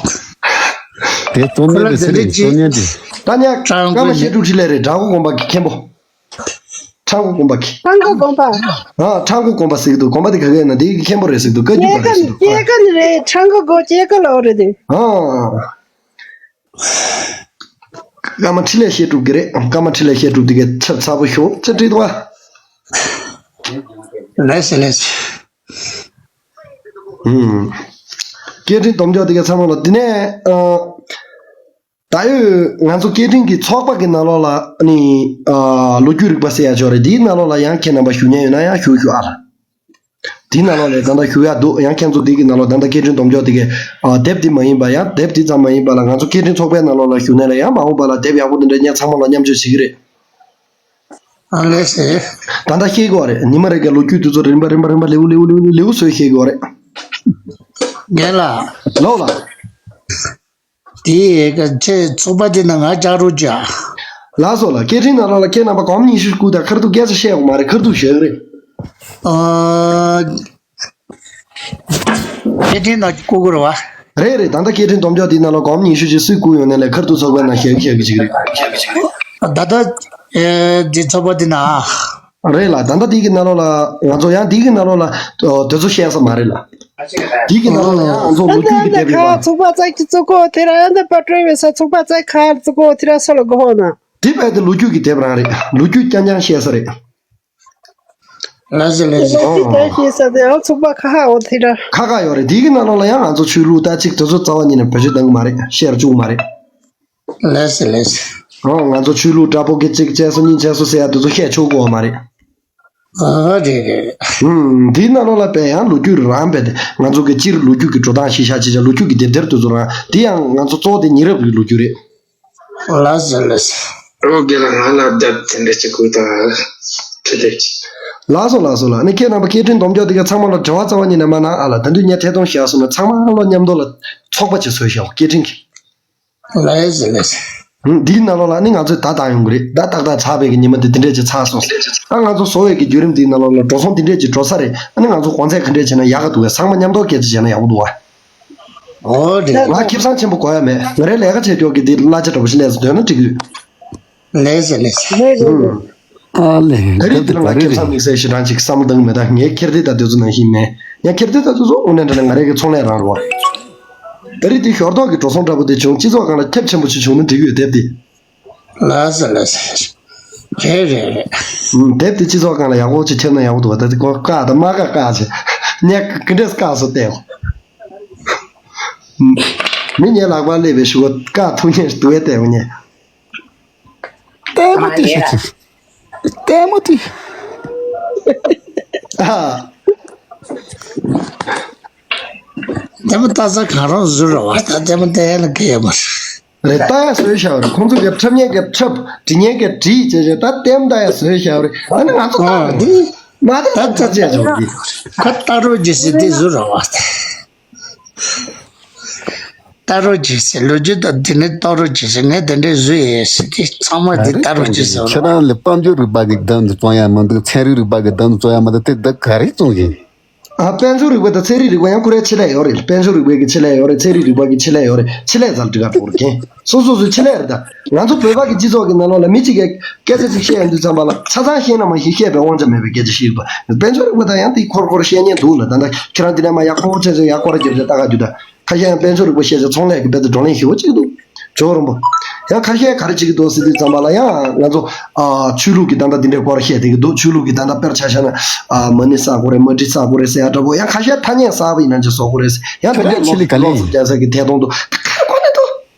དེ་གཙོ་གནད་དེ་ཚེ་རིང་གཙོ་གནད་དེ། ད་ཉག་ཀརྨ་བཤད་སྒྲུབ་འཕྲིན་ལས་རེད་བྲག་འགོ་དགོན་པ་གི་མཁན་པོ། ཁྲ་འགོ་དགོན་པ་གི། ཁྲ་འགོ་དགོན་པ། ཨ་ཁྲ་འགོ་དགོན་པ་ཟེར་གི་འདུག་དགོན་པ་དེ་ག་གེ་ན་དེ་གི་མཁན་པོ་རེད་ཟེར་གི་འདུག་བཀའ་བརྒྱུད་པ་རེད་ཟེར་གི་འདུག་སྐྱེས་ཀ་ནི་རེད་ཁྲ་འགོ་དགོན་སྐྱེས་ཀ་ལོ་རེད་དེ། ཨ། ཀརྨ་འཕྲིན་ལས་བཤད་སྒྲུབ་ཀྱི་རེད། ཀརྨ་འཕྲིན་ལས་བཤད་སྒྲུབ་དེ་གའི་ཚབ་ཚ་པོ་ཞོག་ཅེས་བྲིས་འདུག་ཨ། ལགས་སོ་ལགས་སོ། ཨུམ། སྐད་འཕྲིན་སྡོམ་འཇོག་དེ་གའི་ཚང་མ་ལ་དེ་ནས་ཨ། ད་ཡོད་ང་ཚོ་སྐད་འཕྲིན་གྱི་ཚོགས་པ་གི་ནང་ལོགས་ལ་ཨ་ནི་ཨ། ལོ་རྒྱུས་རིག་པ་ཟེར་ཡ་ཅིག་ཡོད་རེད་དེའི་ནང་ལོགས་ལ་ཡང་ཁྱེད་རྣམ་པ་ཞུགས་མཁན་ཡོད་ན་ཡང་ཞུགས་ཞུ་ཨ་ལ། དེའི་ནང་ལོགས་ལ་ད་ལྟ་ཞུ་ཡག་འདུག་ཡང་ཁྱེད་ཚོ་དེ་གི་ནང་ལོགས་ད་ལྟ་སྐད་འཕྲིན་སྡོམ་འཇོག་དེ་གའི་ཨ། དེབ་དེ་མ་ཡིན་པ་ཡང་དེབ་དེ་ཙམ་མ་ཡིན་པ་ལ་ང་ཚོ་སྐད་འཕྲིན་ཚོགས་པའི་ནང་ལོགས་ལ་ཞུགས་ནས་ལ་ཡང་མ་འོངས་པ་ལ་དེབ་ཡག་པོ་དེ་འདྲ་ཉར་ཚང་མ་ལ་མཉམ་སྤྱོད་བྱེད་ཀྱི་རེད། ཨ་ལེ་སེ། ད་ལྟ་ཤེས་དགོས་རེད་ཉི་མ་རེ་གའི་ལོ་རྒྱུས་དེ་ཚོ་རིམ་པ་རིམ་པ་རིམ་པ་ལེའུ་ལེའུ་ལེའུ་ལེའུ་ལེའུ་བཟོས་ཤེས་དགོས་རེད། རྒན་ལགས། ལོ་ལ། དེ་ག་ཚེ་ཚོགས་པ་དེ་ནང་ང་བཅར་རོགས་བྱ། ལགས་སོ་ལགས་སྐད་འཕྲིན་ནང་ལོགས་ལ་ཁྱེད་རྣམ་པ་སྒོམ་ཉི་ཤུ་སྐུ་དང་ཁར་ཐུག་སྐད་ཆ་བཤད་དགོས་མ་རེད་ཁར་ཐུག་བཞག་རེད། ཨ། སྐད་འཕྲིན་ནང་བསྐུར་དགོས་རེད་བ། རེད་རེད་ད་ལྟ་སྐད་འཕྲིན་སྡོམ་འཇོག་དེའི་ནང་ལ་སྒོམ་ཉི་ཤུ་ཅིག་སུས་བསྐུར་ཡོང་ནས་ལས་ཁར་ཐུག་ཚོགས་པའི་ནང་བཞག་གི་བཞག་གི་ཅིག་རེད། ད་ལྟ་ཨེ་འདི་ཚོགས་པ་འདི་ན། རེད་ལ་ད་ལྟ་འདི་གི་ནང་ལོགས་ལ་ང་ཚོ་ཡང་འདི་གི་ནང་ལོགས་ལ་དེ་ཚོ་བཤད་ས་མ་རེད་ལ། འདི་གི་ནང་ལོགས་ལ་ཡང་ང་ཚོ་ལོ་རྒྱུས་ཀྱི་དེབ་རེད་བ། ཚོགས་པ་ཙག་གི་བཙུགས་གོ་དེ་ར་ཡང་འདི་པ་སྤྲོད་པའི་ས་ཚོགས་པ་ཙག་ཁ་བཙུགས་གོ་དེ་ར་ས་ལ་གོ་ཧོ་ན། དེ་བས་དེ་ལོ་རྒྱུས་ཀྱི་དེབ་རང་རེད་ལོ་རྒྱུས་རྐྱང་རྐྱང་བཤད་ས་རེད། ལགས་སོ་ལགས་སོ། ཨོ། དེ་ཤེས་ས་དེ་ཡང་ཚོགས་པ་ཁ་ཁ་འོ་དེ་འདྲ། ཁ་ཁ་ཡོད་རེད་དེའི་གི་ནང་ལོགས་ལ་ཡང་ང་ཚོ་ཆོས་ལུགས་ད་ཅིག་དེ་ཚོ་རྩ་བ་ཉིད་ནས་བེད་སྤྱོད་གཏང་གི་མ་རེད་བཤད་ར་བཅུག་གི་མ་རེད། ལགས་སོ་ལགས་སོ། ཨོ་ང་ཚོ་ཆོས་ལུགས་འདྲ་པོ་གི་གཅིག་བྱས་སོ་གཉིས་བྱས་སོ་ཟེར་ཡ་དེ་ཚོ་བཤད་ཆོག་གི་ཡོད་མ་རེད། ཨ་རེད་རེད། ཨུམ་དེའི་ནང་ལོགས་ལ་དཔེ་ཡང་ལོ་རྒྱུས་རང་དཔེ་དེ་ང་ཚོ་གི་སྤྱིར་ལོ་རྒྱུས་ཀྱི་འགྲོ་སྟངས་ཤེས་བྱ་ཅི་བྱ་ལོ་རྒྱུས་ཀྱི་དེབ་ཐེར་དེ་ཚོ་རང་དེ་ཡང་ང་ཚོ་གཙོ་བོ་དེ་ཉེ་རབས་ཀྱི་ལོ་རྒྱུས་རེད། ལགས་སོ་ལགས་སོ། རོགས་དགེ་ལ་ང་ལ་རྒྱབ་དེ་འདྲ་ཅིག་དགོས་དང་། དེ་འདྲ་ཅིག་ལགས་སོ་ལགས་སོ་ལགས་ནི་ཁྱེད་རྣམ་པ་སྐད་འཕྲིན་སྡོམ་འཇོག་དེ་ག་ཚང་མ་ལ་དྲི་བ་རྩ་བ་ཉིད་ནས་མ་གནང་ཨ་ལ་ད་དུས་ངས་ཐད་གཏོང་བྱས་སོང་ན་ཚང་མ་ལོ་མཉམ་དུ་ལ་ཚོགས་པ་ཅིག་བཟོས་བཞག་སྐད་འཕྲིན་གྱི། ལགས་སོ་ལགས་སོ། འདིའི་ནང་ལོགས་ལ་ནི་ང་ཚོས་ད་བཏང་ཡོང་གི་རེད་ད་ཏག་ཏག་ཚར་བའི་གི་ཉི་མ་འདི་འདི་འདྲས་ཅིག་ཚར་སོང་ཟེར་ད་ང་ཚོ་བཟོ་བའི་གི་བརྒྱུད་རིམ་འདིའི་ནང་ལོགས་ལ་འགྲོ་སོང་འདི་འདྲས་ཅིག་འགྲོ་ས་རེད་ཨ་ནི་ང་ཚོ་གོང་ཚད་ག་འདྲས་བྱས་ན་ཡག་ག་འདུག་གས་ཚང་མ་མཉམ་དུ་སྐད་ཆ་བྱས་ན་ཡག་པོ་འདུག་ག་འོ་རེད། ང་ཁེ་བཟང་ཆེན་པོ་དགོས་ཡ་མེད། ང་རའི་ལས་ཀ་བྱེད་ཀྱོག་གི་འདི་གླ་ཆ་འདྲ་པོ་ཞིག་སླེབས་སོང་འདོད་ན་འགྲིག་གི་ཡོད། ལགས་སོ་ལགས་སོ། ཨ་ལས། ད་རེས་འདི་ལ་ང་ཁེ་བཟང་དམིགས་བསལ་ཞེ་དྲག་ཅིག་བསམ་བློ་བཏང་མེད་ད་ངའི་ཁེར་བདེ་ད་དུས་ཚོད་ནང་བཞིན་མེད། ཡང་ཁེར་བདེ་ད་དུས་ཚོད་དངོས་གནས་དྲང་གནས་ང་རའི་གི་ཚོང་ལས་རང་རེད་བ། ད་རེས་འདི་ཞོར་ཐོག་གི་འགྲོ་སོང་འདྲ་པོ་དེ་བྱུང་སྤྱི་ཚོགས་སྒང་ལ་ཁྱབ་ཆེན་པོ་ཞིག་བྱུང་ན་འགྲིག་གི་ཡོད་དེབ་འདི། ལགས་སོ་ལགས་སོ། རེད་རེད་རེད། ཨུམ་དེབ་དེ་སྤྱི་ཚོགས་སྒང་ལ་ཡག་པོ་ཅིག་ཁྱབ་ན་ཡག་པོ་འདུག་བ་ད་དེ་ཀོ་བཀག་དང་མ་བཀག་བཀག་ཅིག་ངས་ག་འདྲས་བཀག་སོ་བལྟས། མི་ངའི་ལག་པར་སླེབས་པའི་ཞུ་བ་བཀག་ཐུབ་ངེས་འདུག་བས་བལྟས་ངས། ལྟད་མོ་དེ་ཤོད་ཅིག་ལྟད་མོ་དེ། ཨ། ལྟད་མོ་ལྟ་ས་གང་རུང་ཟུར་ར་བ་ད་ལྟད་མོ་ལྟ་ཡ་ལ་གལ་ཡོད་མ་རེད། རེད་ལྟ་ཡ་བཟོས་བཞག་རེད་ཁོང་ཚོ་གི་འཁྲབ་མཁན་གི་འཁྲབ་འབྲི་མཁན་གི་བྲིས་བྱས་བྱས་ད་ལྟད་མོ་ལྟ་ཡ་བཟོས་བཞག་རེད་ཨ་ནི་ང་ཚོ་ལྟ་ར་འདི་མ་ལྟ་ད་ལྟ་བྱས་བྱུང་གི་ཁ་ལྟ་རོགས་གྱིས་ཟེར་འདི་ཟུར་ར་བ། ལྟ་རོགས་གྱིས་ཟེར་ལོ་རྒྱུས་དང་དེ་ནས་ལྟ་རོགས་གྱིས་ཟེར་ངས་དེ་འདྲས་བཟོས་ཡས་ཟེར་དེ་ཚང་མ་དེ་ལྟ་རོགས་གྱིས་ཟེར་ཁྱེད་རང་ལ་དཔལ་འབྱོར་རིག་པ་གི་གདམ་དུ་བཙོང་ཡ་མི་འདུག་ཚན་རིག་རིག་པ་གི་གདམ་དུ་བཙོང་ཡ་མི་འདུག་དེ་འདི་ག་རེ་བཙོང་གི་ཡིན། ཨ་དཔལ་འབྱོར་རིག་པ་དང་ཚན་རིག་རིག་པ་ཡང་ཁོ་རའི་ཆེད་ལས་ཡོད་རེད། དཔལ་འབྱོར་རིག་པའི་གི་ཆེད་ལས་ཡོད་རེད། ཚན་རིག་རིག་པ་གི་ཆེད་ལས་ཡོད་རེད། ཆེད་ལས་ཚར་འགྲིག་ག་འགྲོ་རེད་མཁན་སོ་སོ་སོའི་ཆེད་ལས་རེད་ད། ང་ཚོ་བོད་པ་གི་སྤྱི་ཚོགས་ཀྱི་ནང་ལོགས་ལ་མི་གཅིག་གིས་སྐད་ཆ་གཅིག་བཤད་ཡོང་དུས་ཙམ་པ་ལ་ཆ་ཚང་ཤེས་ན་མ་ཤེས་བཤད་པའི་དབང་ཆ་མེད་པའི་སྐད་ཆ་ཞིག་རེད་པ། དཔལ་འབྱོར་རིག་པ་དང་ཡང་དེའི་ཁོར་ཁོར་བཤད་ཉན་འདུག་ལ་ད་ལྟ་ཁྱེད་རང་འདི་ནས་མ་ཡག་པོ་བྱས་ཚོད་ཡག་སྐོར་རྒྱབ་བྱས་ལྟ་ག་རྒྱུ་ད། ཁ་ཤས་ཡང་དཔལ་འབྱོར་རིག་པ་བཤད་ཚེ་ཚོང་ལས་ཀྱི་དཔེ་དེ་བགྲོ་གླེང་ཞེ་པོ་གཅིག་འདུག་ཇོ་རོང་པོ། ཡང་ཁ་ཤས་ག་རེ་བྱེད་ཀྱི་འདུག་ཟེར་དུས་ཙམ་པ་ལ་ཡང་ང་ཚོ་ཨ་ཆོས་ལུགས་ཀྱི་ད་ལྟ་འདི་འདྲའི་སྐོར་བཤད་བསྡད་ཀྱི་འདུག་ཆོས་ལུགས་ཀྱི་ད་ལྟ་དཔེར་ཆ་བཞག་ན་ཨ་མ་ཎི་བསགས་དགོས་རེད། མ་འདི་བསགས་དགོས་རེད་ཟེར་ཡ་འདྲ་པོ། ཡང་ཁ་ཤས་ཐ་སྙད་གསར་པ་ཡིན་ན་ཅིག་བཟོ་དགོས་རེད་ཟེར། ཡང་དེ་འདྲའི་ཁྱོད་རང་ཆེད་ལས་ག་ལས་ལོག་ཡིན། སུབ་རྒྱག་ས་གི་ཐད་གཏོང་དུ་ག་ག་གོ་ནས་འདུག་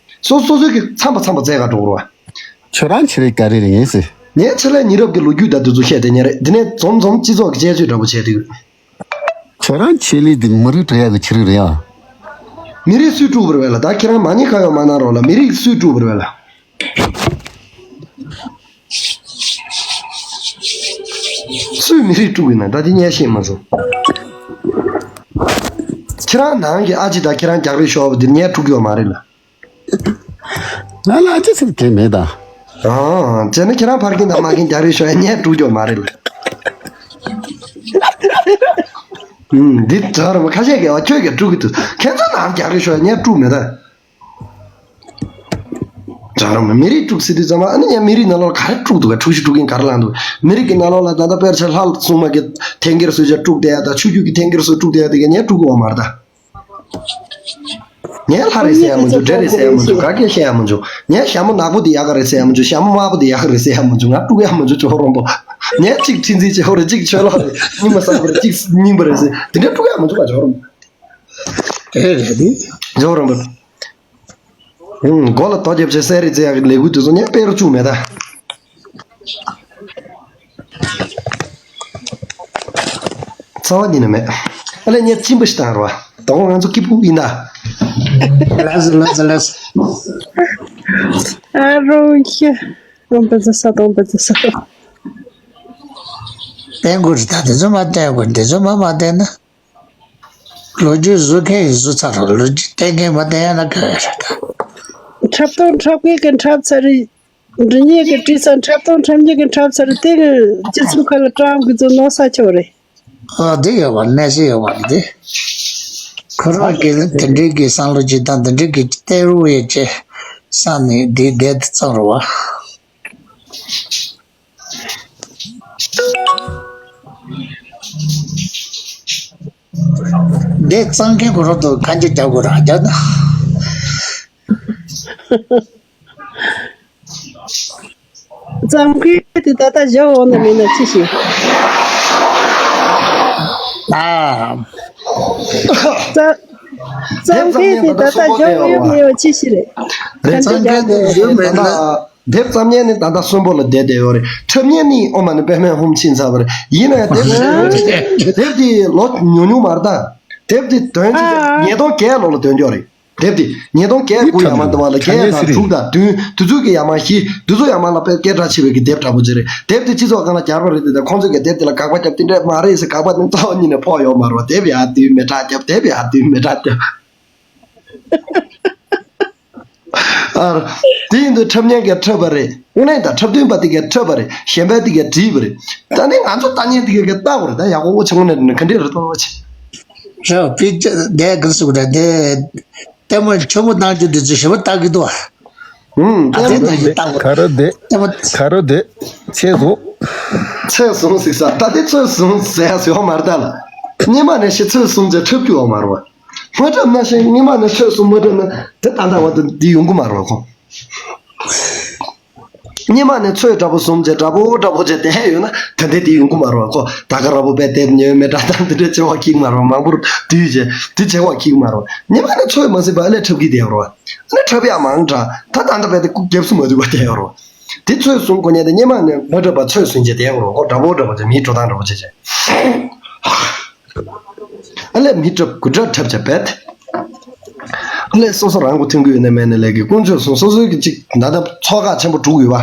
སོ་སོ་སོའི་གི་འཚམས་པ་འཚམས་པ་བཙལ་ག་འགྲོ་དགོས་རེད་བ། ཁྱོད་རང་ཆེད་ལས་ག་རེ་རེད་ཡིན་ཟེར། ངས་ཆེད་ལས་ཉེ་རབས་ཀྱི་ལོ་རྒྱུས་དང་དེ་ཚོ་བཤད་བསྡད་མཁན་རེད། དེ་ནས་འཛོམས་འཛོམས་སྤྱི་ཚོགས་ཀྱི་དཔྱད་བརྗོད་འདྲ་པོ་བྱས་དུས། ཁྱོད་རང་ཆེད་ལས་དེ་མི་རིགས་སྒྲིག་ཡག་གི་ཆེད་ལས་རེད་ཡ། མི་རིགས་སུས་དཀྲུགས་པ་རེད་ལ། ད་ཁྱེད་རང་མ་ཉེས་ཁ་གཡོག་མ་གནང་རོགས་ལ། མི་རིགས་སུས་དཀྲུགས་པ་རེད་ལ། སུས་མི་རིགས་དཀྲུགས་ཡིན་ན་ད་དེ་ངས་ཤེས་མ་སོང་། ཁྱེད་རང་ནང་གི་ཨ་ཅེ་དང་ཁྱེད་རང་རྒྱག་རེས་ཤོར་བ་དེ་ངས་དཀྲུགས་ཡོད་མ་རེད་ལ། ང་ལ་ཨ་ཅེ་ཟེར་མཁན་མེད་ད། ཨང་། བྱས་ན་ཁྱེད་རང་ཕར་གིན་དང་མར་གིན་རྒྱག་རེས་ཤོར་ཡ་ངས་དཀྲུགས་ཡོད་མ་རེད་ལ། ཨུམ། འདི་དྲ་ར་མ་ཁ་ཤས་ཀྱིས་ཁྱོད་ཀྱིས་དཀྲུག་གི་འདུག་ཁྱེད་ཚོ་ནང་རྒྱག་རེས་ཤོར་ཡ་ངས་དཀྲུག་མེད་ད། དྲ་ར་མ་མི་རིགས་དཀྲུག་ཟེར་དུས་ཙམ་པ་ཨ་ནི་ཡང་མི་རིགས་ནང་ལོགས་ལ་ག་རེ་དཀྲུག་འདུག་ག་དཀྲུག་ཤི་དཀྲུག་གིན་ག་རེ་ལངས་འདུག་མི་རིགས་ཀྱི་ནང་ལོགས་ལ་ད་ལྟ་དཔེར་ཆ་ལྷ་སྲུང་མ་གི་འཐེན་འཁྱེར་བཟོས་བྱས་དཀྲུག་བསྡད་ཡ་དང་ཆོས་བརྒྱུད་ཀྱི་འཐེན་འཁྱེར་བཟོས་དཀྲུག་བསྡད་ཡ་དེ་ག་ངས་དཀྲུག་གི་ཡོད་མ་རེད་ད། ངས་ལྷ་རེད་ཟེར་ཡ་མ་བྱུང་། འདྲེ་རེད་ཟེར་ཡ་མ་བྱུང་། ག་གེ་བཤད་ཡ་མ་བྱུང་། ངས་ཞྭ་མོ་ནག་པོ་འདི་ཡག་ག་རེད་ཟེར་ཡ་མ་བྱུང་། ཞྭ་མོ་དམར་པོ་འདི་ཡག་ག་རེད་ཟེར་ཡ་མ་བྱུང་། ང་དཀྲུག་ཡ་མ་བྱུང་། ཇོ་རོང་པོ། ངས་གཅིག་ཁྲི་འཛིན་ཆེ་བོ་རེད། གཅིག་ཆོས་ལོག་རེད། གཉིས་མ་བཟང་པོ་རེད། གཅིག་རྙིང་པ་རེད་ཟེར་དེ་འདྲ་དཀྲུག་ཡ་མ་བྱུང་། ང་ཇོ་རོང་པོ། དེ་རེད་དེ། ཇོ་རོང་པོ། ཧུང་། མགོ་ལ་རྡོ་རྒྱབ་བྱས་གསན་རེས་བྱེད་ཡག་གི་ལས་འགུལ་དེ་ཚོ་ངས་སྤེལ་རོགས་བཅུག་མེད་ད། རྩ་བ་ཉིད་ནས་མེད། ཨ་ལས་ངས་གཅིན་པ་ཞིག་བཏང་རོགས། དོ་དགོང་ང་ཚོ་སྐྱིད་པོ་ཡིན་ད། ལགས་སོ་ལགས་སོ་ལགས་སོ། ཨ་རོ་ཤ། ཨོམ་བུ་ཛ་ས་ཏོ་ཨོམ་བུ་ཛ་ས་ཏོ། བསྟན་དགོས་རེད་ད། དེ་ཚོ་མ་བསྟན་དགོས། དེ་ཚོ་མ་མ་བསྟན་ན། ལོ་རྒྱུས་བཟོ་མཁན་ཡིས་བཟོ་ཚར་རོ། ལོ་རྒྱུས་བསྟན་མཁན་མ་བསྟན་ཡ་ན་ག་རེ་རེད་ད། འཁྲབ་སྟོན་འཁྲབ་མཁན་གྱིས་འཁྲབ་ཚར་རེད། འབྲི་མཁན་གྱིས་བྲིས་ཚར། འཁྲབ་སྟོན་འཁྲབ་མཁན་གྱིས་འཁྲབ་ཚར་རེད། དེ་གི་སྤྱི་ཚོགས་ཁ་ལ་བཀྲམ་གི་ཚོ་མནོ་ས་ཆོག་རེད། ཨ་དེ་ཡོད་པ་གནས་ཚུལ་ཡོད་པ་རེད་དེ། ཁོ་རང་གིས་དེ་འདྲའི་གི་བསམ་བློ་ཅིག་དང་དེ་འདྲའི་གི་སྟེར་རོགས་ཡོད་ཅེས་བསམ་ནས་དེ་བསྡད་དེ་བརྩམས་རོགས་པ། འདི་གཙང་མཁན་ཁོ་རང་ཚོ་གན་རྒྱ་རྒྱག་དགོས་ར་རྒྱག་ན། གཙང་མཁན་དེ་ད་ལྟ་བཞག་འོང་ན་མིན་ན་ཅི་ཞིག་ཨ། གཙང་གཙང་མཁན་དེ་ད་ལྟ་བཞག་འོང་ཡོད་མེད་ཅི་ཞིག་རེད། རེད། གཙང་མཁན་དེ་བཞག་མེད་ན། དེབ་བརྩམས་མཁན་ནི་ད་ལྟ་གསོན་པོ་ལ་བསྡད་བསྡད་ཡོད་རེད། འཁྲབ་མཁན་ནི་ཨོ་མ་ནི་པད་མའི་ཧུམ་ཕྱིན་ཚར་བ་རེད། ཡིན་ན་ཡང་དེབ་དེ་དེབ་དེ་ལོ་ཉུང་ཉུང་མ་རེད་ད། དེབ་དེ་དོན་ཅི་ཉིས་སྟོང་བརྒྱད་ལོ་ལ་འདོན་རྒྱུ་རེད། དེབ་དེ་ཉིས་སྟོང་བརྒྱད་དགུ་ཡར་མར་འདི་བ་ལ་བརྒྱད་དང་དྲུག་དང་བདུན་དེ་ཚོ་གི་ཡར་མར་བཞི་དེ་ཚོ་ཡར་མར་ལ་དཔེ་སྐད་གྲགས་ཆེ་བའི་གི་དེབ་འདྲ་པོ་ཅིག་རེད། དེབ་དེ་སྤྱི་ཚོགས་སྒང་ལ་གྱར་བ་རེད་དེ། ད་ཁོང་ཚོས་གི་དེབ་དེ་ལ་དགག་པ་བརྒྱབ་དེ་འདྲ་མ་རེད་ཟེར་དགག་པ་དེ་རྩ་བ་ཉིད་ནས་ཕོག་ཡོད་མ་རེད་བ། དེབ་ཡར་བསྡུས་མེ་སྲེག་བརྒྱབ། དེབ་ཡར་བསྡུས་མེ་སྲེག་བརྒྱབ། ཨ། དེ་ཡིན་དུས་འཁྲབ་མཁན་གྱིས་འཁྲབ་པ་རེད། དངོས་གནས་ད་འཁྲབ་སྟོན་པ་དེ་གིས་འཁྲབ་པ་རེད། གཞན་པ་དེ་གིས་བྲིས་པ་རེད། ད་ནི་ང་ཚོ་ལྟ་མཁན་དེ་གིས་ལྟ་དགོས་རེད། ད་ཡག་པོ་ཆེ་དངོས་གནས་ག་འདྲས་རེད་ལྟ་བ་ཆེ། རེད་པི་ཅི་དེ་ག་ཟེར་དགོས་རེད། དེ་ལྟད་མོ་ཆེན་པོ་གནང་རྒྱུ་དེ་ཚོ་ཞེ་པོ་ལྟ་གི་འདུག་ཨ། ཨུམ། ལྟད་མོ་ལྟ་གི་ལྟ་དགོས་རེད། ག་རེ་དེ། ལྟད་མོ། ག་རེ་དེ། ཚོད་བཟུང་། ཚོད་བཟུང་ཟིག་ས། ད་དེ་ཚོད་བཟུང་ཟེར་ཡ་ཟེར་བ་མ་རེད་ད་ལ། སྔོན་མ་ནས་ཤི་ཚོད་བཟུང་བྱས་འཁྲབ་རྒྱུ་བ་མ་རེད་བ། མ་འཁྲབ་ན་ཤེས། སྔོན་མ་ནས་ཚོད་བཟུང་མ་འཁྲབ་ན་དེ་ད་ལྟ་བར་དུ་འདི་ཡོང་གི་མ་རེད་བ་ཁོ། སྔོན་མ་ནས་ཚོད་འདྲ་པོ་བཟུང་བྱས་འདྲ་པོ་འདྲ་པོ་བྱས་བསྡད་ཡོད་ན་ད་ལྟ་འདི་ཡོང་གི་མ་རེད་བ་ཁོ། ད་ག་ར་པོ་པའི་དེབ་ཉོས་མེད་འདྲ་ད་འདི་འདྲ་བྱེད་པ་ཁྱིག་མ་རེད་བ། མང་པོར་བསྡུས་བྱས་འདི་བྱེད་པ་ཁྱིག་མ་རེད་བ། སྔོན་མ་ནས་ཚོད་མ་ཟིན་པ་ཨ་ལས་འཁྲབ་ཀྱི་བསྡད་ཡོད་རེད་བ། ཨ་ནི་འཁྲབ་ཡག་མང་དྲགས། ད་ད་ལྟ་བས་དེ་རྐུབ་རྒྱབ་སུ་མ་བསྡུས་པ་བསྡད་ཡོད་རེད་བ། དེ་ཚོད་བཟུང་དགོས་ཉེན་དེ་སྔོན་མ་ནས་མ་འཁྲབ་པ་ཚོད་བཟུང་བྱས་བསྡད་ཡོད་རེད་བ། ཁོ་འདྲ་པོ་འདྲ་པོ་བྱས་མིའི་འགྲོ་སྟངས་འདྲ་པོ་བྱས་བྱས། ཨ་ལས་མི་འཁྲབ་དགུ་འཁྲབ་འཁྲབ་བྱས་བས། ཨ་ལས་སོ་སོ་རང་མགོ་ཐོན་གི་ཡོད་ན་མེད་ན་ལས་ཀྱི་ཀུན་སྤྱོད་སོང་སོ་སོའི་གི་ཅིག་ད་ལྟ་ཚོགས་ཁག་ཆེན་པོ་དྲུག་ཡོད་པ།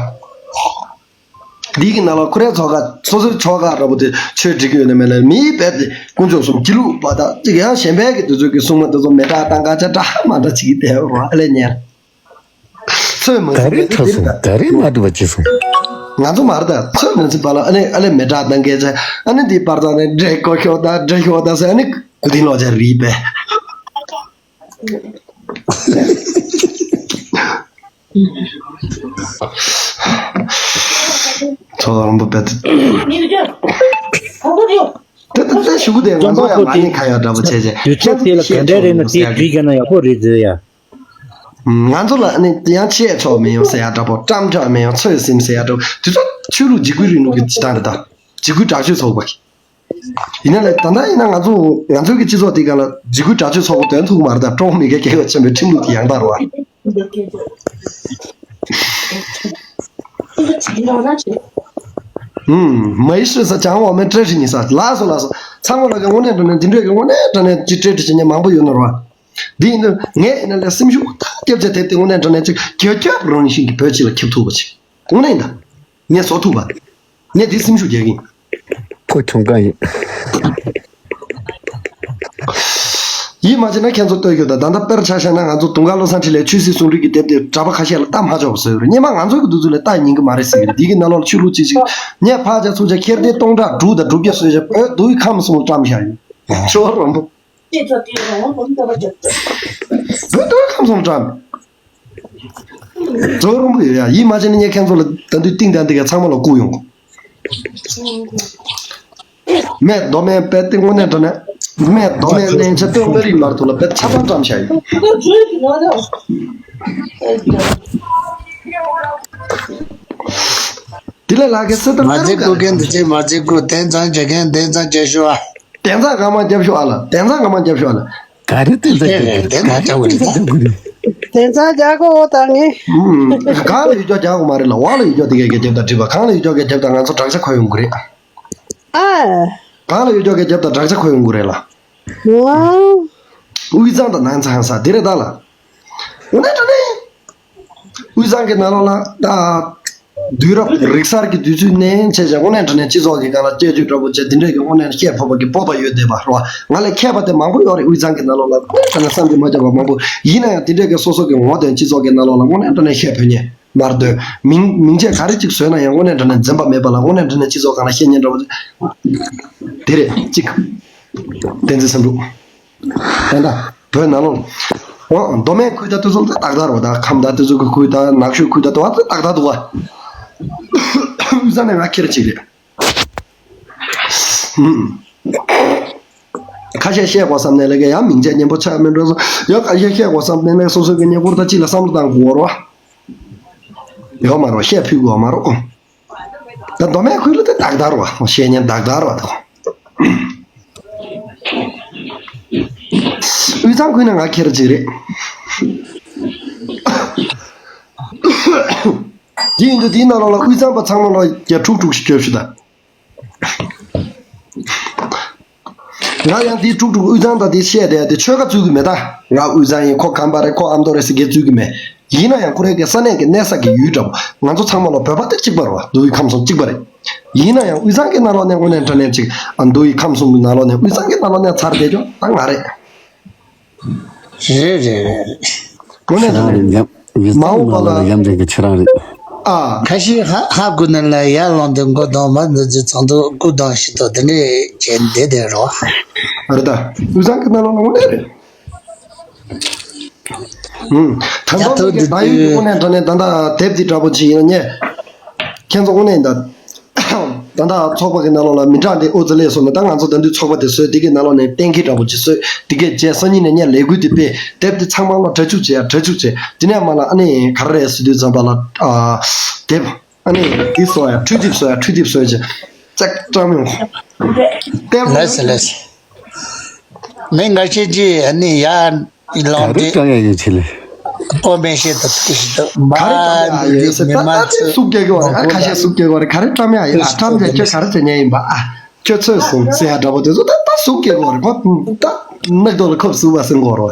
འདི་གི་ནང་ལ་ཁོ་རའི་ཚོགས་ཁག་སོ་སོའི་ཚོགས་ཁག་འདྲ་པོ་དེ་ཆོས་སྒྲིག་གི་ཡོད་ན་མེད་ན་མིའི་བས་དེ་ཀུན་སྤྱོད་སོང་སྒྱིད་ལུག་པ་དང་ཅིག་ཡང་གཞན་པའི་གི་དེ་ཚོའི་གི་སྲུང་མ་དེ་ཚོ་མེ་སྲེག་བཏང་ག་ཆ་འདྲ་མ་འདྲ་བྱེད་ཀྱི་བསྡད་ཡོད་རེད་བ། ཨ་ལས་ཉན། ཚོད་མ་ཟིན་པ་དེ་འདི་རེད་ད། ད་རེས་མ་འགྲིག་པ་ཅི་སོང་། ང་ཚོ་མ་རེད་ད། ཚོད་མ་ཟིན་པ་ལ་ཨ་ནི་ཨ་ལས་མེ་སྲེག་བཏང་གས་ཚེ་ཨ་ནི་འདི་པར་ཙང་ནས་འདྲེ་ཀོ་ཤོག་དང་འདྲེ་ཤོག་དང་ཟེར་ཨ་ནི་གུ་དིང་ལོག་ཅར་རིག་པས། ཚོགས་རང་པོ་པད། དེ་ད་ལྟ་ཞུ་གི་དེ་ང་ཚོ་ཡང་མ་ཉེས་ཁ་ཡག་འདྲ་པོ་བྱས་བྱས། དུས་ཚོད་དེ་ལ་ག་འདྲ་རེད་ན་དེ་བྲིས་ཀྱི་ན་ཡག་པོ་རེད་ཟེར་ཡ། ང་ཚོ་ལ་ནི་ཡང་ཆེས་ཆོག་མི་ཡོང་ཟེར་ཡ་འདྲ་པོ། ཀྲམ་ཀྲམ་མི་ཡོང་ཚོད་ཟིན་ཟེར་ཡ་འདྲ་པོ། དེ་ཚོ་ཆོས་ལུགས་འཇིགས་སྐུལ་རིང་ལུགས་ཀྱི་སྤྱི་བཏང་རེད་ད། འཇིགས་སྐུལ་དྲག་སྤྱོད་ཚོགས་པ། ཡིན་ན་ལས་ད་ལྟ་ཡིན་ན་ང་ཚོ་ང་ཚོའི་གི་སྤྱི་ཚོགས་དེ་ག་ལ་འཇིགས་སྐུལ་དྲག་སྤྱོད་ཚོགས་པ་དོན་ཐུག་མ་རེད་ད། ཀྲོང་མི་གའི་སྐད་ཆ་ཆེན་པོའི་ཁྲིམས་ལུགས་ཀྱི་ཡང་དག་རེད་བ། ཨུམ། མ་ཡི་ཤི་ས་ཅང་འོ་མེ་ཏྲེ་ཧྲི་ཉི་ས་ལགས་སོ་ལགས་སོ། ཚང་མ་ལ་གི་དངོས་གནས་དྲང་གནས་འདི་འདྲས་ཀྱི་དངོས་གནས་དྲང་གནས་ཀྱི་ཏྲེ་ཧྲི་བྱེད་མཁན་མང་པོ་ཡོད་ནོ་ར། འདི་ཡིན་དུས་ངས་ཡིན་ན་ལས་སེམས་ཤུགས་ཐག་བརྒྱབ་བྱས་དེབ་དེ་དངོས་གནས་དྲང་གནས་ཅིག་རྒྱབ་རྒྱབ་རང་བཞིན་གྱི་བོད་སྤྱི་ལ་ཁྱབ་ཐུབ་པ་ཅིག་དངོས་གནས་ཡིན་ད། ངས་བཟོ་ཐུབ་པ། ངས་དེ་སེམས་ཤུགས་རྒྱག་གི་ཡིན། ཁོ་གྱོང་ག་ཡིན། ཡིད་མ་ཆེས་ན་ཁྱེད་ཚོ་ལྟོས་རྒྱུ་དང་། ད་ལྟ་དཔེར་ཆ་བཞག་ན་ང་ཚོ་དུང་དཀར་བློ་བཟང་འཕྲིན་ལས་ཆོས་སྲིད་ཟུང་འབྲེལ་གྱི་དེབ་དེ་གྲྭ་པ་ཁ་ཤས་ལ་ལྟ་མ་ཆོག་པ་བཟོས་ཡོད་རེད། སྔོན་མ་ང་ཚོ་གི་དུས་ཚོད་ལ་ལྟ་ཡིན་གི་མ་རེད་ཟེར་གི་རེད། འདི་གི་ནང་ལོགས་ལ་ཆོས་ལུགས་གཅིག་གཅིག་ངས་ཕར་བྱས་ཚུར་བྱས་ཁྱེར་ཏེ་སྟོང་ཕྲག་དྲུག་དང་དྲུག་བརྒྱ་བཟོས་བྱས་བོད་འདུལ་བའི་ཁམས་གསུམ་ལ་བཀྲམ་བཞག་ཡོད། ཇོ་བོ་རོང་པོ། བོད་འདུལ་བའི་ཁམས་གསུམ་ལ་བཀྲམ། ཇོ་བོ་རོང་པོ་ཡོད་ཡ། ཡིད་མ་ཆེས་ན་ངས་ཁྱེད་ཚོ་ལ་ད་དུང་གཏིང་དང་འདི་ག་ཚང་མ་ལ་བསྐུར་ཡོང་གོ། མེད་མདོ་སྨད་དཔེ་དེ་དངོས་གནས་དྲང་གནས། མེད་མདོ་སྨད་གླེང་བྱ་སྟོན་པ་རིགས་མར་ཐུག་ལ་དཔེ་ཆ་ཚང་བཀྲམ་བཞག་ཡོད། དེ་ལས་ལག་གི་སྲིད་དམ་མ་བརྩེ་བཀུར་མཁན་དེ་ཚོས་མ་བརྩེ་བཀུར། དེང་སང་བྱེད་མཁན་དེང་སང་བྱེད་ཤོག་ཨ། དེང་སང་གང་མང་རྒྱབ་ཤོག་ཨ་ལ། དེང་སང་གང་མང་རྒྱབ་ཤོག་ཨ་ལ། ག་རེ་དེ་ཚོ་དེ་རེད། དེ་ང་ཅག་བོ་རེད། དེང་སང་རྒྱག་གོ་ད་ངས། གང་ལ་ཡུལ་ཀྱོག་རྒྱག་གོ་མ་རེད་ལ། འོག་ལ་ཡུལ་ཀྱོག་དེ་གས་རྒྱབ་དང་འགྲིག་པ། གང་ལ་ཡུལ་ཀྱོག་གས་རྒྱབ་དང་ང་ཚོ་བྲག་ཆ་ཁོ་ཡོང་གི་རེད། ཨ། གང་ལ་ཡུལ་ཀྱོག་གས་རྒྱབ་དང་བྲག་ཆ་ཁོ་ཡོང་གི་རེད་ལ། ཝང་། དབུས་གཙང་དང་ནང་ཚང་ས་དེ་རེད་ད་ལ། འོ་ན་དྲང་གནས། དབུས་གཙང་གི་ནང་ལོགས་ལ་ད། དུས་རབས་རིག་གསར་གྱི་དུས་ཚོད་ནས་བྱས་བྱས་དངོས་གནས་དྲང་གནས་སྤྱི་ཚོགས་ཀྱི་སྒང་ལ་སྐྱེ་རྒྱུ་འདྲ་པོ་བྱས་དེ་འདྲས་ཀྱི་དངོས་གནས་བཤད་ཕོད་པ་གི་སྤོབས་པ་ཡོད་བསྡད་པ་རོ། ང་ལས་མཁས་པ་དེ་མང་པོ་ཡོད་རེད། དབུས་གཙང་གི་ནང་ལོགས་ལ་དངོས་གནས་དྲང་གནས་བསམ་གྱིས་མ་ཁྱབ་པ་མང་པོ། ཡིན་ན་ཡང་དེ་འདྲས་ཀྱི་སོ་སོ་གི་ངོ་བསྟོན་སྤྱི་ཚོགས་ཀྱི་ནང་ལོགས་ལ་དངོས་གནས་དྲང་གནས་བཤད་ཕོད་མཁན་མར་འདོན། མིང་མིང་ཆད་ག་རེ་གཅིག་བཟོས་ན་ཡང་དངོས་གནས་དྲང་གནས་འཛེམ་པ་མེད་པ་ལ་དངོས་གནས་དྲང་གནས་སྤྱི་ཚོགས་སྒང་ལ་བཤད་མཁན་འདྲ་པོ་དེ་རེད། གཅིག་བསྟན་འཛིན་བསམ་གྲུབ། ད་ལྟ་བོད་ནང་ལོགས། འོ་མདོ་སྨད་ཁུལ་ད་དེ་ཚོ་ད་ཏག་ཏག་རེད་བ། ད་ཁམས་ད་དེ་ཚོ་གི་ཁུལ་ད་ནག་ཆུ་ཁུལ་ད་དེ་བ་ད་ཏག་ཏག་འདུག་བ། དབུས་གཙང་ནས་ང་ཁྱེར་ཅིག་རེད། ཧུམ། ཁ་ཤས་བཤད་དགོས་བསམ་ནས་ལས་ཀ་ཡང་མིང་ཆད་སྙན་པོ་ཆགས་མེད་འགྲོ་སོང་། ཡང་ཁ་ཤས་བཤད་དགོས་བསམ་ནས་ལས་སོ་སོ་གི་སྙན་པོར་ད་ཅི་ལ་བསམ་བློ་བཏང་དགོས་རོ། ཡོད་མ་རོ། བཤད་ཕུད་དགོས་མ་རོ། ད་མདོ་སྨད་ཁུལ་ལ་དེ་ཏག་ཏག་རེད་བ། བཤད་ཉན་ཏག་ཏག་རེད་བ་དེ། དབུས་གཙང་ཁུལ་ནས་ང་ཁྱེར་ཅིག་རེད། དེ་ཡིན་དུས་དེའི་ནང་ལོགས་ལ་དབུས་གཙང་པ་ཚང་མ་ལོགས་ཀྱི་ཁྲུག་ཁྲུག་ཞིག་བརྗོད་ཞུ་ད། ང་ཡང་དེའི་ཁྲུག་ཁྲུག་དབུས་གཙང་དང་དེ་བཤད་བསྡད་དེ་ཆོལ་ཁ་བཙུགས་ཀྱི་མེད་ད། ང་དབུས་གཙང་ཡིན། ཁོ་ཁམས་པ་རེད། ཁོ་ཨ་མདོ་རེད་ཟེར་གྱི་བཙུགས་ཀྱི་མེད། ཡིན་ན་ཡང་ཁོ་རང་གི་ས་གནས་ཀྱི་གནས་ས་གི་ཡུལ་འདྲ་པོ། ང་ཚོ་ཚང་མ་ལ་བོད་པ་དེ་གཅིག་པ་རེད་བ། མདོ་དབུས་ཁམས་གསུམ་གཅིག་པ་རེད། ཡིན་ན་ཡང་དབུས་གཙང་གི་ནང་ལོགས་ནས་དངོས་གནས་དྲང་གནས་གཅིག་ཨ་མདོ་དབུས་ཁམས་གསུམ་གྱི་ནང་ལོགས་ནས་དབུས་གཙང་གི་ནང་ལོགས་ནས་ཚར་བསྡད་ཀྱང་ད་ང་རེད། རེད་རེད་རེད། དངོས་གནས་དྲང་གནས། མ་འོངས་པ་ལ། ཡམ་རིག་གི་ཁྱེད་རང་རེད། ཨ། ཁ་ཤས་ཧ་ཧ་གོ་ནས་ལ་ཡར་ལངས་ཏེ་མགོ་བསྡམས། མར་འདུག་ཚེ་ཚང་དུ་སྐུ་བསྡམས་ཤིག་ཏུ་དེ་འདྲས་བྱས་བསྡད་བསྡད་རོ། རེད་ད། དབུས་གཙང་གི་ནང་ལོགས་ལ་དངོས་གནས་རེད། ཧུམ། དྲང་པོ་མི་གི་ད་ཡོད་ཀྱི་དངོས་གནས་དྲང་གནས་ད་ལྟ་དེབ་འདི་འདྲ་པོ་ཅིག་ཡིན་ན་ངས། ཁྱེད་ཚོ་དངོས་གནས་ད། ད་ལྟ་ཚོགས་པ་གི་ནང་ལོགས་ལ་མི་དྲག་འདི་ཨོ་ཙི་ལས་སོང་ན། ད་ང་ཚོ་ད་འདི་ཚོགས་པ་དེ་བཟོས། དེ་གི་ནང་ལོགས་ནས་གཏན་འཁེལ་འདྲ་པོ་ཅིག་བཟོས། དེ་གས་བྱས་སང་ཉིན་ནས་ངས་ལས་འགུལ་དེ་སྤེལ། དེབ་དེ་ཚང་མ་ལ་གྲ་སྒྲིག་བྱས་ཡ། གྲ་སྒྲིག་བྱས། དེ་ནས་མ་ལ་ཨ་ནི་ག་རེ་རེད་ཟེར་དུས་ཙམ་པ་ལ། ཨ། དེབ། ཨ་ནི་འདི་བཟོ་ཡ། འཕྲུལ་དེབ་བཟོ་ཡ། འཕྲུལ་དེབ་བཟོ་ཡ་བྱས། ཙག་བཀྲམ་ཡོང་། དེབ། ལགས་སོ་ལགས་སོ། མི་འགའ་ཤས་ཀྱིས་ཨ་ནི་ཡར་ལངས་ཏེ། ག་རེ་བཀྲམ་ཡ་ཡོད་ཆེ་ལེ། ཀོ་མེན་ཤེས་དང་ཏུ་ཞིག་ཏུ་མ། ག་རེ་བཀྲམ་ཡ་ཡོད་ཟེར། ད་ད་ཚིག་ཟུག་སྐྱེ་གི་བ་རེད། ཨ། ཁ་ཤས་ཟུག་སྐྱེ་གི་བ་རེད། ག་རེ་བཀྲམ་ཡ་ཡོད། ཨ། བཀྲམ་ཡ་ཁྱོད་ག་རེ་བྱེད་ཉན་ཡིན་པ། ཨ། ཁྱོད་ཚོས་སོང་ཟེར་ཡ་འདྲ་པོ་དེ་ཚོ་ད་ད་ཟུག་སྐྱེ་གི་བ་རེད། ཁོ་ད་ནག་ཏོ་ལ་ཁོབ་སུ་བ་སེང་གོ་རོ།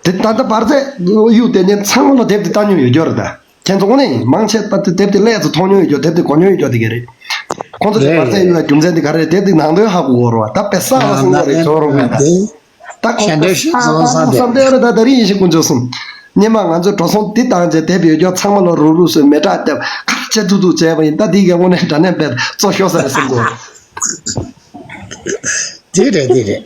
དེ་ད་ལྟ་བར་ཚད་གཡུག་དེ་ནས་ཚང་མ་ལ་དེབ་དེ་ལྟ་མྱོང་ཡོད་རྒྱུ་རེད་ད། ཁྱེད་ཚོ་དངོས་གནས་མང་ཆེ་ད་དེ་དེབ་དེ་སླད་ཙམ་མཐོང་མྱོང་ཡོད་རྒྱུ། དེབ་དེ་གོ་མྱོང་ཡོད་རྒྱུ་དེ་ག་རེད། ཁོང་ཚོ་དེ་བར་ཚད་གཡུག་ཡ་རྒྱུ་མཚན་དེ་ག་རེད། དེབ་དེ་ནང་དོན་ཧ་གོ་གོ་རེད་བ། ད་དཔེ་ས་བ་སེང་གོ་རེད། ཇོ་རོང་གི་ད། ད་ཁོང་ཚོ་ས་བ་བསམ་སྟེ་རེད། ད་ད་རིང་ཡིན་ཞིག་དཀོན་མཆོག་གསུམ། སྙེ་མ་ང་ཚོས་འགྲོ་སོང་འདི་བཏང་རྗེས་དེབ་ཡོད་རྒྱུ་ཚང་མ་ལ་རུག་རུག་བཟོས། མེ་སྲེག་བཏབ། ཁ་ཆེ་ཐུག་ཐུག་བྱས་པ་ཡིན། ད་འདི་གའི་དངོས་གནས་དྲང་གནས་དཔེ་གཙོ་ཤོར་ས་རེད་བསམ་གོ། དེ་རེད་དེ་རེད།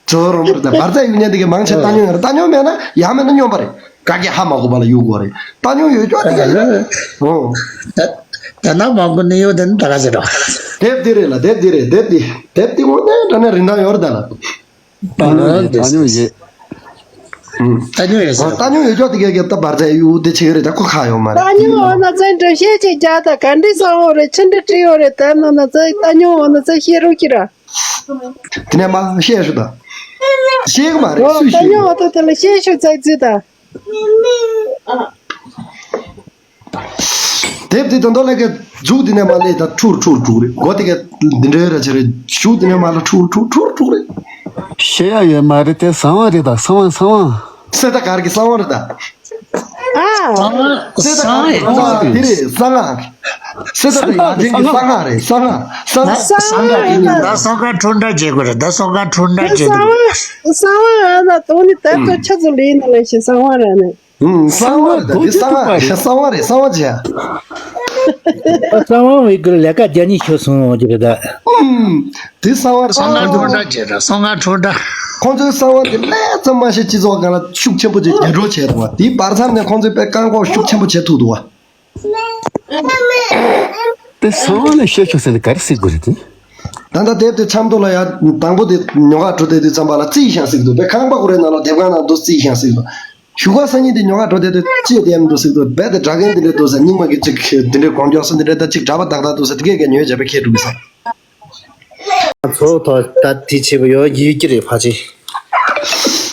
ཇོ་རོང་པོར་ད་བར་ཚད་གཡུག་མཁན་དེ་གའི་མང་ཆེ་ལྟ་མྱོང་ཡོད་རེད། ལྟ་མྱོང་མེད་ན་ཡང་མེད་ན་སྨྱོན་པ་རེད། ག་གེ་ཧ་མ་གོ་བ་ལ་གཡུག་གོ་རེད། ལྟ་མྱོང་ཡོད་ཀྱོག་དེ་ག་ཡོད་རེད། ཨོ། ད་ད་ན་མ་གོ་ནི་ཡོད་དེ་ནི་ད་ག་ཟེར་རོ། དེབ་དེ་རེད་ལ། དེབ་དེ་རེད། དེབ་དེ་དེབ་དེ་དངོས་གནས་དྲང་གནས་རིན་ཐང་ཡོད་རེད་ད་ལ། ཏ་ཉོ་ཡོད། ཏ་ཉོ་ཡོད་ཟེར། ཏ་ཉོ་ཡོད་ཅོག་དེ་གས་ཀྱི་ཏ་བར་ཚད་གཡུ་དེ་ཆེ་གི་རེད། ད་ཁོ་ཁ་ཡོད་མ་རེད། ཏ་ཉོ་འོ་ན་ཚན་འགྲེལ་བཤད་ཅིག་རྒྱག་ད། ག་འདྲི་གསང་བ་རེད། ཆི་འདྲི་བྲིས་ཡོད་རེད། ད་ན་ན་ཚན་ཏ་ཉོ་འོ་ན་ཚན་བཤད་རོགས་ཀྱི་ར། དེ་ནས་མ་བཤད་ཤོག་ད། བཤད་གི་མ་རེད། ཨོ་སུས་ཏ་ཤེས་ཉོ་ཡོད། འོ་ད་དེ་ལ་བཤད་ཤོག་ཚན་རྩི་ད། དེབ་དེ་དོན་དག་ལས་ཀའི་མཇུག་དེ་ནས་མ་ལས་ད་ཁྲུར་ཁྲུར་འགྲོ་གི་རེད། མགོ་དེ་ག་འདི་འདྲའི་ར་ཆེ་རེད། གཞུག་དེ་ནས་མ་ལ་ཁྲུར་ཁྲུར་ཁྲུར་འགྲོ་གི་རེད། བཤད་ཡ་ཡོད་མ་རེད་དེ། གསང་བ་རེད་ད། གསང་བ། གསང་བ། གསེར་རྟ་གར་གྱི་གསང་བ་རེད་ད། ཨ། གསེར་རྟ་གར་གྱི་གསང་བ་དེ་རེད། གསང་བ། གསེར་རྟ་དང་ཡ་ཅན་གྱི་གསང་སྔགས་རེད། གསང་སྔགས། གསང་སྔགས། གསང་སྔགས་ཡིན་ན། ད་གསང་སྔགས་ཁྲོམ་བསྒྲགས་བྱེད་དགོས་རེད། ད་གསང་སྔགས་ཁྲོམ་བསྒྲགས་བྱེད་དགོས་རེད། གསང་བ། གསང་བ་ཨ་ན་དོ་ནི་ད་ལྟ་ཆ་ཚུལ་ཡིན་ན་ལས་ཤེས་གསང་བ་ར་ནི། ཨུམ། གསང་བ་རེད་ད། འདི་གསང་བ་རེད། གསང་བ་རེད། གསང་བ་བྱས། གསང་བ་བའི་སྐོར་ལས་ཀ་རྒྱ་ཉིད་ཤོད་སོང་གི་རེད་ད། ཨུམ། འདི་གསང་བ་རེད། གསང་སྔགས་ཁྲོམ་བསྒྲགས་བྱས་ར། གསང་སྔགས་ཁྲོམ་བསྒྲགས། ཁོང་ཚོའི་གསང་བ་དེ་ལས་ཙམ་མ་ཤེས་སྤྱི་ཚོགས་སྒང་ལ་ཤུགས་ཆེན་པོ་ཅིག་རྒྱས་འགྲོ་བྱས་འདུག་བ། དེའི་བར་མཚམས་ནས་ཁོང་ཚོས་དཔེ་བཀག་འགོག་ཤུགས་ཆེན་པོ་བྱེད་ཐུབ་འདུག་བ། དེ་གསང་བ་ནས་བཤད་ཆོག་ཟེར་ནས་ག་རེ་ཟེར་དགོས་རེད་དེ། ད་ལྟ་དེབ་དེ་ཆབ་མདོ་ལ་ཡ་དང་པོ་དེ་ཉོ་ག་འགྲོ་བསྡད་དུས་ཙམ་པ་ལ་རྩིས་ཤིང་ཟེར་གི་འདུག་དཔེ་ཁང་པ་ཁོ་རའི་ནང་ལ་དེབ་ཁང་ནང་དུ་རྩིས་ཤིང་ཟེར་གི་འདུག་གཞུག་ག་སང་ཉིན་དེ་ཉོ་ག་འགྲོ་བསྡད་དུས་ཅི་ཡོད་དེ་ཡང་མི་འདུག་ཟེར་གི་འདུག་རྦད་དེ་འདྲ་མཁན་དེ་འདྲ་འདུག་ཟེར། རྙིང་མ་གི་ཅིག་དེ་འདྲའི་སྒོ་མགྱོགས་སུ་འདི་འདྲའི་ད་ཅིག་གྲྭ་པ་ཏག་ཏག་འདུག་ཟེར། དེ་གས་གས་ཉོས་བྱས་པའི་ཁྱེད་འགྲོ་གི་ཟེར། ང་ཚོ་ད་ད་དེ་བྱེད་པ་ཡོད་ཡོད་ཀྱི་རེད་ཕལ་ཆེར།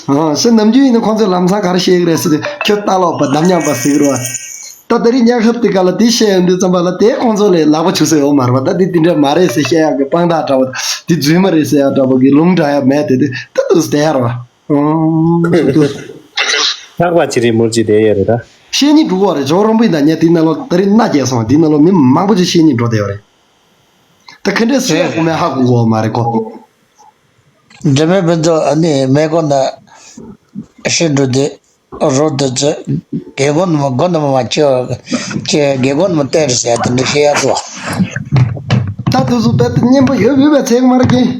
ཨ་སེ་ནམ་རྒྱུན་ཡིན་ན་ཁོང་ཚོས་ལམ་སང་ག་རེ་བཤད་ཀྱི་རེད་ཟེར་དུས། ཁྱོད་ལྟ་ལོག་པ་འདམ་ཉམས་པ་ཟེར་གི་རེད་བ། ད་ད་རིང་ཉག་ཧབ་དེ་ག་ལ་དེ་བཤད་ཡོང་དུས་ཙམ་པ་ལ་དེ་ཁོང་ཚོ་ལས་ལག་པ་འཆུ་ས་ཡོད་མ་རེད་བ། ད་དེ་དེ་འདྲ་མ་རེད་ཟེར་བཤད་ཡག་གི་དཔང་རྟགས་འདྲ་བོ། དེ་རྫུན་མ་རེད་ཟེར་ཡག་འདྲ་བོ་གི་ལུང་དྲངས་ཡག་མེད་དེ། དེ་ད་དུ་བསྡད་ཡག་རེད་བ། ཨོ། ཐག་པ་ཅི་རེད་མུར་ཅི་བསྡད་ཡོད་རེད་ད། བཤད་སྙིང་འདོད་ཀྱི་རེད། ཇོ་རོང་པོ་ཡིན་ད་ཉག་དེ་ནང་ལོགས་ད་རིང་མནའ་བསྐྱལ་སོང་བ། དེ་ནང་ལོགས་མི་མང་པོ་ཅིག་བཤད་སྙིང་འདོད་བསྡད་ཡོད་རེད། ད་ག་འདྲས་སུ་ཡང་དབུ་མའི་ཧ་གོ་གོ་མ་རེད་ཁོ། འབྲེལ་མེད་ཕུན་ཚོགས་ཨ་ནི་མེ་འཁོར་ན་ཤི་འགྲོ་དུས་རོ་དུ་ཚོད་རྒན་རྒོན་མ་མགོ་ནས་མ་ཁྱེར་ཁྱེར་རྒན་རྒོན་མ་སྟེར་ཟེར་དེ་འདྲ་བཤད་ཡ་ཚོ། ད་དུ་སུ་བས་ཏེ་སྙན་པོ་ཡོད་ཡོད་པའི་ཚེག་མ་རེད་ཀྱི།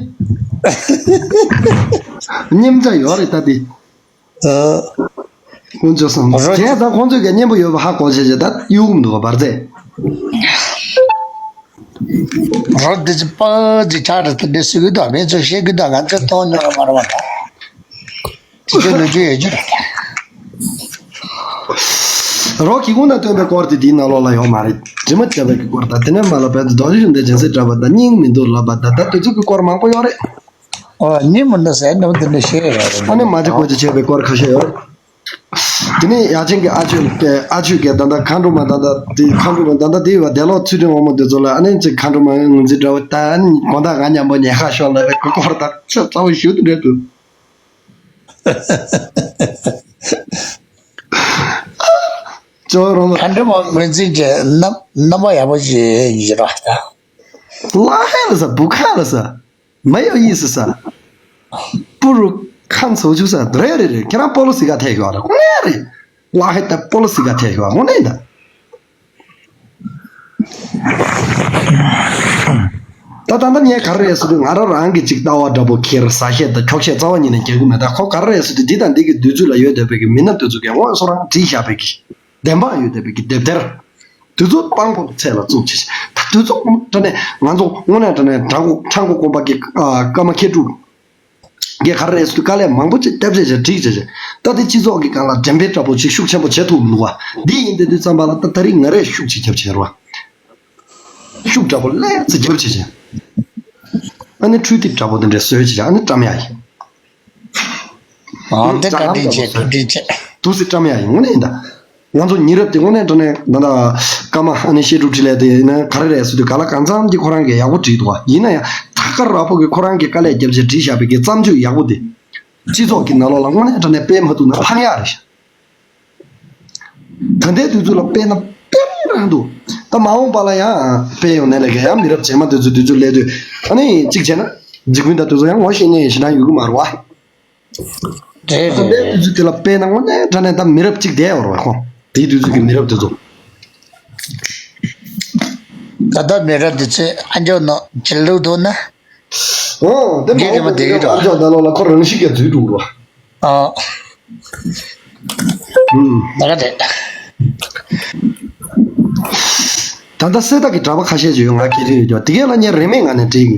སྙན་ཆ་ཡོད་རེད་ད་དེ། ཨ། ཁོང་ཚོས་བསམ། རོ། དེ་ད་ཁོང་ཚོས་ཀྱང་སྙན་པོ་ཡོད་པ་ཧ་གོ་བྱས་བྱས་ད་གཡུག་འདུག་བར་ཚད། རོ་འདི་ཚོ་པ་ཅིག་ཆགས་རེད་དེ་འདྲ་ཟེར་གི་འདུག་མི་ཚོས་བཤད་གི་འདུག་ང་ཚོས་མཐོང་མྱོང་མ་རེད་བ་ད། དེ་ཚོའི་ལོ་རྒྱུས་ཡོད་རྒྱུ་རེད། རོ་གི་ཀུན་ན་སྟོན་པའི་སྐོར་དེ་དེའི་ནང་ལོགས་ལ་ཡོད་མ་རེད། དྲི་མ་བྱས་པའི་གི་སྐོར་དང་། དེ་ནས་མ་ལ་བས་རྡོ་རྗེ་འཇིགས་མེད་སྤྲིན་བྲལ་བ་དང་། སྙིང་མི་འདུག་ལབ་པ་དང་། ད་དེ་ཚོ་གི་སྐོར་མང་པོ་ཡོད་རེད། ཨོ། སྙིང་མི་འདུག་ཟེར་ནམ་དེ་འདྲ་བཤད་ཡོད་རེད། ཨ་ནི་མ་ཅིག་གོ་ཅིག་བྱས་པའི་སྐོར་ཁ་ཤས་ཡོད་རེད། དེ་ནས་ཡ་ཆེན་གྱི་ཨ་ཆོས་ཨ་ཆོས་ཀྱི་ད་ལྟ་མཁའ་འགྲོ་མ་ད་ལྟ་དེ་མཁའ་འགྲོ་མ་ད་ལྟ་དེ་བ་དེ་ལོག་ཚུལ་ཁྲིམས་དབང་མོ་དེ་ཚོ་ལ་ཨ་ནི་ཅིག་མཁའ་འགྲོ་མ་ངོས་འཛིན་འདྲ་བོ་ད་ཨ་ནི་དགོང་དག་ང་མཉམ་པོ་ཉལ་ཁ་ཤོག་ལབ་པའི་སྐོར་དང་ཆ་ཚ་བོ་ཞུ་དེ་འདྲ་འདུག་ཅོ་རོང་། མཁའ་འགྲོ་མ་ངོས་འཛིན་གྱི་རྣམ་རྣམ་པ་ཡག་པོ་ཞིག་ཡིན་རོགས་ད། ལ་ཧེ་ལ་ས་བུ་ཁ་ལ་ས། 没有意思 ས། 不如看足球 ས། རེད་རེད་རེད། ཁྱེད་རང་སྤོ་ལོ་སི་ག་ཐད་ཤོག་རེད། དངོས་གནས་རེད། ལ་ཧེ་ད་སྤོ་ལོ་སི་ག་ཐད་ཤོག་དངོས་གནས་ད། ད་ད་ལྟ་ངས་ག་རེ་རེད་ཟེར་དུས། ང་རང་རང་གི་ཅིག་ལྟ་བ་འདྲ་པོ་ཁྱེར་ཟ་བཤད་དང་འཁྱོག་བཤད་རྩ་བ་ཉིད་ནས་རྒྱག་གི་མེད། ད་ཁོ་ག་རེ་རེད་ཟེར་དུས། འདི་དང་འདི་གི་དུས་ཚོད་ལ་ཡོད་བསྡད་པའི་གི་མི་སྣ་དེ་ཚོ་གིས་དངོས་སུ་རང་བྲིས་བཞག་པའི་གི་བདེན་དཔང་ཡོད་བསྡད་པའི་གི་དེབ་ཐེར། དེ་ཚོ་དཔང་པོ་ཚད་ལ་བཙུགས་བྱས། ད་དེ་ཚོ་དྲང་གནས་ང་ཚོ་དངོས་གནས་དྲང་གནས་བྲག་འགོ་ཆང་འགོ་དགོན་པ་གི་ཨ་ཀརྨ་མཁས་གྲུབ་ཀྱིས་ག་རེ་རེད་ཟེར་དུས། དཀའ་ལས་མང་པོ་ཅིག་བཏབ་བྱས་བྱས་བྲིས་བྱས་བྱས། ད་དེ་སྤྱི་ཚོགས་ཀྱི་སྒང་ལ་འགྲེམས་སྤེལ་འདྲ་པོ་ཅིག་ཤུགས་ཆེན་པོ་བྱེད་ཐུབ་མི་འདུག་བ། འདི་ཡིན་བསྡད་དུས་ཙམ་པ་ལ་ད་ད་རིང་ང་རས་ཤུགས་ཅིག་རྒྱབ་བྱས་རོགས། ཤུགས་འདྲ་པོ་ལས་ཙི་རྒྱབ་བྱས་བྱས། ཨ་ནི་འཕྲུལ་དེབ་འདྲ་པོ་དེ་འདྲས་བཟོས་བྱས་བྱས་ཨ་ནི་བཀྲམ་ཡ་ཡིན། ཨ་འདི་བཀའ་དྲིན་ཆེ། བཀའ་དྲིན་ཆེ། དུ་སི་བཀྲམ་ཡ་ཡིན། དངོས་གནས་ཡིན་ད། ང་ཚོ་ཉེ་རབས་དེ་དངོས་གནས་དྲང་གནས་ད་ལྟ་ཀརྨ་ཨ་ནི་བཤད་སྒྲུབ་འཕྲིན་ལས་དེ་ཡིན་ན་ག་རེ་རེད་ཟེར་དུས། ག་ལ་གང་འཚམ་གྱིས་ཁོ་རང་གིས་ཡག་པོ་བྲིས་འདུག་བ། ཡིན་ན་ཡང་ད་ག་ར་ཕོ་གིས་ཁོ་རང་གིས་དཀའ་ལས་བརྒྱབ་བྱས་བྲིས་བཞག་པའི་གི་བརྩམས་ཆོས་ཡག་པོ་དེ་སྤྱི་ཚོགས་ཀྱི་ནང་ལོགས་ལ་དངོས་གནས་དྲང་གནས་སྤེལ་མ་ཐུབ་ན་ཕངས་ཡག་རེད་ཤག་ད་ལྟའི་དུས་ཚོད་ལ་སྤེལ་ན་དཔེ་རང་འདུག་ད་མ་འོངས་པ་ལ་ཡང་སྤེལ་ཡོང་ནས་ལས་ཀ་ཡང་མི་རབས་རྗེས་མ་དེ་ཚོ་དུས་ཚོད་སླེབས་དུས་ཨ་ནི་གཅིག་བྱས་ན་འཇིགས་སྐུལ་དང་དེ་ཚོ་ཡང་ངོ་ཤེས་མཁན་ཞེ་དྲག་ཡོད་ཀྱི་མ་རེད་བ། རེད་རེད། ད་ལྟའི་དུས་ཚོད་དེ་ལ་དཔེར་ན་དངོས་གནས་དྲང་གནས་ད་མི་རབས་གཅིག་བསྡད་ཡོད་རེད་བ་ཁོང་། དེའི་དུས་ཚོད་ཀྱི་མི་རབས་དེ་ཚོ། ད་ལྟ་མི་རབས་དེ་ཚོས་ཨ་མཆོག་ནང་བྱེད་ལུགས་འདུག་ན། ཨོ་དེ་མ་འོ་དེ་རེད་མ་རེད། ཨ་མཆོག་ད་ལོ་ལ་ཁོ་རང་ཤི་ག་འཛུལ་འགྲོ་རེད་བ། ཨ། ད་ག་རེད། ད་ལྟ་གསེར་རྟ་གི་གྲྭ་པ་ཁ་ཤས་ཅིག་ཡོད། ང་སྐད་འཕྲིན་ཡོད་ཀྱང་དེ་གས་ལ་ངས་རིན་མེད་ངང་ནས་འབྲི་གི།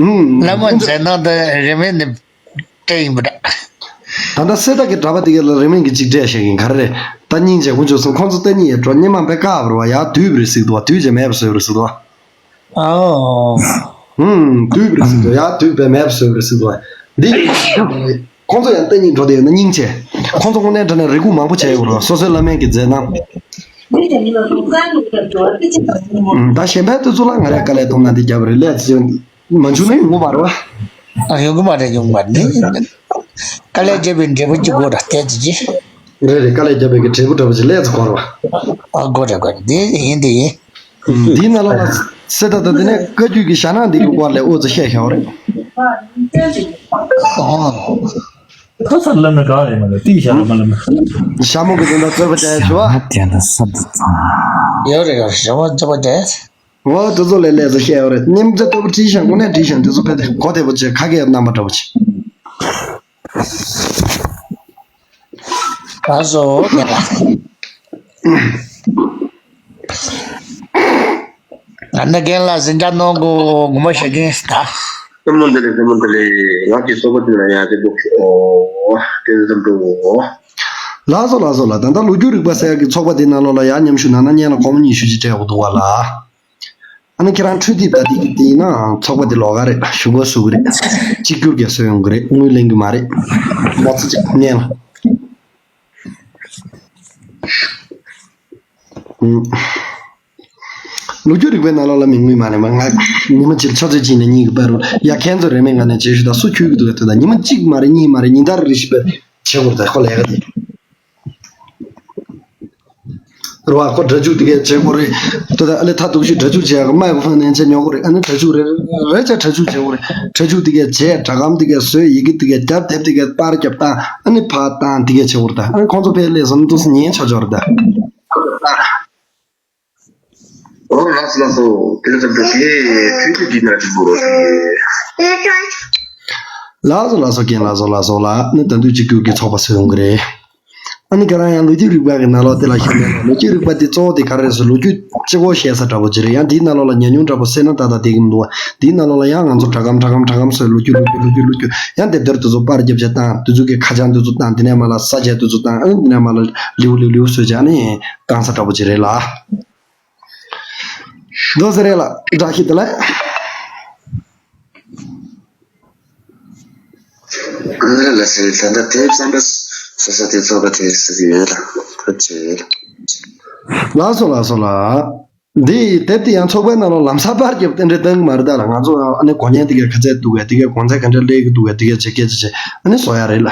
ཨུམ། བླ་མ་མཛད་ན་ད་རིན་མེད་ནི་སྤྲད་ཡིན་པ་འདྲ། ད་ལྟ་གསེར་རྟ་གི་གྲྭ་པ་དེ་ག་ལ་རིན་མེད་ཀྱི་གཅིག་སྤྲད་བཞག་གིན་ག་རེ་རེད། ད་སྙིང་རྗེ་ཀུན་སྤྱོད་སོང་ཁོང་ཚོ་ལྟ་ཉིད་ཡ་འགྲོ་སྙེ་མ་བེ་ཀ་བར་བ་ཡ་དུས་བར་སྲིད་དོ་དུས་ཀྱི་མེད་པ་བཟོས་པར་སྲིད་དོ། ཨོ། ཧུམ། དུས་བར་སྲིད་དོ་ཡ་དུས་བེ་མེད་པ་བཟོས་པར་སྲིད་དོ། འདི་ཁོང་ཚོ་ཡང་ལྟ་ཉིད་འགྲོ་དེ་ཡོད་ན་སྙིང་རྗེ། ཁོང་ཚོ་དངོས་གནས་དྲང་གནས་རེ་སྒུག་མང་པོ་བྱས་ཡོད་རེད། སོ་སོའི་བླ་མའི་གི་མཛད་རྣམ། ད་གཞན་པའི་དུས་ཚོད་ལ་ང་རའི་དཀའ་ལས་གཏོང་ན་འདི་རྒྱབ་རེད་ལས་ཚེ། མ་བྱུང་ན་ཡོང་གི་མ་རེད་བ། ཨ། ཡོང་གི་མ་རེད། ཡོང་གི་མ་རེད། དཀའ་ལས་བརྒྱབ་པའི་འབྲས་བུ་གཅིག་དགོས་ར་བལྟས་ཙི་ཅི། རེད་རེད། དཀའ་ལས་བརྒྱབ་པའི་གི་འབྲས་བུ་འདྲ་པོ་ཅིག་ལས་ཚེ་གོ་ར་བ། ཨ། དགོས་རེད་དགོས་རེད། འདི་ཡིན་འདི་ཡིན། འདིའི་ནང་ལོགས་ལ་གསེར་རྟ་དང་དེ་ནས་བཀའ་བརྒྱུད་ཀྱི་ཞྭ་ནག་འདི་གི་སྐོར་ལ་ཨོ་ཙི་བཤད་བཞག་པ་རེད། ཨོ། ཁ་ས་ལབ་ན་ག་ཡིན་མ་ལ་ཏི་ཞྭ་མ་ལ་མ། ཞྭ་མོ་གི་དོན་དག་རྩོད་པ་བྱ་ཡ་ཞུ་བ། དེ་ལ་ས་དུ་ཚང་། ཡོད་རེད་ཡོད་རེད། ཞྭ་མོ་རྩོད་པ་བྱ་ཡ། འོ་དེ་ཚོ་ལས་ལས་ཚོ་བཤད་ཡོད་རེད། ཉིན་མཚན་ལྟ་བུ་བྲིས་ཤིང་དངོས་གནས་བྲིས་ཤིང་དེ་ཚོ་ཕལ་ཏེ་གོ་བདེ་པོ་བྱས་ཁ་སྐད་རྣམ་པ་འདྲ་པོ་བྱས། ད་བཟོ་ངེས་ལ། ང་ནི་རྒན་ལགས་ཟིན་གྲྭ་གནང་དགོས་ངོ་མ་བཤད་ཀྱིན་ད། སེམས་མོ་འདི་ལས་སེམས་མོ་འདི་ལས་ང་གི་སོག་པོ་དེ་ལ་ཡང་དེ་འདུག་ཨོ། དེ་ཙམ་འགྲོ། ལགས་སོ་ལགས་སོ་ལགས། ད་ལྟ་ལོ་རྒྱུས་རིག་པ་ཟེར་ཡག་གི་ཚོགས་པ་དེ་ནང་ལོགས་ལ་ཡར་མཉམ་ཞུགས་གནང་ན་སྙན་ལ་སྒོར་མོ་ཉི་ཤུ་ཅིག་སྤྲད་དགོས་འདུག་བ་ལ། ཨ་ནི་ཁྱེད་རང་འཕྲོད་ཐིག་ད་ཐིག་དེ་ཡིན་ནའང་ཚོགས་པ་དེ་ལོགས་ཀ་རེད། ཞུ་སྒོ་ཞུ་གི་རེད། གཅིག་གྱུར་གྱི་བཟོས་ཡོང་གི་རེད། དངུལ་ལེན་གི་མ་རེད། མ་ཚོ་ཅིག་ཉན་ལ། ཨུམ། ལོ་རྒྱུས་རིག་པའི་ནང་ལོགས་ལ་མི་དངུལ་མ་ལེན་པ་ང་ཉི་མ་གཅིག་ཆུ་ཚོད་གཅིག་ནས་གཉིས་ཀྱི་བར་རུ་ཡ་ཁྱེད་ཚོ་རེ་མེད་ང་ནས་བྱེད་ཞུ་ད་སུ་ཁྱོད་ཀྱི་འདུག་ད་ཉི་མ་གཅིག་མ་རེད། གཉིས་མ་རེད། ཉིན་ལྟར་རེ་ཞིག་པའི་བྱེད་དགོས་རེད། ད་ཁོ་ལས་ཀ་དེ། རེད་བ། ཁོ་སྒྲ་འཇུག་དེ་གས་བྱེད་དགོས་རེད། ཏོ་ད་ཨ་ལེ་ཐ་དུག་ཤི་སྒྲ་འཇུག་བྱེད་ཡག་མ་ཡག་ཕང་ནན་ཆེ་ཉོ་དགོས་རེད། ཨ་ནི་སྒྲ་འཇུག་རེ་རེ་ཆ་སྒྲ་འཇུག་བྱེད་དགོས་རེད། སྒྲ་འཇུག་དེ་གས་བྱས། སྒྲ་སྒམ་དེ་གས་བཟོས། ཡི་གེ་དེ་གས་རྒྱབ། དེབ་དེ་གས་པར་རྒྱབ་བཏང་། ཨ་ནི་ཕར་བཏང་། དེ་གས་བྱེད་དགོས་རེད། ད་ཨ་ནི་ཁོང་ཚོ་ཕེ་ལས་སོང་དུས་སུ་ཉན་ཆོག་ཆོག་རེད་ད། ཨོ་ལགས་སོ་ལགས་སོ། དེ་ལ་ཙམ་དུ་ཞེས་ཁྲུས་དུས་འདི་ན་ཅིག་འབུར་རོ་ཞེས། ལགས་སོ་ལགས་སོ། རྒན་ལགས་སོ་ལགས་སོ་ལགས། ནི་ད་དུས་གཅིག་གྱུར་གྱི་ཚོགས་པ་སུ་ཡོང་གི་རེད། ཨ་ནི་ཁྱེད་རང་ཡང་ལོ་རྒྱུས་རིག་པ་གི་ནང་ལོགས་དེ་ལ་ཤེས་ན། ལོ་རྒྱུས་རིག་པ་དེ་གཙོ་བོ་དེ་ག་རེ་རེད་ཟེར། ལོ་རྒྱུས་གཅིག་པོ་བཤད་ས་འདྲ་པོ་ཅིག་རེད། ཡང་དེའི་ནང་ལོགས་ལ་ཉམས་མྱོང་འདྲ་པོ་སེ་ན་ཏག་ཏག་བསྡད་ཀྱི་མི་འདུག་བ། དེའི་ནང་ལོགས་ལ་ཡང་ང་ཚོ་སྒྲ་སྒམ་སྒྲ་སྒམ་བཟོས། ལོ་རྒྱུས་ལོ་རྒྱུས་ལོ་རྒྱུས་ལོ་རྒྱུས་ཡང་དེབ་ཐེར་དེ་ཚོ་པར་རྒྱབ་བྱས་བཏང་། དེ་ཚོ་གི་ཁ་བྱང་དེ་ཚོ་བཏང་། དེ་ནས་མར་ལ་ས་བྱས་དེ་ཚོ་བཏང་། ཨ་ནི་དེ་ནས་མར་ལ་ལེའུ་ལེའུ་ལེའུ་བཟོས་བྱས་ཨ་ནི་བཏང་ས་འདྲ་པོ་ཅིག་རེད་ལ། མདོ་ཟེར་རེད་ལ་བཀྲ་ཤིས་བདེ་ལེགས། ཨ་ལ་ལ་ཟེར་ད་ལྟ་དེབ་བསམ་པ་ས་ས་དེ་ཚོགས་པ་དེ་ཟེར་གྱི་ཡོད་ལ་ཐབས་ཆེ་ལ། ལགས་སོ་ལགས་སོ་ལ། འདི་དེབ་དེ་ཡང་ཚོགས་པའི་ནང་ལ་ལམ་སང་པར་རྒྱབ་རྟེན་འབྲེལ་བཏང་གི་མ་རེད་ད་ལ། ང་ཚོ་ཨ་ནི་གོ་ཉན་དེ་གའི་ག་ཚད་འདུག་གས། དེ་གའི་གོང་ཚད་ག་འདྲ་སླེབས་ཀྱི་འདུག་གས། དེ་གའི་བྱེད་སྐད་ཆ་བྱེད་ཨ་ནི་བཟོ་ཡ་རེད་ལ།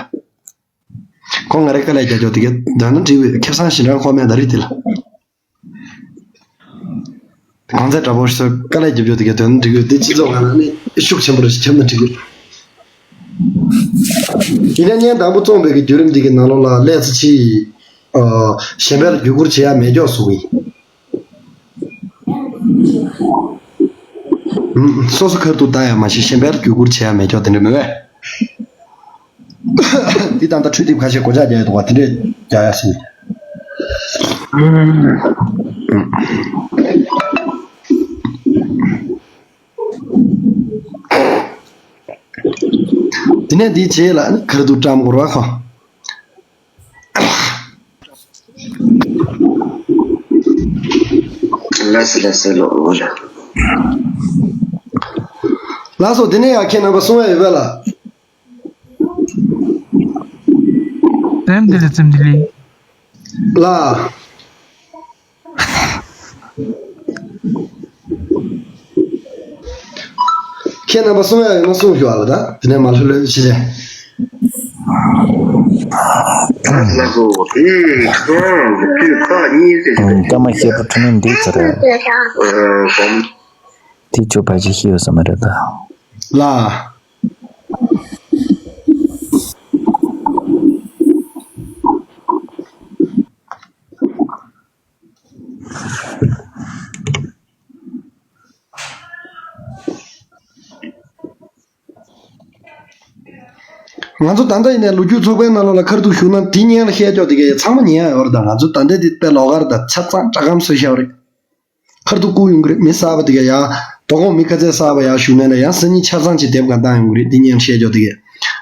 ཁོང་ང་རེ་དཀའ་ལས་རྒྱག་ཆོག་དེ་གའི་ད་ནི་འབྲི་བའི་ཁེ་བཟང་ཞེ་དྲག་ཁོ་མེད་ད་རེད་དེ་ལ། གང་ཚད་འདྲ་པོ་ཞིག་དཀའ་ལས་རྒྱབ་རྒྱུ་དེ་གའི་དོན་འགྲིག་གི་འདུག་དེ་སྤྱི་ཚོགས་ནང་ནས་ཤུགས་ཆེན་པོ་རེ་ཞིག་ཁྱབ་ན་འགྲིག་གི། ཡིན་ན་བརྙན་དང་པོ་བཙོང་བའི་གི་བརྒྱུད་རིམ་འདི་གི་ནང་ལོགས་ལ་ལས་ཚེ་ཕྱི་ཡི་གཞན་པར་བརྒྱུད་བསྐུར་བྱེད་ཡ་མེད་ཀྱོག་སུ་ཡིན། སོ་སོ་ཁར་དུ་བཏང་ཡ་མ་ཤེས། གཞན་པར་བརྒྱུད་བསྐུར་བྱེད་ཡ་མེད་ཀྱོག་དེ་འདྲ་མེད་པས། འདི་ད་ལྟ་འཕྲུལ་དེབ་ཁ་ཤས་སྒོ་ལྕགས་རྒྱག་ཡ་འདུག་བ། དེ་འདྲས་རྒྱག་ཡ་སྲིད། དེ་ནས་འདི་བྱས་ལ་ཁར་དུ་བཀྲམ་དགོས་ར་ཁོ། ལགས་སོ་ལགས་སོ་ལོ། ལགས་སོ། དེ་ནས་ཡང་ཁྱེད་རྣམ་པ་གསུང་ཡ་ཡོད་པས་ལ། ཙམ་དེ་ལས་ཙམ་དེ་ལས། ལ། ཁྱེད་རྣམ་པ་གསུང་ཡ་ཡོད་ན་གསུང་ཞུ་བ་ལ་ད། དེ་ནས་མ་ལྷོད་ལྷོད་ཕྱི་ལས། ལགས་སོ། དེ་ཁོང་དུས་ཁག་གཉིས་ཟེར་གྱི་འདུག་སྐར་མ་ཤེས་པོ་ཁྲི་ནས་འདི་ཚོ་རེད། ཨ། དེ་ཆོ་བ་ཅིག་ཤེས་ཡོད་ས་མ་རེད་ད། ལ། ང་ཚོ་ད་ལྟ་ཡིན་ནའི་ལོ་རྒྱུས་ཚོགས་པའི་ནང་ལོགས་ལ་ཁར་ཐུག་ཞུགས་ན་དེ་སྙན་ལ་བཤད་ཀྱོག་དེ་གས་ཚང་མ་ཉན་ཡ་ཡོད་རེད་ད། ང་ཚོ་ད་ལྟ་དེ་དཔེ་ལོགས་ཀ་རེད་ད། ཆ་ཚང་སྒྲ་སྒམ་བཟོས་བཞག་པ་རེད། ཁར་ཐུག་བསྐུར་ཡོང་གི་རེད། མི་གསར་པ་དེ་གས་ཡ་ དོ་དགོང་མི་ཁ་ཚད་གསར་པ་ཡར་ཞུགས་མེད་ན་ཡང་སང་ཉིན་ཆ་ཚང་གཅིག་དེབ་སྒང་བཏང་ཡོང་གི་རེད། འདི་སྔོན་བཤད་ཆོག་དེ་གས།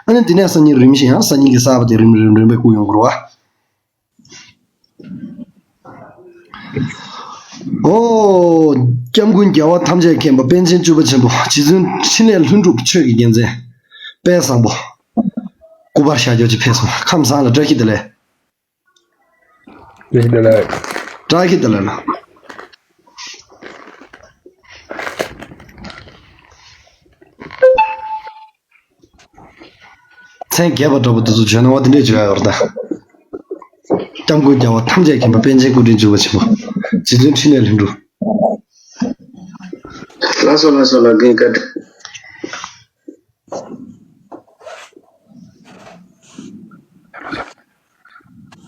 ཨ་ནི་དེ་ནས་སང་ཉིན་རིམ་བཞིན་ཡང་སང་ཉིན་གྱི་གསར་པ་དེ་རིམ་རིམ་རིམ་པས་བསྐུར་ཡོང་དགོས་རེད་བ། ཨོ། སྐྱབས་མགོན་རྒྱལ་བ་ཐམས་ཅད་མཁྱེན་པ་པཎ་ཆེན་བཅུ་པ་ཆེན་པོ་རྗེ་བཙུན་འཕྲིན་ལས་ལྷུན་གྲུབ་ཆོས་ཀྱི་རྒྱལ་མཚན། དཔལ་བཟང་པོ། སྐུ་པར་བཞག་རྒྱུ་ཅིག་ཕེབས་སོང་། ཁམས་བཟང་ལ་བཀྲ་ཤིས་བདེ་ལེགས། བཀྲ་ཤིས་བདེ་ལེགས། བཀྲ་ཤིས་བདེ་ལེགས་ལགས། མཚན་རྒྱས་པ་འདྲ་པོ་འདི་ཚོ་བརྗོད་སྣང་བ་འདི་འདྲས་བརྗོད་ཡ་ཡོད་རེད་ད། སྐྱབས་མགོན་རྒྱལ་བ་ཐམས་ཅད་མཁྱེན་པ་པཎ་ཆེན་སྐུ་ཕྲེང་བཅུ་པ་ཆེན་པོ། རྗེ་བཙུན་འཕྲིན་ལས་ལྷུན་གྲུབ། ལགས་སོ་ལགས་སོ་ལགས་རྒན་བཀའ་དྲིན།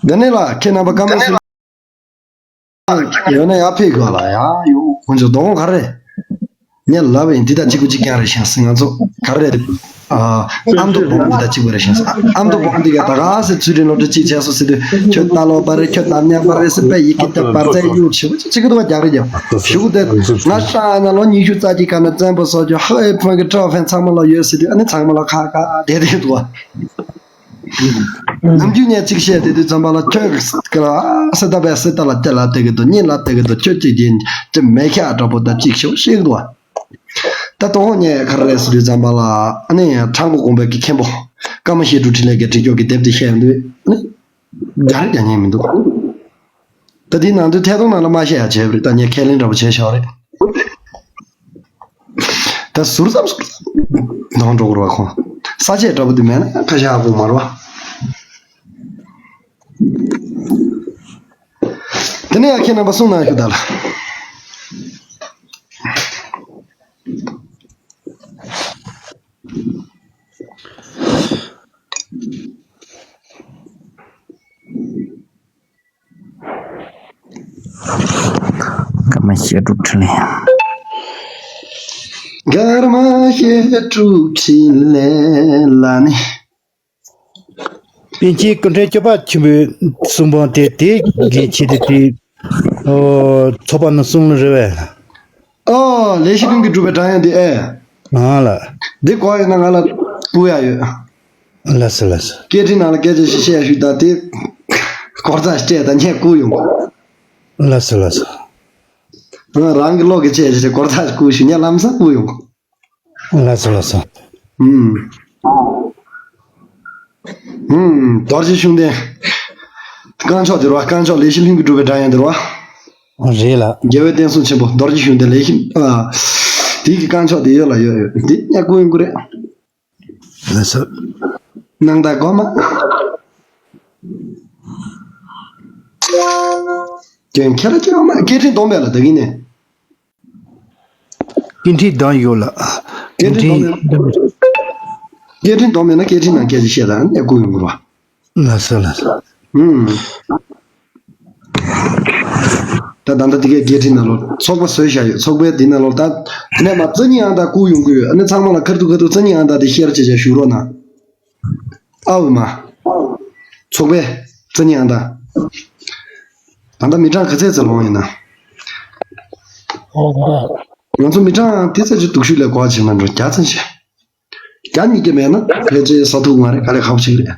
འདི་ནས་ལ་ཁྱེད་རྣམ་པ་བཀའ་མོལ་གསུང་ཡོད་ན་ཡར་ཕེབས་དགོས་ལ་ཡ་ཡོ་ཁོང་ཚོ་དོ་དགོང་ག་རེ། ངས་ལབ་ཡིན་འདི་དང་གཅིག་པ་གཅིག་རྐྱང་རེད་ཤག་ཟེར། ང་ཚོ་ག་རེ་རེད། ཨ་ཨ་མདོ་སྦོམ་འདི་དང་གཅིག་པ་རེད་ཤག་ཟེར། ཨ་མདོ་སྦོམ་འདི་ག་ད་ག་ཟེར་ཚུལ་ཁྲིམས་སློབ་གྲྭ་གཅིག་བྱས་སོང་ཟེར་དུས་ཁྱོད་ལྟ་ལོག་པ་རེད། ཁྱོད་གཏམ་རྙོག་པ་རེད་ཟེར་པས་ཡི་གེ་དེ་པར་རྩལ་གཡུག་བྱེད་པ་ཅིག་གི་འདུག་བ། རྒྱག་རེད་རྒྱག་ཞུ་གི་དེ་ང་ཧྲ་ན་ལོ་ཉི་ཤུ་རྩ་གཅིག་ག་ན་བཙན་པོ་སོགས་ཀྱི་ཧ་ཨེ་ཕོན་གི་ཁྲོ་ཕན་ཚང་མ་ལ་ཡོད་ཟེར་དུས་ཨ་ནི་ཚང་མ་ལ་ཁ་ཁ་བསྡད་བསྡད་འདུག་བ། ནམ་རྒྱུན་ངས་གཅིག་བཤད་དེ་དུས་ཙམ་པ་ལ་ཁྱོད་ཀྱི་ཨ་སེ་ད་པའི་སེ་ད་ལ་དེ་ལ་དེ་གི་དུ་གཉིས་ལ་དེ་གི་དུ་ཁྱོད་གཅིག་གིས་ཅི་མེད་ཁྱ་འདྲ་པོ་ད་གཅིག་ཤོག་ཤེས་འདུག་བ། ད་དོ་ངས་ག་རེ་ཟེར་དུས་ཙམ་པ་ལ་ཨ་ནི་ཡང་ཁྲ་མགོ་དགོན་པའི་གི་མཁན་པོ་ཀརྨ་བཤད་སྒྲུབ་འཕྲིན་ལས་ཀྱི་བྲིས་སྐྱོར་གྱི་དེབ་དེ་བཤད་འདུག་ཨ་ནི་རྒྱ་རེ་རྒྱ་ཉན་མི་འདུག་ད་དེའི་ནང་དུ་ཐད་གཏོང་ནང་ལ་མ་བཤད་ཡ་བྱས་པ་རེད། ད་ངས་ཁས་ལེན་འདྲ་པོ་བྱས་ཤག་རེད། ད་ཟུར་ཙམ་ཟུར་ཙམ་ནང་འགྲོ་དགོས་རེད་བ། ཁོང་ས་ཆས་འདྲ་པོ་དེ་མེད་ན་ཁ་ཤས་ཧ་གོ་མ་རེད་བ། དེ་ནས་ཡ་ཁྱེད་རྣམ་པ་གསུང་གནང་ཞུ་ད་ལ། ཀརྨ་བཤད་སྒྲུབ་འཕྲིན་ལས། ཀརྨ་བཤད་སྒྲུབ་འཕྲིན་ལས་ལ་ནི། པཎ་ཆེན་སྐུ་ཕྲེང་བཅུ་པ་ཆེན་པོའི་གསུང་འབུམ་དེ་དེ་གི་ཆེད་དུ་དེ་ཚོགས་པ་ནང་གསུང་ལ་རེ་བས། ཨོ་ལས་ཤིང་ཀུན་གྱིས་གྲུབ་པའི་སྒྲ་དབྱངས་འདི་ཨེ། ཨ་ལ། འདི་གོ་ཡོད་ན་ང་ལ་བསྐུར་ཡ་ཡོད། ལགས་སོ་ལགས་སོ། སྐད་འཕྲིན་ནང་ལ་སྐད་ཆ་ཞིག་བཤད་ཞུས་ད་དེ། གོ་རྩ་སྤྲད་ད་ངས་བསྐུར་ཡོང་། ལགས་སོ་ལགས་སོ། ང་རང་གི་བློ་གི་ཆེད་ཞིག་གོ་རྩ་བསྐུར་ཞུས་ངས་ལམ་སང་བསྐུར་ཡོང་། ལགས་སོ་ལགས་སོ། ཨུམ། ཨུམ། རྡོ་རྗེ་ཤུགས་ལྡན། རྐང་མཆོག་དེ་རེད་བ། རྐང་མཆོག་ལས་ཤིང་ལྷུན་གྱིས་གྲུབ་པའི་སྒྲ་དབྱངས་དེ་རེད་བ། རེད་ལགས། རྒྱལ་བའི་བསྟན་སྲུང་ཆེན་པོ་རྡོ་རྗེ་ཤུགས་ལྡན་ལས་ཤིང་ཨ། དེ་གི་རྐང་མཆོག་དེ་ཡོད་ལ་ཡོད་ཡོད་འདི་ངས་བསྐུར་ཡོང་གི་རེད། ལགས་སོ། སྣང་དག་སྒོམ། རྒྱན་ཁྱེད་རང་ཁྱེད་རང་མ་སྐད་འཕྲིན་གཏོང་མེད་ལ་ད་གིན་ནས། སྐད་འཕྲིན་གཏོང་ཡོད་ལ། སྐད་འཕྲིན་གཏོང་མེད་ན། སྐད་འཕྲིན་གཏོང་མེད་ན་སྐད་འཕྲིན་ནང་སྐད་ཆ་བཤད་དང་ཨ་ནི་བསྐུར་ཡོང་དགོས་པ། ལགས་སོ་ལགས་སོ། ཨུམ། ད་ད་ལྟ་དེ་གའི་སྐད་འཕྲིན་ནང་ལོགས་ཚོགས་པ་བཟོས་བཞག་ཡོད། ཚོགས་པའི་དེ་ནང་ལོགས་ད་དེ་ནས་མ་རྩ་གཉིས་ཨང་རྟགས་བསྐུར་ཡོང་གི་ཡོད། ཨ་ནི་ཚང་མ་ལ་ཁ་ཐུག་ཁ་ཐུག་རྩ་གཉིས་ཨང་རྟགས་དེ་ཤེར་བྱེད་བྱ་ཞུ་རོགས་གནང་། ཨའུ་མ། ཚོགས་པའི་རྩ་གཉིས་ཨང་རྟགས། ད་ལྟ་མི་གྲངས་ག་ཚད་ཙམ་ལོངས་ཡིན་ན། ང་ཚོ་མི་གྲངས་དེ་ཙམ་ཅིག་སྡུག་ཤོས་ལས་གོ་བ་བྱེད་མ་འགྲོ་རྒྱ་ཙམ་བྱེད། རྒྱ་གཉིས་ཀྱི་མེད་ན་ཕལ་ཆེར་ས་ཐུག་མ་རེད། དཀའ་ལས་ཁག་པོ་ཞིག་རེད།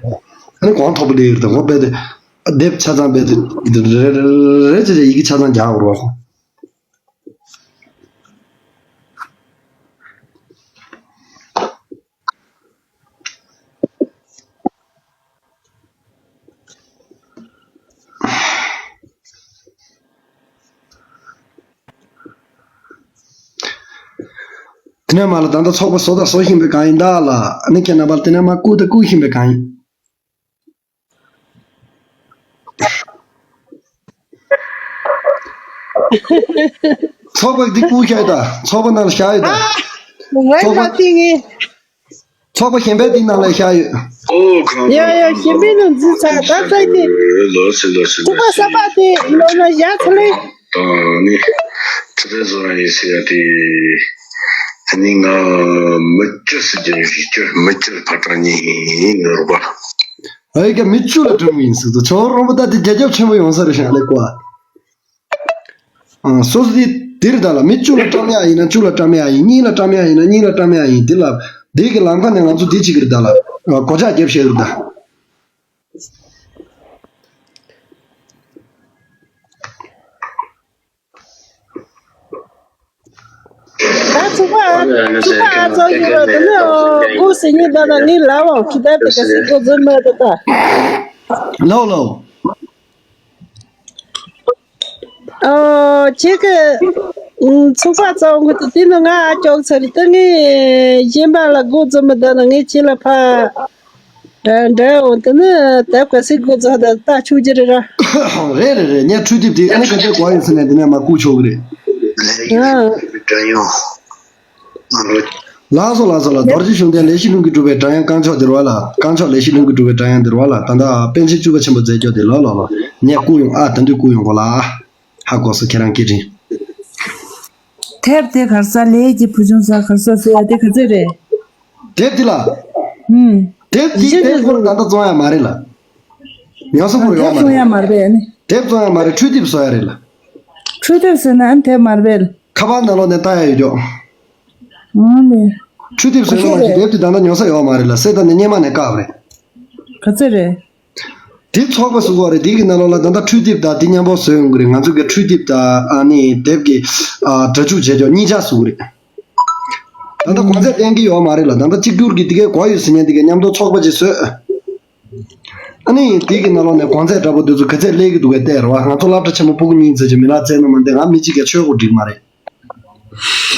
ཨ་ནི་གོང་མཐོ་པོ་སླེབས་ཡོད་རེད། འོ་དཔེ་དེ་དེབ་ཆ་ཚང་དཔེ་དེ་རེ་རེ་རེ་བྱས་བྱས་ཡི་གེ་ཆ་ཚང་རྒྱག་དགོས་རེད་བ། དེ་ནས་མ་ལ་ད་ལྟ་ཚོགས་པ་བཟོ་དང་བཟོ་བཞིན་པའི་སྒང་ཡིན་ད་ལ། ཨ་ནི་ཁྱེད་རྣམ་པ་དེ་ནས་མ་བསྐུར་དང་བསྐུར་བཞིན་པའི་སྒང་ཡིན། ཚོགས་པ་འདི་བསྐུར་བཞག་ཡོད་ད། ཚོགས་པ་ནང་ལ་བཞག་ཡོད་ད། ངའི་ཚོགས་པ་ལག་ཏིང་ངེ། ཚོགས་པ་གཞན་པའི་འདི་ནང་ལ་བཞག་ཡོད། ཨོ་གང་ཡ་ཡ་གཞན་པའི་ནང་འཛུལ་ཚར་ད་ཚར་ཏེ། ལོ་སི་ལོ་སི་ཚོགས་པ་གསར་པ་དེ་ལོ་ན་བཞག་ཚར་ལེ། དང་ནི་ཚེ་བཟོ་བ་ཡིན་ཟེར་ཡ་དེ། ཨ་ནི་ང་མི་སྐྱུར་ཟེར་རྒྱུ་ཡོད་ཀྱི་སྐྱུར་མི་སྐྱུར་ཕ་གྲངས་གཉིས་ཡིན་ནོར་བ། ཨེ་ཀ་མི་བཅུ་ལ་གྲོངས་ཡིན་ཟེར་དུ་ཆོ་རོང་པོ་ད་དེ་རྒྱལ་ཁྱབ་ཆེན་པོ་ཡོང་ས་རེད་ཤག་ལེ་ཀོ། ཨ་སོ་སོ་དེ་ འདིར་ད་ལ་མི་བཅུ་ལ་བཀྲམ་ཡག་ཡིན་ན་བཅུ་ལ་བཀྲམ་ཡག་ཡིན། གཉིས་ལ་བཀྲམ་ཡག་ཡིན་ན་གཉིས་ལ་བཀྲམ་ཡག་ཡིན། འདི་ལ་འདི་གི་ལམ་ཁ་ནས་ང་ཚོ་འདི་བྱེད་ཀྱི་རེད། ད་ལ་གོ་ཆག་རྒྱབ་བཞག་གི་རེད་ད། ད་ཚུགས་པ་ཚུགས་པ་ཨ་ཚོ་ཡོད་ར། དེ་ནས་ཨོ་ཀུ་སི་ཉི་ད་ད་ནི་ལའོ་ཁི་ད་དེ་ག་སི་ཀོ་ཛོ་མ་ད་ད། ལའོ་ལའོ། ཨོ་ཁྱེད་ཀྱི་ཚུགས་པ་ཚོ་འགུ་དུ་དེ་ནི་ང་ཨ་ཅོག་ཚ་རི་ད་ངས་གཞན་པ་ལ་ཀོ་ཛོ་མ་ད་ན་ངས་ཁྱེད་ལ་ཕ། འདྲ་འོང་དེ་ནི་དེབ་ག་སི་ཀོ་ཛོ་ད་ད་ཆུ་ཇི་རི་ར། རེད་རེད་རེད། ངས་འཕྲུལ་དེབ་དེ་ཨ་ནི་ག་འདྲས་གོ་ཡོད་ཟེར་ནས་དེ་ནས་མ་བསྐུར་ཆོག་གི་རེད། ཨ། ལགས་སོ་ལགས་སོ་ལགས། རྡོ་རྗེ་ཤུགས་ལྡན་ལས་གཞི་ལྷུན་གྱིས་གྲུབ་པའི་སྒྲ་དབྱངས་རྐང་མཆོག་འདིར་བ་ལ། རྐང་མཆོག་ལས་གཞི་ལྷུན་གྱིས་གྲུབ་པའི་སྒྲ་དབྱངས་འདིར་བ་ལ། ད་ལྟ་པཎ་ཆེན་བཅུ་པ་ཆེན་པོ་མཛད་ཀྱོག་དེ་ལོ་ལོ་ལོ། ངས་བསྐུར་ཡོང་ཨ། ད་འདུས་བསྐུར་ཡོང་གོ་ལ། ཧ་གོ་སོང་ཁྱེད་རང་སྐད་འཕྲིན། དེབ་དེ་གར་ས་ལས་ཀྱི་བུ་ཆུང་ས་གར་ས་ཟེར་ཡ་དེ་ག་ཚོད་རེད། དེབ་དེ་ལ། ཨུམ། དེབ་དེ་ཡིན་དེབ་ཁོ་རང་ད་ལྟ་བཙོང་ཡ་མ་རེད་ལ། ཉོ་ས་ཁོ་རང་ཡོད་མ་རེད། བཙོང་ཡ་མ་རེད་པས་ཨ་ནི། དེབ་བཙོང་ཡ་མ་རེད། འཕྲུལ་དེབ་བཟོ་ཡ་རེད་ལ། འཕྲུལ་དེབ་བཟོས་ན་ཨ་ནི་དེབ་མ་རེད་པས། ཁ་པར་ནང་ལོགས་ནས་ལྟ་ཡ་ཡོད་ཀྱོག་ཨ་ནི། འཕྲུལ་དེབ་བཟོས་ན་མ་གཞི་དེབ་དེ་ད་ལྟ་ཉོ་ས་ཡོད་མ་རེད་ལ། གསེར་རྟ་ནས་སྙེ་མ་ནས་བཀག་རེད། ག་ཚོད་རེད། དེ་ཚོགས་པ་ཟེར་གོ་རེད། དེ་གི་ནང་ལོགས་ལ་ད་ལྟ་འཕྲུལ་དེབ་དང་དེ་མཉམ་པོ་བཟོས་ཡོང་གི་རེད། ང་ཚོ་གི་འཕྲུལ་དེབ་དང་ཨ་ནི་དེབ་ཀྱི་ཨ་སྒྲ་འཇུག་བྱས་ཀྱོག་གཉིས་ཆ་བཟོ་གི་རེད། ད་ལྟ་གོང་ཚད་བསྟན་གྱི་ཡོད་མ་རེད་ལ། ད་ལྟ་གཅིག་གྱུར་གྱི་དེ་གའི་གོ་ཡོད་ཟེར་མཁན་དེ་གའི་མཉམ་དུ་ཚོགས་པ་ཅིག་བཟོས། ཨ་ནི་དེ་གི་ནང་ལོགས་ནས་གོང་ཚད་འདྲ་པོ་དེ་ཚོ་ག་ཚད་སླེབས་ཀྱི་འདུག་གས་བལྟས་རེད་བ། ང་ཚོ་སློབ་གྲྭ་ཆེན་མོ་ཕྲུ་གུ་གཉིས་ཙམ་ཅིག་མི་ལག་རྩལ་ན་མ་འདི་ང་མི་གཅིག་གིས་ཆོད་གོ་འགྲིག་མ་རེད།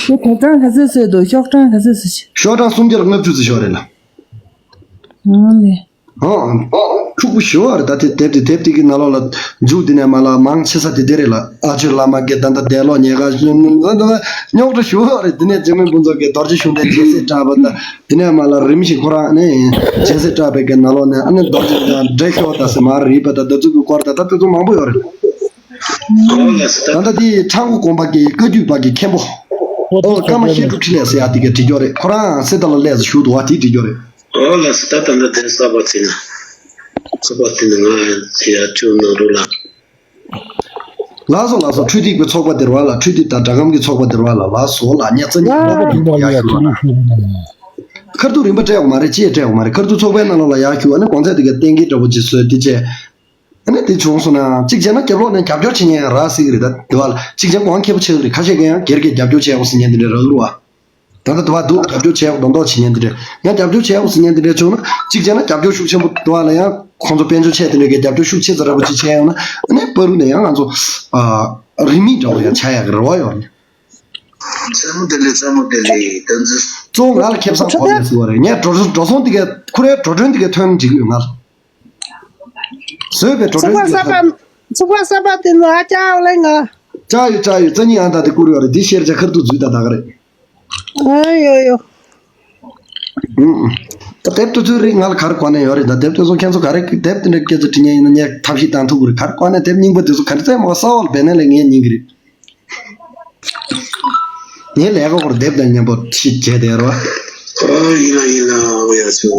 དེ་དེབ་གྲངས་ག་ཚོད་བཟོས་འདུག་ཤོག་གྲངས་ག་ཚོད་བཟོས་ཤིག་ཤོག་གྲངས་སུམ་བརྒྱ་ལྔ་བཅུ་ཙམ་ཤོག་རེད་ལ། ཨང་ལེ། ཨང་། ཕྲུ་གུ་ཞུ་བ་རེད། ད་དེ་དེབ་དེ་དེབ་དེ་གི་ནང་ལོགས་ལ་འཇུག་དེ་ནས་མ་ལ་མང་ཆེ་ས་དེ་དེ་རེད་ལ། ཨ་ཆོས་བླ་མ་དགེ་ལྡན་དང་འདས་ལོག་ཉེ་ག་རྙོག་དྲ་ཞུ་བ་རེད། དེ་ནས་འཇིགས་མེད་ཕུན་ཚོགས་ཀྱི་རྡོ་རྗེ་ཤུགས་ལྡན་རྒྱལ་སྲས་གྲགས་པ་དང་དེ་ནས་མ་ལ་རིམ་བཞིན་ཁོ་རང་ནས་རྒྱལ་སྲས་གྲགས་པའི་གི་ནང་ལོགས་ནས་ཨ་ནི་རྡོ་རྗེ་འདྲེ་ཤོག་དང་སེ་མ་རིག་པ་དང་འདི་ཚོ་གི་སྐོར་དང་ད་དེ་ཚོ་མང་པོ་ཡོད་རེད། ད་ལྟ་དེ་ཁྲ་འགུ་དགོན་པ་གི་བཀའ་བརྒྱུད་པ་གི་མཁན་པོ། ཨོ་ཀརྨ་བཤད་སྒྲུབ་འཕྲིན་ལས་ཟེར་ཡ་དེ་ག་བྲིས་ཀྱོག་རེད། ཁོ་རང་གསེར་རྟ་ལ་སླེབས་སུ་བཞུགས་འདུག་བ། དེ་བྲིས་ཀྱོག་རེད། ཨོ་ལགས་སོ། ད་ད་ལྟ་དེ་གསར་པ་བྱས་ན་གསར་པ་དེ་ནི་ང་ཡ་ཅུ་ནང་རུ་ལ། ལགས་སོ་ལགས་སོ། འཕྲུལ་དེབ་ཀྱི་ཚོགས་པ་དེར་བ་ལ། འཕྲུལ་དེབ་དང་སྒྲ་སྒམ་གྱི་ཚོགས་པ་དེར་བ་ལ། ལགས་སོ་ལ་ཉེ་ཚ་ཉེ་ལ་ཡ་ཞུ་བ་ལ། ཁར་ཐུག་རིམ་པ་སྤྲད་ཡོག་མ་རེད། ཅེས་སྤྲད་ཡོག་མ་རེད། ཁར་ཐུག་ཚོགས་པའི་ནང་ལོགས་ལ་ཡ་ཞུ་བ་ནི་གོང་ཚད་དེ་ག་གཏན་འཁེལ་འདྲ་པོ་ཅིག་བཟོས་དེ་བྱས། ཨ་ནི་དེ་བྱུང་སོང་ན་གཅིག་བྱས་ན་རྒྱབ་ལོགས་ནས་རྒྱབ་སྐྱོར་བྱེད་མཁན་ཡང་རག་སྲིད་ཀྱི་རེད། ད་དེ་བ་ལ་གཅིག་བྱས་ན་གོང་ཁེ་པོ་ཆགས་ཀྱི་རེད། ཁ་ཤས་ཀྱིས་ཡང་སྒེར་གྱི་རྒྱབ་སྐྱོར་བྱས་ཡོད་ཟེར་མཁན་དེ་འདྲ་རག་གི་རེད་བ། ད་ལྟ་དེ་བ་འདུག་རྒྱབ་སྐྱོར་བྱས་ཡོད་མདོག་མདོག་བྱེད་མཁན་དེ་འདྲ། ཡང་རྒྱབ་སྐྱོར་བྱས་ཡོད་ཟེར་མཁན་དེ་འདྲ་བྱུང་ན་གཅིག་བྱས་ན་རྒྱབ་སྐྱོར་ཤུགས་ཆེན་པོ་དེ་བ་ལ་ཡང་ཁོང་ཚོ་དཔལ་འབྱོར་ཆེད་དེ་འདྲ་གི་རྒྱབ་སྐྱོར་ཤུགས་ཆེ་ཙམ་ར་པོ་ཅིག་བྱས་ཡོང་ན་ཨ་ནི་བར་དུ་ནས་ཡང་ང་ཚོ་ཨ་རིན་མེད་འདྲ་བོ་ཡང་ཆགས་ཡག་གི་རེ་བ་ཡོད་རེད། བཙན་མོ་བདེ་ལེགས། བཙན་མོ་བདེ་ལེགས། དོན་ཚུལ། གཙོ་བོ་ང་ལ་ཁེ་བཟང་ཕོག་ཡོད་ཟེར་བ་རེད། ངས་འགྲོ་འགྲོ་སོང་དེ་གའི་ཁོ་རའི་འགྲོ་གྲོན་དེ་གའི་ཐོན་འགྲིག་ཡོད་ང་ལ། བཟོས་པའི་འགྲོ་ཚོགས་པ་གསར་པ། ཚོགས་པ་གསར་པ་དེ་ནང་ཨ་ཅག་ལེ་ང་། ལྕགས་ཡོད་ལྕགས་ཡོད། རྩ་གཉིས་ཨང་དང་དེ་བསྐུར་ཡོད་རེད། འདི་ཤེར་བྱ་ཁར་ཐུག་འཛུལ་ད་ད་ག་རེད། ཨ་ཡོ་ཡོ། ཨུམ། ད་དེབ་དེ་ཚོའི་རིགས་ང་ལ་ག་རེ་གོ་ནས་ཡོད་རེད། ད་དེབ་དེ་ཚོ་ཁྱེད་ཚོ་ག་རེ་དེབ་དེ་འདྲ་སྐད་ཆ་དྲི་མཁན་ཡིན་ན་ངས་ཐབས་ཤེས་བཏང་ཐུབ་ཀྱི་རེད། ག་རེ་གོ་ནས་དེབ་རྙིང་པ་དེ་ཚོ་ག་རེ་བཙལ་མ་གོ་ས་འོག་ལ་བེད་ནས་ལས་ངས་རྙིང་གི་རེད། ངའི་ལས་ཀ་སྐོར་དེབ་དང་མཉམ་པོ་ཞིག་བྱས་བསྡད་རོགས། ཨོ་ཡིན་ལ་ཡིན་ལ། ཨོ་ཡ་ཆུ།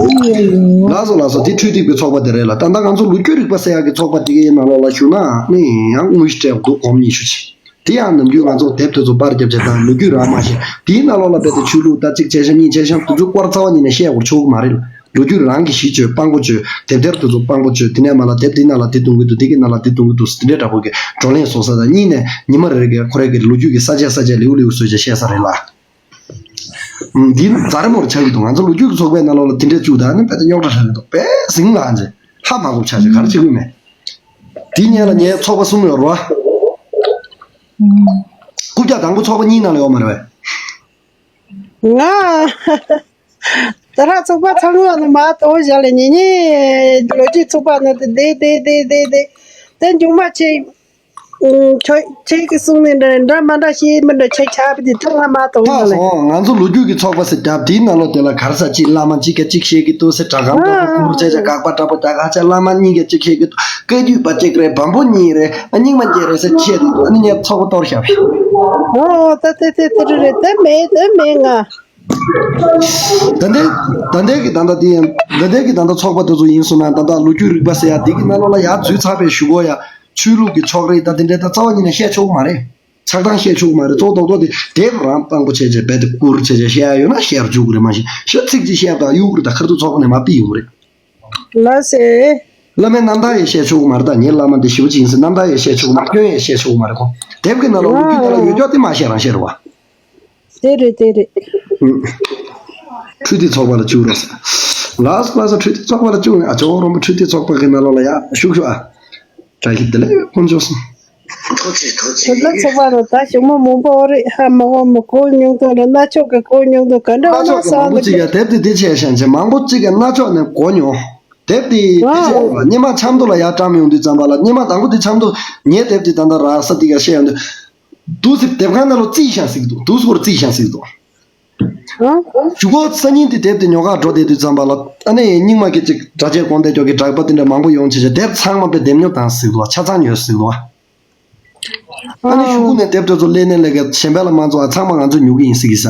ལགས་སོ་ལགས་སོ། འདི་འཕྲུལ་རིག་པའི་ཚོགས་པ་དེ་རེད་ལ། ད་ལྟ་ང་ཚོ་ལོ་རྒྱུས་རིག་པ་ཟེར་ཡག་གི་ཚོགས་པ་དེ་གའི་ནང་ལོགས་ལ་ཞུགས་ན་ནི་ཡང་དངོས་གཞི་སྤྲད་འདུག་སྒོམ་ཉི་ཤུ་ཆེ། དེ་ཡང་ནམ་རྒྱུན་ང་ཚོ་དེབ་དེ་ཚོ་པར་རྒྱབ་བྱས་དང་ལོ་རྒྱུས་རག་མ་ཤེས། དེའི་ནང་ལོགས་ལ་རྦད་དེ་ཆོས་ལུགས་ད་གཅིག་བྱས་ཤག་གཉིས་བྱས་ཤག་དེ་ཚོའི་སྐོར་རྩ་བ་ཉིད་ནས་བཤད་དགོས་ཆོག་གི་མ་རེད་ལ། ལོ་རྒྱུས་རང་གིས་གཞི་བཅོལ་དཔང་པོ་བཅོལ། དེབ་ཐེར་དེ་ཚོ་དཔང་པོ་བཅོལ། དེ་ནས་མ་ལ་དེབ་དེའི་ནང་ལ་དེ་གཏོང་གི་འདུག་དེ་གི་ནང་ལ་དེ་གཏོང་གི་འདུག་དེ་འདྲའི་འདྲ་པོ་གི་བགྲོ་གླེང་བཟོ་ས་དང་། གཉིས་ནས་ཉི་མ་རེ་རེ་གི་ཁོ་རེ་གི་ལོ་རྒྱུས་ཀྱི་ས་བཅད་ས་བཅད་ལེའུ་ལེའུ་བཟོས་བྱས་བཤད་ས་རེད་ལ། འདི་ཛ་ར་མོར་ཆགས་ཀྱི་འདུག་ང་ཚོ་ལོ་རྒྱུས་ཀྱི་ཚོགས་པའི་ནང་ལོགས་ལ་དེ་འདྲས་བཅུག་ད་ནི་དཔེ་དེ་རྙོག་དྲ་ཆགས་ཀྱི་འདུག་དཔེ་ཟིང་ལ་ཨ་ཅེ་ཧ་མ་གོ་ཆ་ཆེ་ག་རེ་བྱེད་དགོས་མེད། དེའི་སྔོན་ལ་ངའི་ཚོགས་པ་གསུམ་ཡོད་རེད་བ། རྐུབ་བཀྱག་དང་པོ་ཚོགས་པ་གཉིས་ནང་ལ་ཡོད་མ་རེད་བས། ང་། ད་ར་ཚོགས་པ་ཚང་མ་ནི་མ་གཏོགས་བཞག་ལས་ཉེ་ཉེ་ལོ་རྒྱུས་ཚོགས་པ་ནི་དེ་དེ་དེ་དེ་དེ་དེ་མཇུག་མ་ཆེ། ཁྱོད་ཁྱེད་ཀྱི་གསུང་ནི་འདྲ་འདྲ་མ་འདྲ་ཤེས་མི་འདྲ་ཁྱེད་ཆགས་པ་དེ་ཚང་མ་མ་གཏོགས་ད་ཡོད་ལས། སོང་ང་ཚོ་ལོ་རྒྱུས་ཀྱི་ཚོགས་པ་ཟེར་རྒྱབ་དེའི་ནང་ལོགས་དེ་ལ་གར་ས་གཅིག་བླ་མ་གཅིག་ག་གཅིག་བཤད་ཀྱི་འདུག་ཟེར་དྲ་སྒམ་འདྲ་པོ་དགོངས་བྱས་བྱས་དགག་པ་འདྲ་པོ་དག་ཧ་ཅང་བླ་མ་གཉིས་ཀ་གཅིག་བཤད་ཀྱི་འདུག་བཀའ་བརྒྱུད་པ་གཅིག་རེད། བམ་པོ་གཉིས་རེད། ཨ་རྙིང་མ་གཅིག་རེད་ཟེར་བཤད་འདུག་ཨ་ནི་ངས་ཚོགས་པ་གཏོར་བཞག་པས། ཨོ་ད་དེ་དེ་དེ་རེད། དེ་མེད་དེ་མེད་ང་། ད་ལྟའི་ད་ལྟའི་གི་ད་ལྟ་དེ་ཡང་ད་ལྟའི་གི་ད་ལྟ་ཚོགས་པ་དེ་ཚོ་ཡིན་སོང་ན་ད་ལྟ་ལོ་རྒྱུས་རིག་པ་ཟེར་ཡ་དེ་གི་ནང་ལོགས་ལ་ཡར་འཛུལ་ཚར་བའི་གཞུག་གུ་ཡ་ཆོས་ལུགས་ཀྱི་ཕྱོགས་རིས་ད་དེ་འདྲའི་ད་རྩ་བ་ཉིད་ནས་བཤད་ཆོག་གི་མ་རེད། ཆགས་སྡང་བཤད་ཆོག་གི་མ་རེད། གཙོ་བོ་རྡོག་རྡོག་དེ་དེབ་རང་དཔང་པོ་བྱས་བྱས་རྦད་དེ་བསྐུར་བྱས་བྱས་བཤད་ཡ་ཡོད་ན་བཤད་རྒྱུ་གི་རེད། མ་གཞི་ཤོད་ཚིག་ཅིག་བཤད་པ་དང་གཡུག་རེད། ད་ཁར་ཐུག་ཚོགས་པ་ནས་མ་ཕུད་ཡོང་གི་རེད། ལགས་སེ། བླ་མའི་རྣམ་ཐར་ཡང་བཤད་ཆོག་གི་མ་རེད། ད་ངའི་བླ་མ་འདི་ཞེ་པོ་ཅིག་ཡིན་ཟེར་རྣམ་ཐར་ཡང་བཤད་ཆོག་གི་མ་རེད། སྐྱོན་ཡང་བཤད་ཆོག་གི་མ་རེད། ཁོ་དེབ་ཀྱི་ནང་ལ་ལོ་རྒྱུས་ལྟར་ཡོད་ཀྱོག་དེ་མ་བཤད་རང་བཤད་རེད་བ། དེ་རེད་དེ་རེད། འཕྲུལ་དུས་ཚོགས་པ་ལ་བཅུག་རོགས་ཟེར། ལགས་སོ་ལགས་སོ། འཕྲུལ་དུས་ཚོགས་པ་ལ་བཅུག་ནས་ཨ་ཅོག་རོང་པོ་འཕྲུལ་དུས་ཚོགས་པ་གི་ནང་ལོགས་ལ་ཡ་ཤུགས་ཤུགས་ཨ། བཀྲ་ཤིས་བདེ་ལེགས་དཀོན་མཆོག་གསུམ། ཐུགས་རྗེ་ཐུགས་རྗེ། ཚོགས་པ་རུ་ད་ཞུ་མ་མང་པོ་རེད། ཧ་མ་གོ་མ་གོ་མྱོང་དོན་རེད། རྣ་ཅོག་གི་གོ་མྱོང་དོན་ག་འདྲ་རྣ་ཅོག་གི་མང་པོ་ཅིག་ཡ་དེབ་དེ་དེ་བྱས་ཤང་ཆེ་མང་པོ་ཅིག་གི་རྣ་ཅོག་ནས་གོ་མྱོང་། དེབ་དེ་དེ་བྱས་ཨ། སྔོན་མ་ཆབ་མདོ་ལ་ཡར་བཀྲམ་ཡོང་དུས་ཙམ་པ་ལ་སྔོན་མ་དང་པོ་དེ་ཆབ་མདོ་ངའི་དེབ་དེ་ད་ལྟ་ར་ས་དེ་ག་བཤད་ཡོང་དུས། དུས་སུ་དེབ་ཁང་ནང་ལ་རྩིས་ཤང་ཟིག་འདུག་དུས་སུ་རྩིས་ཤང་ཟིག་འདུག་གཞུག་གུ་སང་ཉིན་དེ་དེབ་དེ་ཉོ་གར་འགྲོ་བསྡད་དུས་ཙམ་པ་ལ་ཨ་ནི་རྙིང་མ་གི་ཅིག་གྲྭ་ཆས་གོན་བསྡད་ཀྱོག་གི་གྲྭ་པ་དེ་འདྲ་མང་པོ་ཡོང་བྱས་བྱས་དེབ་ཚང་མ་དཔེ་དེབ་ཉོ་བཏང་ཟིག་འདུག་ཆ་ཚང་ཉོས་ཟིག་འདུག་ཨ་ནི་གཞུག་གུ་ནས་དེབ་དེ་ཚོ་ལེན་ནས་ལས་ཀ་གཞན་པ་ལ་མ་འཛོམས་ཨ་ཚང་མ་ང་ཚོ་ཉོ་གི་ཡིན་ཟེར་གི་ས།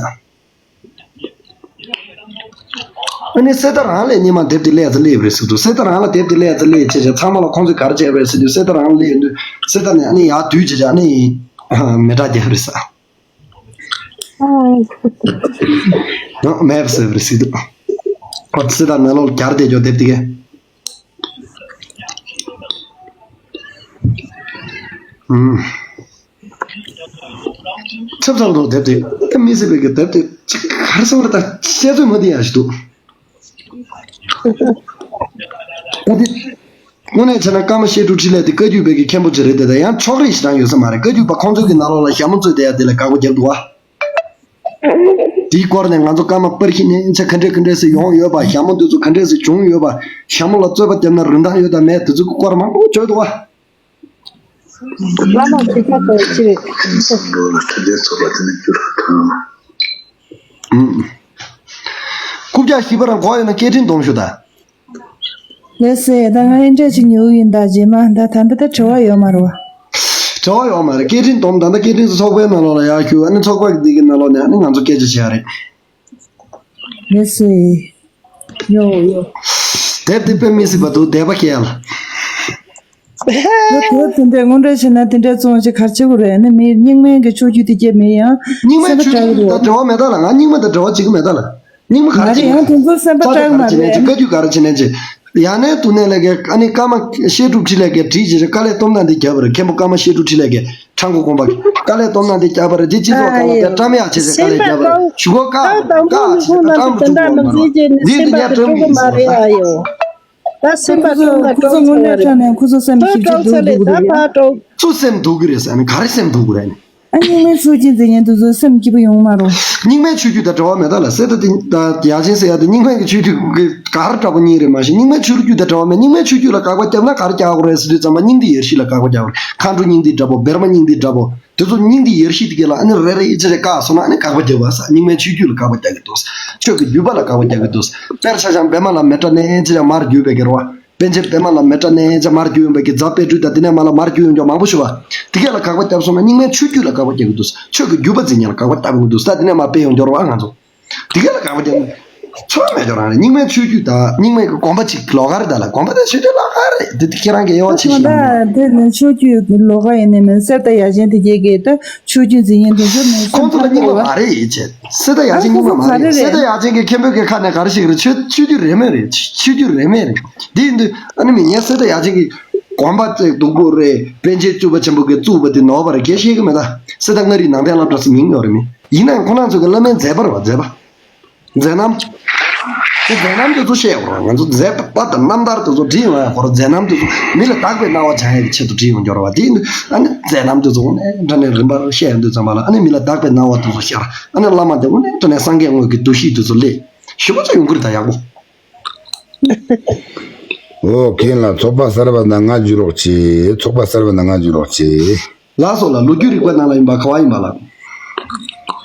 ཨ་ནི་གསེར་རྟ་རང་ལས་སྔོན་མ་དེབ་དེ་ལས་ཚ་ལས་པ་རེད་ཟེར་འདུག་གསེར་རྟ་རང་ལ་དེབ་དེ་ལས་ཚ་ལས་བྱས་བྱས་ཚང་མ་ལ་ཁོང་ཚོས་ག་རེ་བྱས་པ་རེད་ཟེར་དུས་གསེར་རྟ་རང་ལ་ལས་ཡོང་དུས་གསེར་རྟ་ནས་ཨ་ནི་ཡར་བསྡུས་བྱས་བྱས་ཨ་ནི་མེ་སྲེག་རྒྱག་པ་རེད་ས། ཡང་མེད་པ་ཟེར་བ་རེད་ཟེར་འདུག་ཁོ་གསེར་རྟ་ནང་ལོགས་ལ་གྱར་བསྡད་ཀྱོག་དེབ་དེ་གས། ཨུམ། ཆབ་ཚང་དུ་དེབ་དེ་ད་མི་སྲིད་པའི་གི་དེབ་དེ་ཅིག་ག་རེ་ཟེར་བ་རེད། ད་བཤད་ཚོད་མ་དེ་ཡག་ཞིག་འདུག་ད་དེ་དངོས་གནས་བྱས་ན་ཀརྨ་བཤད་སྒྲུབ་འཕྲིན་ལས་དེ་བཀའ་བརྒྱུད་པའི་གི་མཁན་པོ་ཅིག་རེད་དེ། ད་ཡང་ཕྱོགས་རིས་ཞིག་རང་ཡོད་ས་མ་རེད། བཀའ་བརྒྱུད་པ་ཁོང་ཚོའི་གི་ནང་ལོགས་ལ་ཞྭ་མོ་བཙུགས་བསྡད་ཡ་དེ་ལ་དགག་པ་རྒྱབ་འདུག་བ། དེའི་སྐོར་ནས་ང་ཚོ་ཀརྨ་པར་ཤིང་ནས་ཆ་ག་འདྲས་ག་འདྲས་སེ་ཡོང་ཡོད་པ། ཞྭ་མོ་འདི་ཚོ་ག་འདྲས་སེ་བྱུང་ཡོད་པ། ཞྭ་མོ་ལ་རྩོད་པ་བརྒྱབ་ན་རིན་ཐང་ཡོད་དང་མེད་དེ་ཚོ་གི་སྐོར་མང་པོ་བརྗོད་འདུག་བ། བླ་མ་ཁྱེད་ཀ་ཏོ་ཅི་རེད། ཨུམ། རྐུབ་བཀྱག་བཞི་པ་རང་གོ་ཡོད་ན་སྐད་འཕྲིན་སྡོམ་ཞུ་ད། ལགས་སེ། ད་ང་ཨེ་འདྲ་ཅིག་ཉོ་གི་ཡིན་ད་རྗེས་མ། ད་ད་ལྟ་ད་བྲེལ་བ་ཡོད་མ་རེད་བ། བྲེལ་བ་ཡོད་མ་རེད། སྐད་འཕྲིན་སྡོམ། ད་ལྟ་སྐད་འཕྲིན་ཚོགས་པའི་ནང་ལོགས་ལ་ཡར་རྒྱུགས། ཨ་ནི་ཚོགས་པ་འདི་གི་ནང་ལོགས་ནས་ཨ་ནི་ང་ཚོ་སྐད་ཆ་བྱེད་ཡ་རེད། ལགས་སེ། ཡོ་ཡོ། དེབ་དེ་དཔེ་མི་སྲིད་པ་འདུག་དད་པ་སྐྱེ་ཡ་ལ། ད་དེབ་དེ་འདྲའི་དངོས་འབྲེལ་བྱས་ན་དེ་འདྲའི་བཙོང་ཅིག་གར་བྱེད་དགོས་རེད། ཨ་ནི་མི་རྙིང་མའི་གི་ཆོས་བརྒྱུད་དེ་སྐྱེས་མེད་ཡང་རྙིང་མའི་སེམས་པ་ཆོས་བཀྲ་གི་བརྒྱུད་དང་འབྲེལ་བ་མེད་ད་ལ། ང་རྙིང་མ་དང་འབྲེལ་བ་བྱེད་ཀྱི་མེད་ད་ལ། རྙིང་མ་ག་རེ་བྱེད་ཀྱི་མེད། ཡང་དེ་ཚོ་སེམས་པ་བཀྲ་གི་མ་རེད། བཀའ་བརྒྱུད་ག་རེ་བྱེད་ནས་བྱེད། ཡང་ནས་དུ་ནས་ལས་ཀའི་ཨ་ནི་ཀརྨ་བཤད་སྒྲུབ་འཕྲིན་ལས་ཀའི་བྲིས་བྱས་བཀའ་ལས་སྟོབས་ན་འདི་བརྒྱབ་པ་རེད། མཁན་པོ་ཀརྨ་བཤད་སྒྲུབ་འཕྲིན་ལས་ཀའི་ཁྲ་མགོ་དགོན་པ་གི་བཀའ་ལས་སྟོབས་ན་འདི་བརྒྱབ་པ་རེད། འདི་སྤྱི་ཚོགས་སྒང་ལ་དེ་བཀྲམ་ཡག་བྱས་བྱས་བཀའ་ལས་བརྒྱབ་པ་རེད། ཞུ་གོ་ཀ་ཀ་བྱས་བཀྲམ་བྱས་འདི་འདི་ཉག་བཀྲམ་གི་ཡིན་ཟེར། ད་སེམས་པ་སྐྱོ་ང་སྐྱོ་ཚོ་ངོ་ནས་དྲང་ནས་ཁོ་ཚོ་སེམས་ཤིག་ཤིག་སྡུག་གི་རེད། སུ་སེམས་སྡུག་གི་རེད་ཟེར་ནས་ག་རེ་སེམས་སྡུག་གི་རེད་ནི། ཨ་རྙིང་མའི་ཆོས་བརྒྱུད་འཛིན་མཁན་དེ་ཚོ་སེམས་སྐྱིད་པོ་ཡོང་མ་རུང་། རྙིང་མའི་ཆོས་བརྒྱུད་དང་འབྲེལ་བ་མེད་ད་ལ། གསེར་རྟ་དེ་ད་ཡ་ཆེན་ཟེར་ཡ་དེ་རྙིང་མའི་གི་ཆོས་བརྒྱུད་གི་ག་རེ་འདྲ་པོ་གཉིས་རེད། མ་གཞི་རྙིང་མའི་ཆོས་བརྒྱུད་དང་འབྲེལ་བ་མེད། རྙིང་མའི་ཆོས་བརྒྱུད་ལ་དགག་པ་བརྒྱབ་ན་ག་རེ་རྒྱག་དགོས་རེད་ཟེར་དུས་ཙམ་པ་རྙིང་ཐིག་ཡེ་ཤེས་ལ་དགག་པ་རྒྱག་དགོས་རེད། མཁའ་འགྲོ་རྙིང་ཐིག་འདྲ་པོ། བེར་མ་རྙིང་ཐིག་འདྲ་པོ། དེ་ཚོ་རྙིང་ཐིག་ཡེ་ཤེས་དེ་ག་ལ་ཨ་ནི་རེ་རེ་ཡེ་ཆེ་རེ་བཀག་སོང་ན་ཨ་ནི་དགག་པ་རྒྱག་པ་ས། རྙིང་མའི་ཆོས་བརྒྱུད་ལ་དགག་པ་རྒྱག་གི་འདུག་ཆོས་ཀྱི་བརྒྱུད་པ་ལ་དགག་པ་རྒྱག་གི་འདུག་དཔེར་ཆ་བཞག་པད་མ་ལ་མེ་སྲེག་ནས་ཅི་ཡང་མར་བརྒྱུད་པའི་གི་རེད་བ། པཎ་ཆེན་པད་མ་ལ་མེ་སྲེག་ནས་ཅི་མར་བརྒྱུད་ཡོང་པའི་གི་རྫ་དཔལ་སྤྲུལ་དང་དེ་ནས་མར་ལ་མར་བརྒྱུད་ཡོང་ཀྱང་མང་པོ་ཞུ་བ། དེ་ག་ལ་དགག་པ་བརྒྱབ་སོང་ན་རྙིང་མའི་ཆོས་བརྒྱུད་ལ་དགག་པ་རྒྱག་གི་འདུག་ཆོས་ཀྱི་བརྒྱུད་པ་འཛིན་མཁན་ལ་དགག་པ་བརྒྱབ་གི་འདུག་ས། དེ་ནས་མར་སྤེལ་ཡོང་རྒྱུ་རེད་བ་ང་ཚོ། དེ་ག་ལ་དགག་པ་རྒྱབ་ན། ཚོར་མེད་ཀྱང་རང་རེད། རྙིང་མའི་ཆོས་བརྒྱུད་དང་རྙིང་མའི་གི་དགོན་པ་གཅིག་ལོགས་ཀ་རེད་ད་ལ། དགོན་པ་དང་ཆོས་བརྒྱུད་ལོགས་ཀ་རེད། དེ་དེ་ཁྱེད་རང་གི་དབྱེ་བ་ཕྱེ་ཤེས་ཀྱི་མི་འདུག་དེ་ནི་ཆོས་བརྒྱུད་ལོགས་ཀ་ཡིན་ནི་མིན། གསེར་རྟ་ཡ་ཆེན་དེ་གྱད་ཀྱི་ད་ཆོས་བརྒྱུད་འཛིན་མཁན་དེ་ཚོ་ནི་ཁོང་ཚོ་ལ་རྙིང་མ་མ་རེད་ཡིན་ཆེད། གསེར་རྟ་ཡ་ཆེན་རྙིང་མ་མ་རེད། གསེར་རྟ་ཡ་ཆེན་གྱི་མཁན་པོའི་གི་ཁ་ནས་ག་རེ་ཞིག་རེད། ཆོས་ཆོས་བརྒྱུད་རེད་མེད་རེད། ཆོས་བརྒྱུད་རེད་མེད་རེད། དེ་ཡིན་དུས་ཨ་ནི་མི་ངས་གསེར་རྟ་ཡ་ཆེན་གྱི་དགོན་པ་དེ་སྡུག་པོ་རེད། པཎ་ཆེན་བཅུ་པ་ཆེན་པོ་གི་བཙུགས་པ་དེ་ནོར་བ་རེད་གྱད་ཤེས་ཀྱི་མེད་ད། གསེར་རྟ་མངའ་རིས་ནང་བསྟན་སློབ་གྲྭ་ཟེར་མིང་ཡོད་རེད་མི། ཡིན་ནའང་ཁོ་རང་ཚོ་གི་བླ་མའི་མཛད་པ་རེད་བ། མཛད་པ། མཛད་རྣམ། དེ་མཛད་རྣམ་དེ་ཚོ་བཤད་དགོས་རེད། ང་ཚོ་མཛད་པ་དང་རྣམ་ཐར་དེ་ཚོ་བྲིས་ཡོང་ཡ་ཁོ་རང་མཛད་རྣམ་དེ་ཚོ་མི་ལ་དག་པའི་སྣང་བ་སྦྱང་ཡ་གི་ཆེད་དུ་བྲིས་ཡོང་རྒྱུ་རེད་བ། དེ་ཡིན་དུས་ཨ་ནི་མཛད་རྣམ་དེ་ཚོ་དངོས་གནས་དྲང་གནས་རིམ་པར་བཤད་ཡོང་དུས་ཙམ་པ་ལ་ཨ་ནི་མི་ལ་དག་པའི་སྣང་བ་དེ་ཚོ་ཤར། ཨ་ནི་བླ་མ་དེ་དངོས་གནས་དྲང་གནས་སངས་རྒྱས་དངོས་ཀྱི་འདུ་ཤེས་དེ་ཚོ་སླེབས། ཞེ་པོ་ཅིག་ཡོང་གི་རེད་ད་ཡག་པོ། ཨོ་ཁེན་ལ་ཚོགས་པ་གསར་པ་ནང་ང་འཇུག་རོགས་གྱིས། ཚོགས་པ་གསར་པ་ནང་ང་འཇུག་རོགས་གྱིས། ལགས་སོ་ལགས། ལོ་རྒྱུས་རིག་པ་ནང་ལ་ཡིན་པ་ག་བ་ཡིན་པ་ལགས།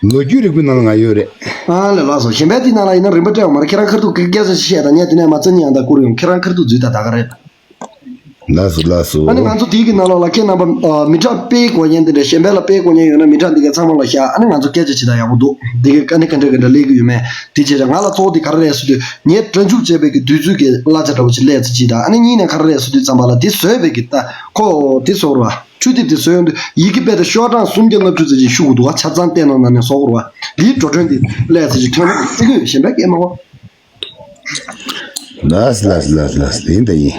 ལོ་རྒྱུས་རིག་པའི་ནང་ལ་ང་ཡོད་རེད། ཨ་ལས་ལགས་སོ། གཞན་པའི་དེའི་ནང་ལ་ཡིན་ན་རིན་པ་སྤྲད་ཡོང་མ་རེད། ཁྱེད་རང་ཁ་ཐུག་གི་སྐད་ཆ་ཞིག་བཤད་དང་། ངས་དེ་ནས་མ་རྩ་ནི་ཡང་ད་བསྐུར་ཡོང་། ཁྱེད་རང་ཁ་ཐུག་འཛུལ་ད་ད་ག་རེད། ལགས་སོ་ལགས་སོ། ཨ་ནི་ང་ཚོ་དེའི་གི་ནང་ལོགས་ལ་ཁྱེད་རྣམ་པ་ཨ་མི་གྲངས་དཔེ་དགོས་མཁན་དེ་འདྲ་གཞན་པའི་ལ་དཔེ་དགོས་མཁན་ཡོད་ན་མི་གྲངས་འདི་གའི་ཚང་མ་ལ་བཞག་ཨ་ནི་ང་ཚོ་སྐད་ཆ་བྱེད་ད་ཡག་པོ་འདུག་འདི་གའི་ཨ་ནི་ག་འདྲ་ག་འདྲ་སླེབས་ཀྱི་ཡོད་མེད་དེ་བྱས་ཙང་ང་ལ་གཙོ་བོ་དེ་ག་རེ་རེད་ཟེར་དུས་ངས་སྒྲ་འཇུག་བྱས་པའི་གི་དུས་ཚོད་ཀྱི་གླ་ཆ་འདྲ་བོ་ཅིག་སླེབས་ཚེ་ཅིག་དང་། ཨ་ནི་གཉིས་ནས་ག་རེ་རེད་ཟེར་དུས་ཙམ་པ་ལ་དེ་བཟོས་པའི་གི་ད་ཁོ་དེ་བཟོ་རུ་བ། འཕྲུལ་དེབ་དེ་བཟོས་ཡོང་དུས་ཡི་གེ་དཔེ་དེ་ཤོག་གྲངས་སུམ་བརྒྱ་ལྔ་བཅུ་ཙམ་ཅིག་ཤུགས་འདུག་བ། ཆ་ཚང་བལྟས་ན་ན་ནས་བཟོ་དགོས་རེད་བ། འདིའི་འགྲོ་གྲོན་དེ་ཀླད་ཚེ་ཅིག་ཐོན་ན་ཙི་གུ་གཞན་པའི་སྐད་མ་གོ། ལགས་ལགས་ལགས་ལགས། ཡིན་ད་ཡིན།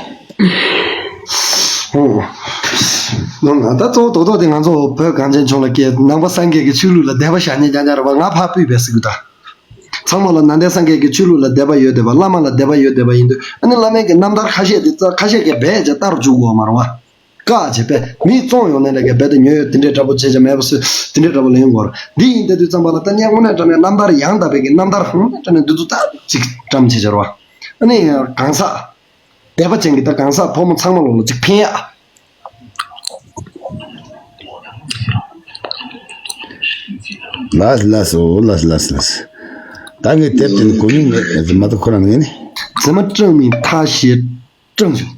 ཨོ། ད་གཙོ་བོ་རྡོག་རྡོག་དེ་ང་ཚོ་བོད་གངས་ཅན་ལྗོངས་ལ་སྐྱེས། ནང་པ་སངས་རྒྱས་ཀྱི་ཆོས་ལུགས་ལ་དད་པ་བཞག་མཁན་རྐྱང་རྐྱང་རེད་བ། ང་ཕར་ཕུད་པས་ཟེར་གི་ད། ཚང་མ་ལ་ནང་བསྟན་སངས་རྒྱས་ཀྱི་ཆོས་ལུགས་ལ་དད་པ་ཡོད་བསྡད་པ། བླ་མ་ལ་དད་པ་ཡོད་བསྡད་པ་ཡིན་དུས། ཨ་ནི་བླ་མའི་གི་རྣམ་ཐར་ཁ་ཤས་དེ་ཁ་ཤས་ཀྱིས་རྦད་ཅིག་ལྟ་རུ་འཇུག་གི་ཡོད་མ་རེད་བ། བཀག་བྱས་པས་མིས་བཙོང་ཡོང་ནས་ལས་ཀ་རྦད་དེ་ཉོས་ཡོད། དེ་འདྲའི་འདྲ་པོ་བྱས་ཀྱང་མེད་པ་སུས་དེ་འདྲའི་འདྲ་པོ་ལེན་དགོས་རེད། འདི་ཡིན་ད་དུས་ཙམ་པ་ལ་ད་ངས་དངོས་གནས་དྲང་གནས་རྣམ་ཐར་ཡང་དག་པའི་གི་རྣམ་ཐར་ཧུང་དྲང་གནས་འདི་ཚོ་ད་ཅིག་བཀྲམ་བྱས་བྱས་རེད་བ། ཨ་ནི་གང་ཟག་དད་པ་ཅན་གྱི་ད་གང་ཟག་ཕོ་མོ་ཚང་མ་ལོ་ལ་ཅིག་ཕན་ཡག་ལགས་ལགས་འོ་ལགས་ལགས་ལགས། ད་ངས་དེབ་དེ་ནི་གོ་མིན་མེད་མ་གཏོགས་ཁོ་རང་ངས་ནི། མཛེས་མ་སྤྲང་མི་ཐ་ཤལ་སྤྲང་ཞིག་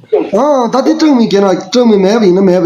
ཨ་ད་དེ་སྤྲང་མི་གྱེན་ན་སྤྲང་མི་མེད་པ་ཡིན་ན་མེད་པ།